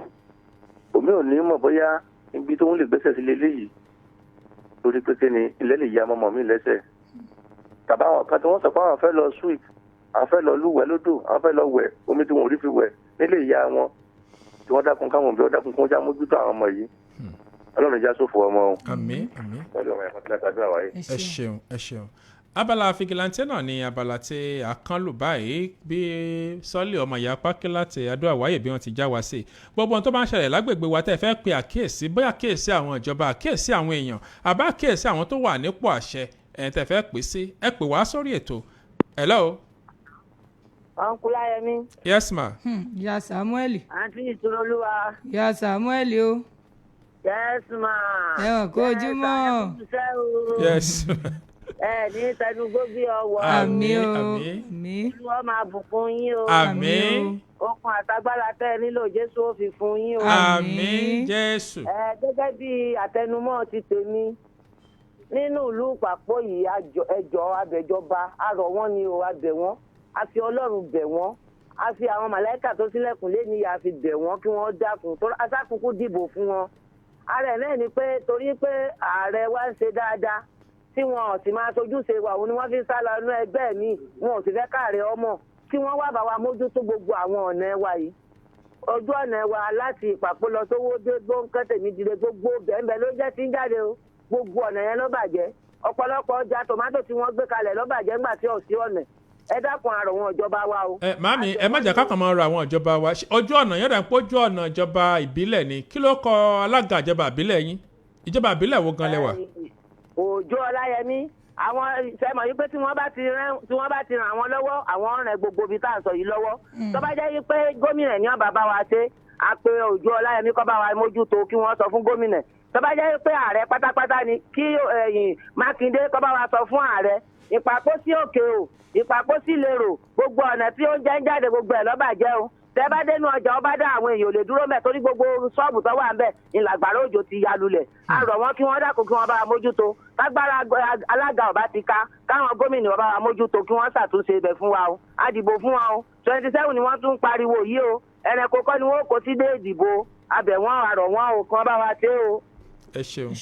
omi ò ní mọ bóyá ibi tó ń lè gbẹ́sẹ̀ sí leléyìí, torí pé kíni ilẹ̀ lè ya ọmọ mi lẹ́sẹ̀, tàbí àwọn kan tí wọ́n sọ pé àwọn fẹ́ lọ sweep, àwọn fẹ́ lọ lúwẹ̀ẹ́ lódò, àwọn fẹ́ lọ wẹ̀ omi tí wọn ò rí fi wẹ̀ nílé ìyá wọn, tí wọ́n dákun káwọn òbí wọn dákun kó já mójútó àwọn ọmọ yìí. Ọlọ́run já sófo ọmọ o. Àmín, àmín. Pẹ̀lú ọmọ ẹ̀kọ́ tí láti àdúrà wáyé. Ẹ ṣeun, ẹ ṣeun. Abala fìgìláńtẹ́ náà ni abala tí a kán lù báyìí. Bí Sọ́lé ọmọ ìyá pákí láti Adó Àwáyè bí wọ́n ti já wa sí, gbogbo ohun tó bá ń ṣẹlẹ̀ lágbègbè wa tẹ́ ẹ fẹ́ pe àkíyèsí, bóyá àkíyèsí àwọn ìjọba, àkíyèsí àwọn èèyàn, àbá àkíyèsí àwọn tó wà nípò àṣẹ ẹ̀ tẹ́ fẹ́ pè sí, ẹ pè wá sórí ètò. Hello. Uncle Láyẹmí. Yes ma. Ya Samuel. Àǹtí ìṣòro olúwa. Ya Samuel o. Yes ma. Ẹ hàn kó ojúmọ́. Yes. Ẹ ní tẹnugbó bí ọwọ́. Àmín o. Àmín. Olúwa máa bùkún yín o. Àmín. Okun àtagbára tẹ́ ẹ nílò, Jésù ó fi fún yín o. Àmín Jésù. Ẹ gẹ́gẹ́ bí àtẹnumọ́ ti tèmi nínú ìlú Pàpọ̀ yìí, ẹjọ́ abẹ́jọba a rọ̀ wọ́n ni o, a bẹ̀ wọ́n, a fi Ọlọ́run bẹ̀ wọ́n, a fi àwọn màláìkà tó sílẹ̀kùn lé níyà fi bẹ̀ wọ́n kí wọ́n dákun tó asákùnkùn dìbò fún wọn. Ààrẹ náà ni pé torí pé ààrẹ wa ń ṣe dáadáa tí wọn ò sì máa tojúṣe wa, òun ni wọ́n fi ń sá lọ inú ẹgbẹ́ mi, wọn ò sì fẹ́ káàrẹ ọmọ kí wọ́n wá bá wa mójútó gbogbo àwọn ọ̀nà wa yìí, ojú ọ̀nà wa láti Ìpàpọ̀ lọ sówó dé gbóǹkẹ́ tèmi dire, gbogbo bẹ́ẹ̀ ló jẹ́ tí ń jáde o. Gbogbo ọ̀nà yẹn ló bàjẹ́. Ọ̀pọ̀lọpọ̀ ọjà tòmátò tí wọ́n gbé kalẹ̀ ló bàjẹ́ ńgbà tí ò sí ọ̀nà. Ẹ dákun, àrò wọn ìjọba wa o. Ẹ màmí, ẹ má jẹ́ ká kàn máa rọ àwọn ìjọba wa. Ojú ọ̀nà yẹn dà ń pé ojú ọ̀nà ìjọba ìbílẹ̀ ni. Kí ló kọ alága ìjọba ìbílẹ̀ yín? Ìjọba ìbílẹ̀ wo gan lẹ wà? Òjò Ọláyẹmí, àwọn sẹmọ yìí pé tí wọ́n bá ti ràn àwọn lọ́wọ́, àwọn ràn gbogbo ibi tá à ń sọ yìí lọ́wọ́. Tó bá jẹ́ yìí pé gómìnà ní ọba bá wa ṣe, a pé Òjò Ọláyẹmí kó bá wa mójútó, kí wọ́n sọ fún gómìnà. Tó bá jẹ́ pé ààrẹ pátápátá ni, kí ẹ̀yìn Mákindé kó bá wa sọ fún ààrẹ. Ìpàpọ̀ sí òkè o, Ìpàpọ̀ sí lérò, gbogbo ọ̀nà tí oúnjẹ ń jáde, gbogbo ẹ̀ ló bàjẹ́ o. Tẹ bá dénú ọjà ọba dá, àwọn èèyàn ò lè dúró mẹ́ torí gbogbo ṣọ́ọ̀bù tó wà ń bẹ̀ ìlàgbàrá òjò ti ya lulẹ̀. A rọ̀ wọ́n kí wọ́n dákun, kí wọ́n bá wa mójútó. Tágbára alága ọba ti ká, káwọn gómìnà ọba wa mójútó, kí wọ́n ṣàtúnṣe ibẹ̀ fún wa o. A dìbò fún wa o. 27 ni wọ́n tún ń pariwo yìí o. Ẹranko kọ́ ni wọ́n kó sí dé ìdìbò abẹ̀ wọ́n. A rọ̀ wọ́n o, kí wọ́n bá wa ṣe o. Ẹ ṣeun,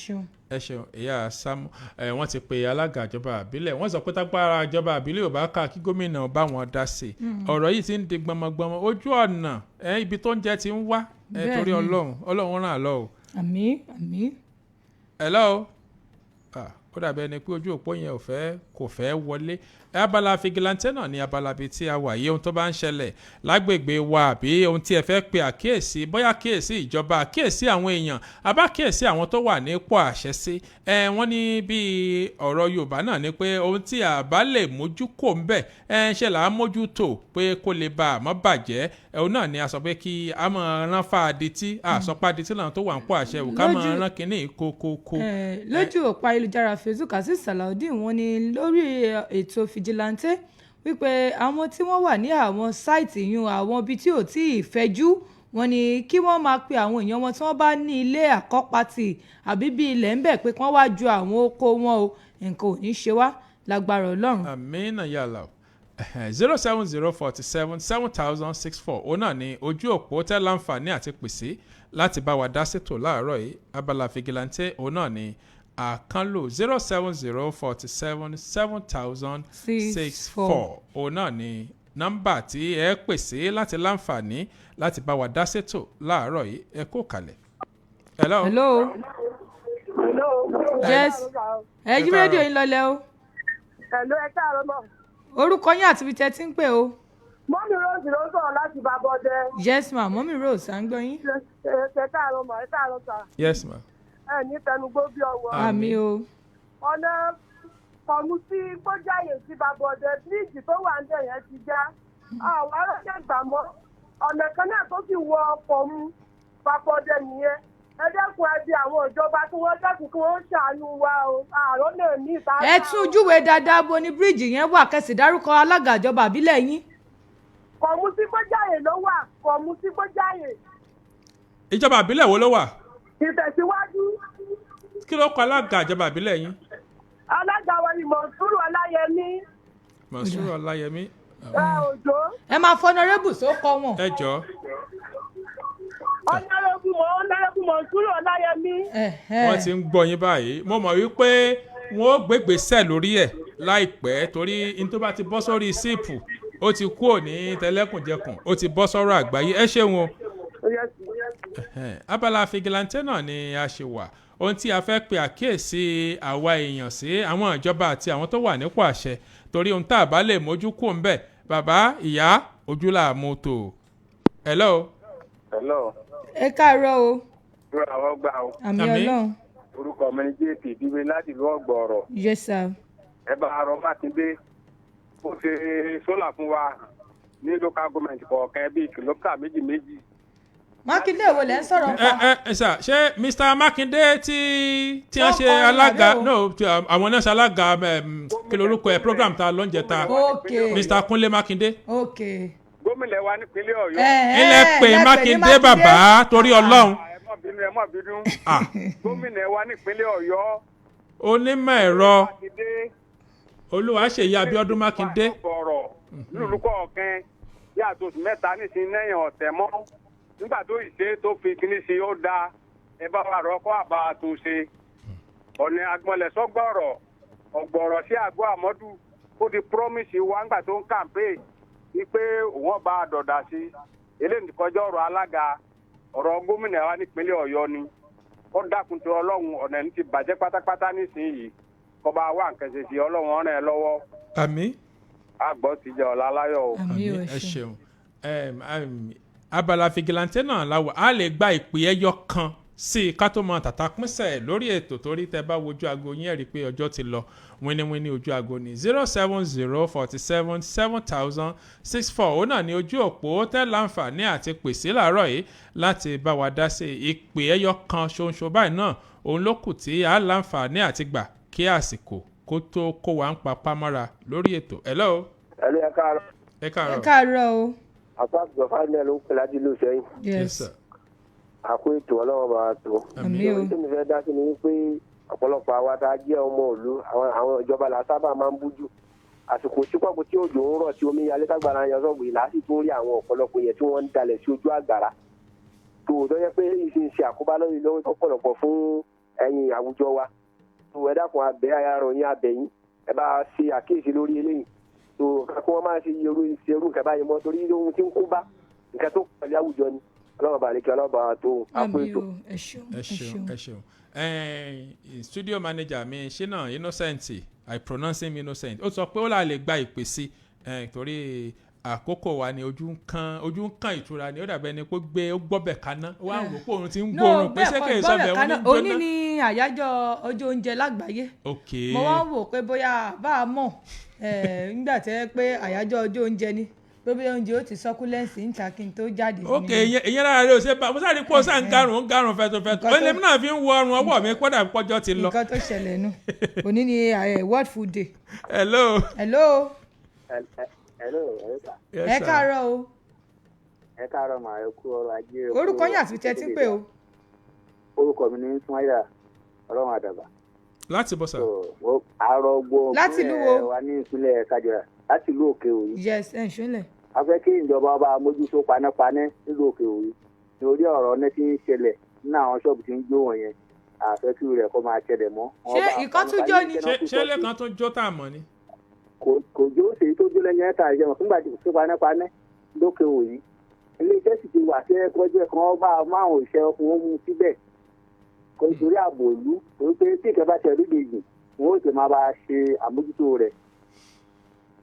ẹ ṣeun, ìyá Sámú. Ẹ wọ́n ti pe alága ìjọba àbílẹ̀, wọ́n sọ pé tágbára ìjọba àbílẹ̀ ò bá ká, kí gómìnà bá wọn dá sí i. Ọ̀rọ̀ yìí ti ń di gbọmọgbọmọ, ojú ọ̀nà ẹ ibi tó ń jẹ́ ti ń wá ẹ torí Ọlọ́run, Ọlọ́run ràn án lọ o. Àmín, àmín. Hello. Ah, ó dàbí ẹni pé ojú òpó yẹn ò fẹ́, kò fẹ́ wọlé. Abala fìgìláńtẹ́ náà ní abala bíi tí a wà yìí. Ohun tó bá ń ṣẹlẹ̀ lágbègbè wa àbí ohun tí ẹ fẹ́ pe àkíyèsí, bóyá àkíyèsí ìjọba, àkíyèsí àwọn èèyàn, àbá àkíyèsí àwọn tó wà nípò àṣẹ sí ẹ. Wọ́n ní bí ọ̀rọ̀ Yorùbá náà ni pé ohun tí a bá lè mójú kò ń bẹ̀ ẹ ṣe là á mójútó pé kó lè bá àmọ́ bàjẹ́. Òun náà ni a sọ pé kí a máa rán fáadití àsọpá adití náà tó wà ń pò àṣẹ wò ká máa rán kínní kókókó. Lójú òpó ayélujára Facebook, Azeez Salaudeen, wọ́n ní lórí ètò fìjìláńtẹ́ wípé àwọn tí wọ́n wà ní àwọn site yún, àwọn ibi tí ò tí ì fẹjú, wọ́n ní kí wọ́n máa pe àwọn èèyàn wọn tí wọ́n bá ní ilé àkọ́pàtì àbí bí ilẹ̀ ń bẹ̀ pé kí wọ́n wá ju àwọn oko wọn o. Nǹkan ò ní ṣe wá lágbára Ọlọ́run. Àmín yàrá. 07047 7064, òun náà ni ojú òpó tẹ́ láǹfààní àti pèsè láti bá wa dá sétò láàárọ̀ yìí. Abala fìgìláńtẹ́ òun náà ni. Àkànlò 070 47 7064. Òun náà ni nọ́mbà tí ẹ pè sí láti láǹfààní láti bá wa dá sétò láàárọ̀ yìí. Ẹ kó kalẹ̀. Hello. Hello. Hello. Yes. Ẹ yí rédíò yín lọlẹ̀ o. Hello, ẹ káàárọ̀ mọ́. Orúkọ yín àti ibi tẹ́ ti ń pè o. Mọ́mí Rose ló ń sọ̀rọ̀ láti Bàbọ̀dẹ. Yes ma, Mọ́mí Rose, à ń gbọ́ yín. Ẹ káàárọ̀ mọ́, ẹ káàárọ̀ sà. Yes ma. Ẹ ní tẹnugbó bí ọwọ́. Àmín o. Ọ̀nà kọ̀mú sí Gbójáyè sí Bàbọ̀dẹ, bíríìjì tó wà ń bẹ̀ yẹn ti já. Àwọn aráàlú gbà mọ́. Ọ̀nà kan náà tó sì wọ Kọ̀mú Bàbọ̀dẹ nìyẹn. Ẹ dẹ́kun ẹbí àwọn ìjọba tí wọ́n dẹ́kun kí wọ́n ṣàánú wa o. Àárọ̀ náà ní ìta. Ẹ tún júwe dáadáa bo ní bíríìjì yẹn wà, kẹsì dárúkọ alága ìjọba àbílẹ̀ yín. Kọ̀mú sí Gbójáyè ló wà, Kọ̀mú sí Gbójáyè. Ìjọba àbílẹ̀ wo ló wà? Ìtẹ̀síwájú. Kí ló kọ alága ìjọba àbílẹ̀ yín? Alága wa ni Mọ̀nsúrù Ọláyẹmí. Mọ̀nsúrù Ọláyẹmí. Ẹ òjò. Ẹ máa fọnọrẹ́bù só kọ wọn. Ẹ jọ. Ọ̀nàrẹ́bù Mọ̀nsúrù Ọláyẹmí. Wọ́n ti ń gbọ́ yín báyìí. Mo mọ̀ wípé wọ́n ó gbégbèsè lórí ẹ̀ láìpẹ́, torí n tó bá ti bọ́ sórí síìpù ó ti kúrò ní tẹlẹ́kùnjẹkùn, ó ti bọ́ sọ́rọ̀ àgbáyé. Ẹ ṣeun o. Abala fìgìláńtẹ́ náà ni a ṣe wà. Ohun tí a fẹ́ pe àkíyèsí àwa èèyàn sí àwọn ìjọba àti àwọn tó wà nípò àṣẹ, torí ohun tá a bá lè mójú kù ń bẹ̀, bàbá ìyá ojú là mú tò. Hello. Hello. Ẹ káàárọ̀ o. Dúró àwọn gbà o. Àmín Ọlọ́run. Orúkọ mi ni JP Bíbí láti ìlú Ọ̀gbọ̀ọ̀rọ̀. Yes sir. Ẹ bá arọ Mákindé, ó ṣe sólà fún wa ní local government kọ̀ọ̀kan bíi kìlómítà méjì méjì. Mákindé wo lẹ ń sọ̀rọ̀ pa? Ẹ ẹ sà, ṣé Mr Mákindé tí wọ́n ṣe alága, no, àwọn náà ṣe alága kí lorúkọ ẹ, program ta lóúnjẹ ta. Mr Kúnlé Mákindé. Gómìnà wa nípínlẹ̀ Ọ̀yọ́. Ilẹ̀ pè Mákindé bàbá torí Ọlọ́run. Ẹ má bínú, ẹ má bínú. Gómìnà wa nípínlẹ̀ Ọ̀yọ́. Onímọ̀ ẹ̀rọ Olúwaṣèyí Abíọ́dún Mákindé. Lùlù kọ̀ọ̀kan bí àtòsí mẹ́ta nísìnyí lẹ́yìn ọ̀tẹ̀ mọ́. Nígbà tó ìṣe tó fi kíní sí ó da, ẹ bá wa rọ kó àbá tó ṣe. Ọ̀nà agbọ̀nlẹ̀sọ́gbọ̀rọ̀ ọ̀gbọ̀rọ̀ sí àgọ́ àmọ́dù, ó ti promise wa nígbà tó ń kàmpé wípé òun ọba àdọ̀dà sí. Eléyìí kọjá ọ̀rọ̀ alága, ọ̀rọ̀ gómìnà wa nípínlẹ̀ Ọ̀yọ́ ni. Ó dákun tó Ọlọ́run, ọ̀nà ní ti bàjẹ́ pátápátá nísìnyí. Kọba wa nǹkan ṣe sí Ọlọ́run ọ̀ràn ẹ lọ́wọ́. Àmín. Àgbọ̀ ti jẹ́ ọ̀la láyọ̀ o. Àmín, ẹ ṣeun. Abala fìgìláńtẹ́ náà la wà. A lè gba ìpè ẹyọ kan sí i ká tó mọ tàtà pínṣẹ̀ lórí ètò, torí tẹ bá wojú aago yín ẹ̀ rí i pé ọjọ́ ti lọ wíníwíní. Ojú aago ní 070 47 7064. Òun náà ní ojú òpó tẹ́ láǹfààní àti pèsè láàárọ̀ yìí láti bá wa dá sí ìpè ẹyọ kan ṣoṣo báyìí náà. Òun ló kù tí a láǹfààní àti gbà kí àsìkò kó tó kó wa ń papá mọ́ra lórí ètò. Hello. Hello, ẹ káàárọ̀. Ẹ káàárọ̀. Ẹ káàárọ̀ o. Àpapọ̀ fáìlẹ̀ ló ń pè láti ìlú Ìṣẹ́yìn. Yes sir. Àkó ètò Ọlọ́run máa tó. Àmín o. Tí mi fẹ́ dá sí ni wípé ọ̀pọ̀lọpọ̀ àwa tá a jẹ́ ọmọ ìlú, àwọn ìjọba là sábà máa ń bújú. Àsìkò tí pọ̀pọ̀ tí òjò ń rọ̀ tí omi yalé tágbára yan sọ́gbù yìí láti tún rí àwọn ọ̀pọ̀lọpọ̀ yẹn tí wọ́n ń dalẹ̀ sí ojú àgbàrá. Tó o tọ́jẹ́ pé ìṣe ń ṣe àkóbá lórí lọ́wọ́ ọ̀pọ̀lọpọ̀ fún ẹ̀yìn àwùjọ wa. Tó ẹ dákun abẹ́ ayárọ̀ yín abẹ́yìn, ẹ bá ṣe àkíyèsí lórí eléyìí. Tó kí wọ́n máa ṣe irú ìṣerú nǹkan báyìí mọ́, torí ohun tí ń kó bá nǹkan tó pẹ̀lú àwùjọ ni. Ọlọ́run bá lè kí Ọlọ́run bá tó àpò ètò. Ẹ ṣeun, ẹ ṣeun, ẹ ṣeun. Studio manager mi Ṣínà Innocent, I pronounce him Innocent, ó sọ pé ó là lè gba ìpè sí torí àkókò wa ni ojú ń kan ìtura ni. Ó dàbẹ̀ ni pé gbé ó gbọ́bẹ̀ kaná, ó wá wò pé òun ti ń gbóòórùn pé ṣé kìí sọbẹ̀ òun ní gbóná. Òní ni àyájọ́ ọjọ́ oúnjẹ lágbàáyé. Mo wá wò pé bóyá bá a mọ̀ nígbà tẹ́ pé àyájọ́ ọjọ́ oúnjẹ ni, pé bóyá oúnjẹ ó ti sọkúlẹ́ǹsì ń ta kí n tó jáde. Ok, ìyẹn lára rẹ ò ṣe bá mo sáré pọ̀ sáà ń garùn fẹ́tọ̀fẹ́tọ̀. Ó lè mí náà fi ń wọ ọrùn ọwọ́ mi kódà pọ́jọ́ ti lọ. Nǹkan tó ṣẹlẹ̀ nù, òní ni World Food Day. Hello. Hello. Hello. Ẹ káàárọ̀ o. Ẹ káàárọ̀ mà, ẹ kú ọrọ̀ ajé. Orúkọ yín àti tẹ́ tí ń pè o. Orúkọ mi ní Súnmáyà Ọlọ́run Àdàbà. Láti bọ́ sà. Àrọ̀gbọ̀ láti ìlú wo? Wa ní ìpínlẹ̀ Kájọra, láti ìlú Òkè Òyì. Yes, ẹ̀ ń ṣúnlẹ̀. A fẹ́ kí ìjọba ọba mójútó panápaná nílùú Òkè Òyì, torí ọ̀rọ̀ ní ti ń ṣẹlẹ̀ nínú àwọn ṣọ́ọ̀bù tí ń jó wọ̀nyẹn. Àfẹ́ kí rẹ̀ kó máa ṣẹlẹ̀ mọ́. Ṣé ìkan tún jó ni? Ṣé lẹ́kan tó jó tá a mọ̀ ni. Kò jó ṣèyí tó jó lẹ́yìn ẹ̀ta ìjẹun fúngbà tí kò sí panápaná lókè òyì. Iléeṣẹ́ sì ti wà sí ẹ̀kọ́jẹ́ kan bá márùn-ún ìṣẹ́ ọkùnrin ó mú síbẹ̀ kò torí ààbò ìlú, torí pé tí ìkẹ́ bá ṣe lójijì wọn ó sì máa bá a ṣe àmójútó rẹ̀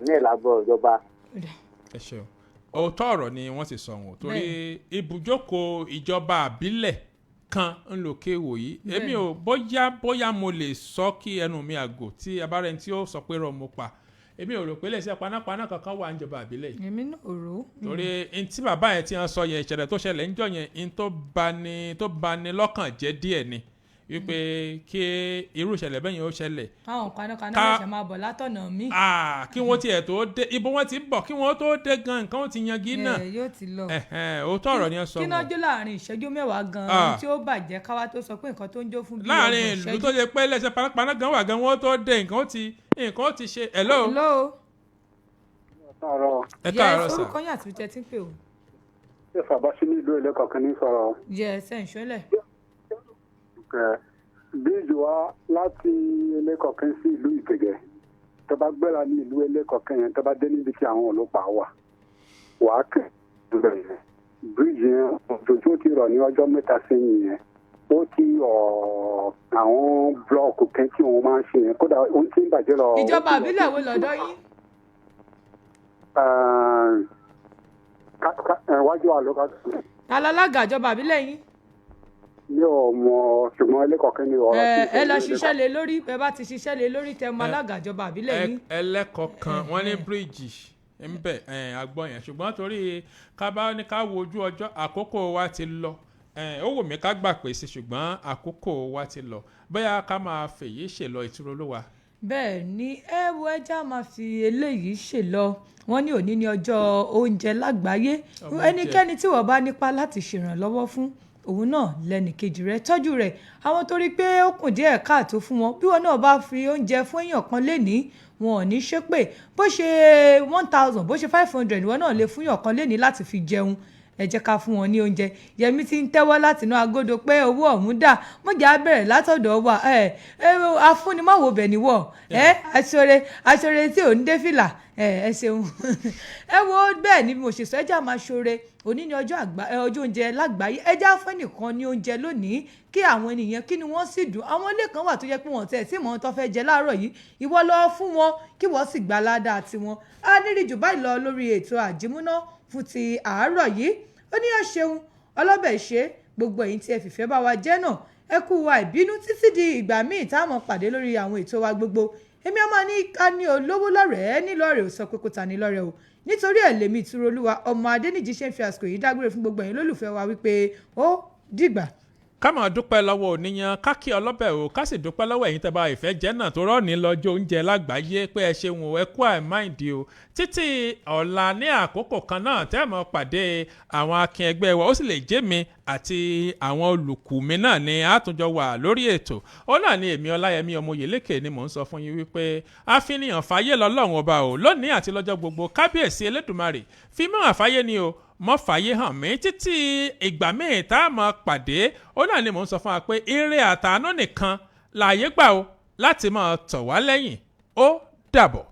ní ìlàbọ̀ ìjọba. Ẹ ṣeun. Òótọ́ ọ̀rọ̀ ni wọ́n ti sọ wọn, torí ibùjókòó ìjọba àbílẹ̀ kan ń lò kéwò yìí. Èmi ò bóyá mo lè sọ kí ẹnu mi àgò tí abárẹ́ni tí ó sọ pé rọ mo pa. Èmi ò rò pé iléeṣẹ́ panápaná kankan wà níjọba àbílẹ̀ yìí. Èmi náà ò rò. Torí n tí bàbá yẹn ti hàn sọ yẹn, ìṣẹ̀lẹ̀ tó ṣẹlẹ̀ ńjọ́ yẹn, n tó bani lọ́kàn jẹ́ díẹ̀ ni wípé kí irú ìṣẹ̀lẹ̀ bẹ́ẹ̀ yẹn ó ṣẹlẹ̀. Káwọn panápaná ṣẹ̀ṣẹ̀ máa bọ̀ látọ̀nà míì. Kí wọ́n tiẹ̀ tó dé ibo wọ́n ti bọ̀, kí wọ́n tó dé gan nǹkan ó ti yangi náà. Yóò ti lọ. Òótọ́ ọ̀rọ̀ ni ẹ sọ. Kí náà jó láàrin ìṣẹ́jú 10 gan-an tí ó bàjẹ́ káwá tó sọ pé nǹkan tó ń jó fún bí ọgbọ̀n ìṣẹ́jú. Láàrin ìlú tó ṣe pé iléeṣẹ́ panápaná gan wà gan wọ́n tó dé nǹkan ó ti ṣe. Hello. Hello. Ẹ káàárọ̀ sà. Orúkọ yín àti ibi tẹ́ ti ń pè o. Ṣé Fàbásí ní ìlú ẹlẹ́kọ̀ọ́kan ní sọ̀rọ̀? Yes, ẹ̀ ń ṣọlẹ̀. Bíríìjì wa láti ẹlẹ́kọ̀ọ́kan sí ìlú Ìgẹ̀gẹ̀, tó bá gbéra ní ìlú ẹlẹ́kọ̀ọ́kan yẹn, tó bá dé níbi tí àwọn ọlọ́pàá wà, wàá kẹ̀ ẹ́ bíríìjì yẹn. Òjò tó ti rọ̀ ní ọjọ́ 3 sẹ́yìn yẹn, ó ti àwọn búlọ̀kù kan tí wọ́n máa ń ṣe yẹn, kódà ó ti ń bàjẹ́ lọ. Ìjọba àbílẹ̀ wo lọ́dọ̀ yín? Wájú àlọ́kà. Ta lálága ìjọba àbílẹ̀ yín? Mi ò mọ̀, ṣùgbọ́n ẹlẹ́kọ̀ọ́kẹ́ ni ọ̀rọ̀ tí. Ẹ lọ ṣiṣẹ́ lé lórí, bẹ́ẹ̀ bá ti ṣiṣẹ́ lé lórí tẹ mọ alága ìjọba àbílẹ̀ yín. Ẹlẹ́kọ̀ọ́kan wọ́n ní bíríìjì ń bẹ̀ agbọ́n yẹn, ṣùgbọ́n torí ká bá ní ká wo ojú ọjọ́, àkókò wa ti lọ. Ó wù mí ká gbà pé sí, ṣùgbọ́n àkókò wa ti lọ, bóyá ká máa fèyí ṣèlọ ìtura olúwa. Bẹ́ẹ̀ ni, ẹ wo, ẹja máa fi eléyìí ṣe lọ. Wọ́n ní òní ní ọjọ́ oúnjẹ lágbàáyé. Ẹnikẹ́ni tí wọ́n bá nípa láti ṣèrànlọ́wọ́ fún, òun náà lẹ́nìkejì rẹ̀, tọ́jú rẹ̀. Àwọn torí pé ó kùn díẹ̀ káàtó fún wọn, bí wọn náà bá fi oúnjẹ fún èèyàn kan lénìí, wọn ò ní ṣépè. Bó ṣe 1000, bó ṣe 500, wọn náà lè fún èèyàn kan lénìí láti fi jẹun. Ẹ jẹ́ ká fún wọn ní oúnjẹ. Yẹmi ti ń tẹ́wọ́ látinú agodo pé owó ọ̀hún dà, mọ̀jà bẹ̀rẹ̀ látọ̀dọ̀ wa. Ẹ afúnimáwo bẹ̀ níwọ̀ ẹ aṣọre tí ò ń dé fìlà. Ẹ ṣeun. Ẹ wo, bẹ́ẹ̀ ni mo ṣe sọ, ẹ jẹ́ máa ṣoore. Òní ni ọjọ́ oúnjẹ lágbàáyé. Ẹ jẹ́ fún ẹnìkan ní oúnjẹ lónìí, kí àwọn ènìyàn kí ni wọ́n sì dùn. Àwọn ilé kan wà tó jẹ́ pé wọ́n tẹ̀ tí mọ̀ tó fẹ́ jẹ láàárọ̀ yìí, ìwọ lọ fún wọn kí wọ́n sì gbà ládàá tiwọn. A nírí jù báyìí lọ lórí ètò àjímúná fún ti àárọ̀ yìí. Ó ní ọ̀ṣẹ̀un ọlọ́bẹ̀ ṣe gbogbo ẹ̀yin tí ẹ fìfẹ́ bá wa jẹ́ náà, ẹ kú wa ìbínú títí di ìgbà míì táwọn pàdé lórí àwọn ètò wa gbogbo. Èmi ọmọ ní ká ní olówó lọ́rẹ̀ẹ́ nílọ́rẹ̀ ò sọ pé kò ta ní lọ́rẹ̀ o, nítorí ẹ̀ lèmi ìtura olúwa ọmọ Adéníjì ṣe ń fi àsìkò yìí dágbére fún gbogbo ẹ̀yin lólùfẹ́ wa wípé ó dìgbà. Ká máa dúpẹ́ lọ́wọ́ oníyan, ká kí ọlọ́bẹ̀ o, ká sì dúpẹ́ lọ́wọ́ ẹ̀yin tẹ́bá ìfẹ́ jẹ́ náà tó rọ́ ní lọ́jọ́ oúnjẹ lágbàáyé pé ẹ ṣeun o, ẹ kú àìmáìdí o. Títí ọ̀la ní àkókò kan náà tẹ́ mọ́ pàdé àwọn akin ẹgbẹ́ wa, ó sì lè jẹ́ mi àti àwọn olùkù mi náà ni àtúnjọ wà lórí ètò. Ó náà ni èmi Ọláyẹmí Ọmọyẹlẹ́kẹ̀ ni mò ń sọ fún yín wípé àfihàn fàyè lọ́lọ́run ọba o lónìí àti lọ́jọ́ gbogbo. Kábíyèsí Elédùmarè fi mọ́ àfáyé ni o, mọ́ fàyè hàn mí títí ìgbà míì tá a mọ̀ pàdé. Ó náà ni mò ń sọ fún wa pé ire àtàánú nìkan láàyè gbà o láti máa tọ̀ wá lẹ́yìn. Ó dàbọ̀.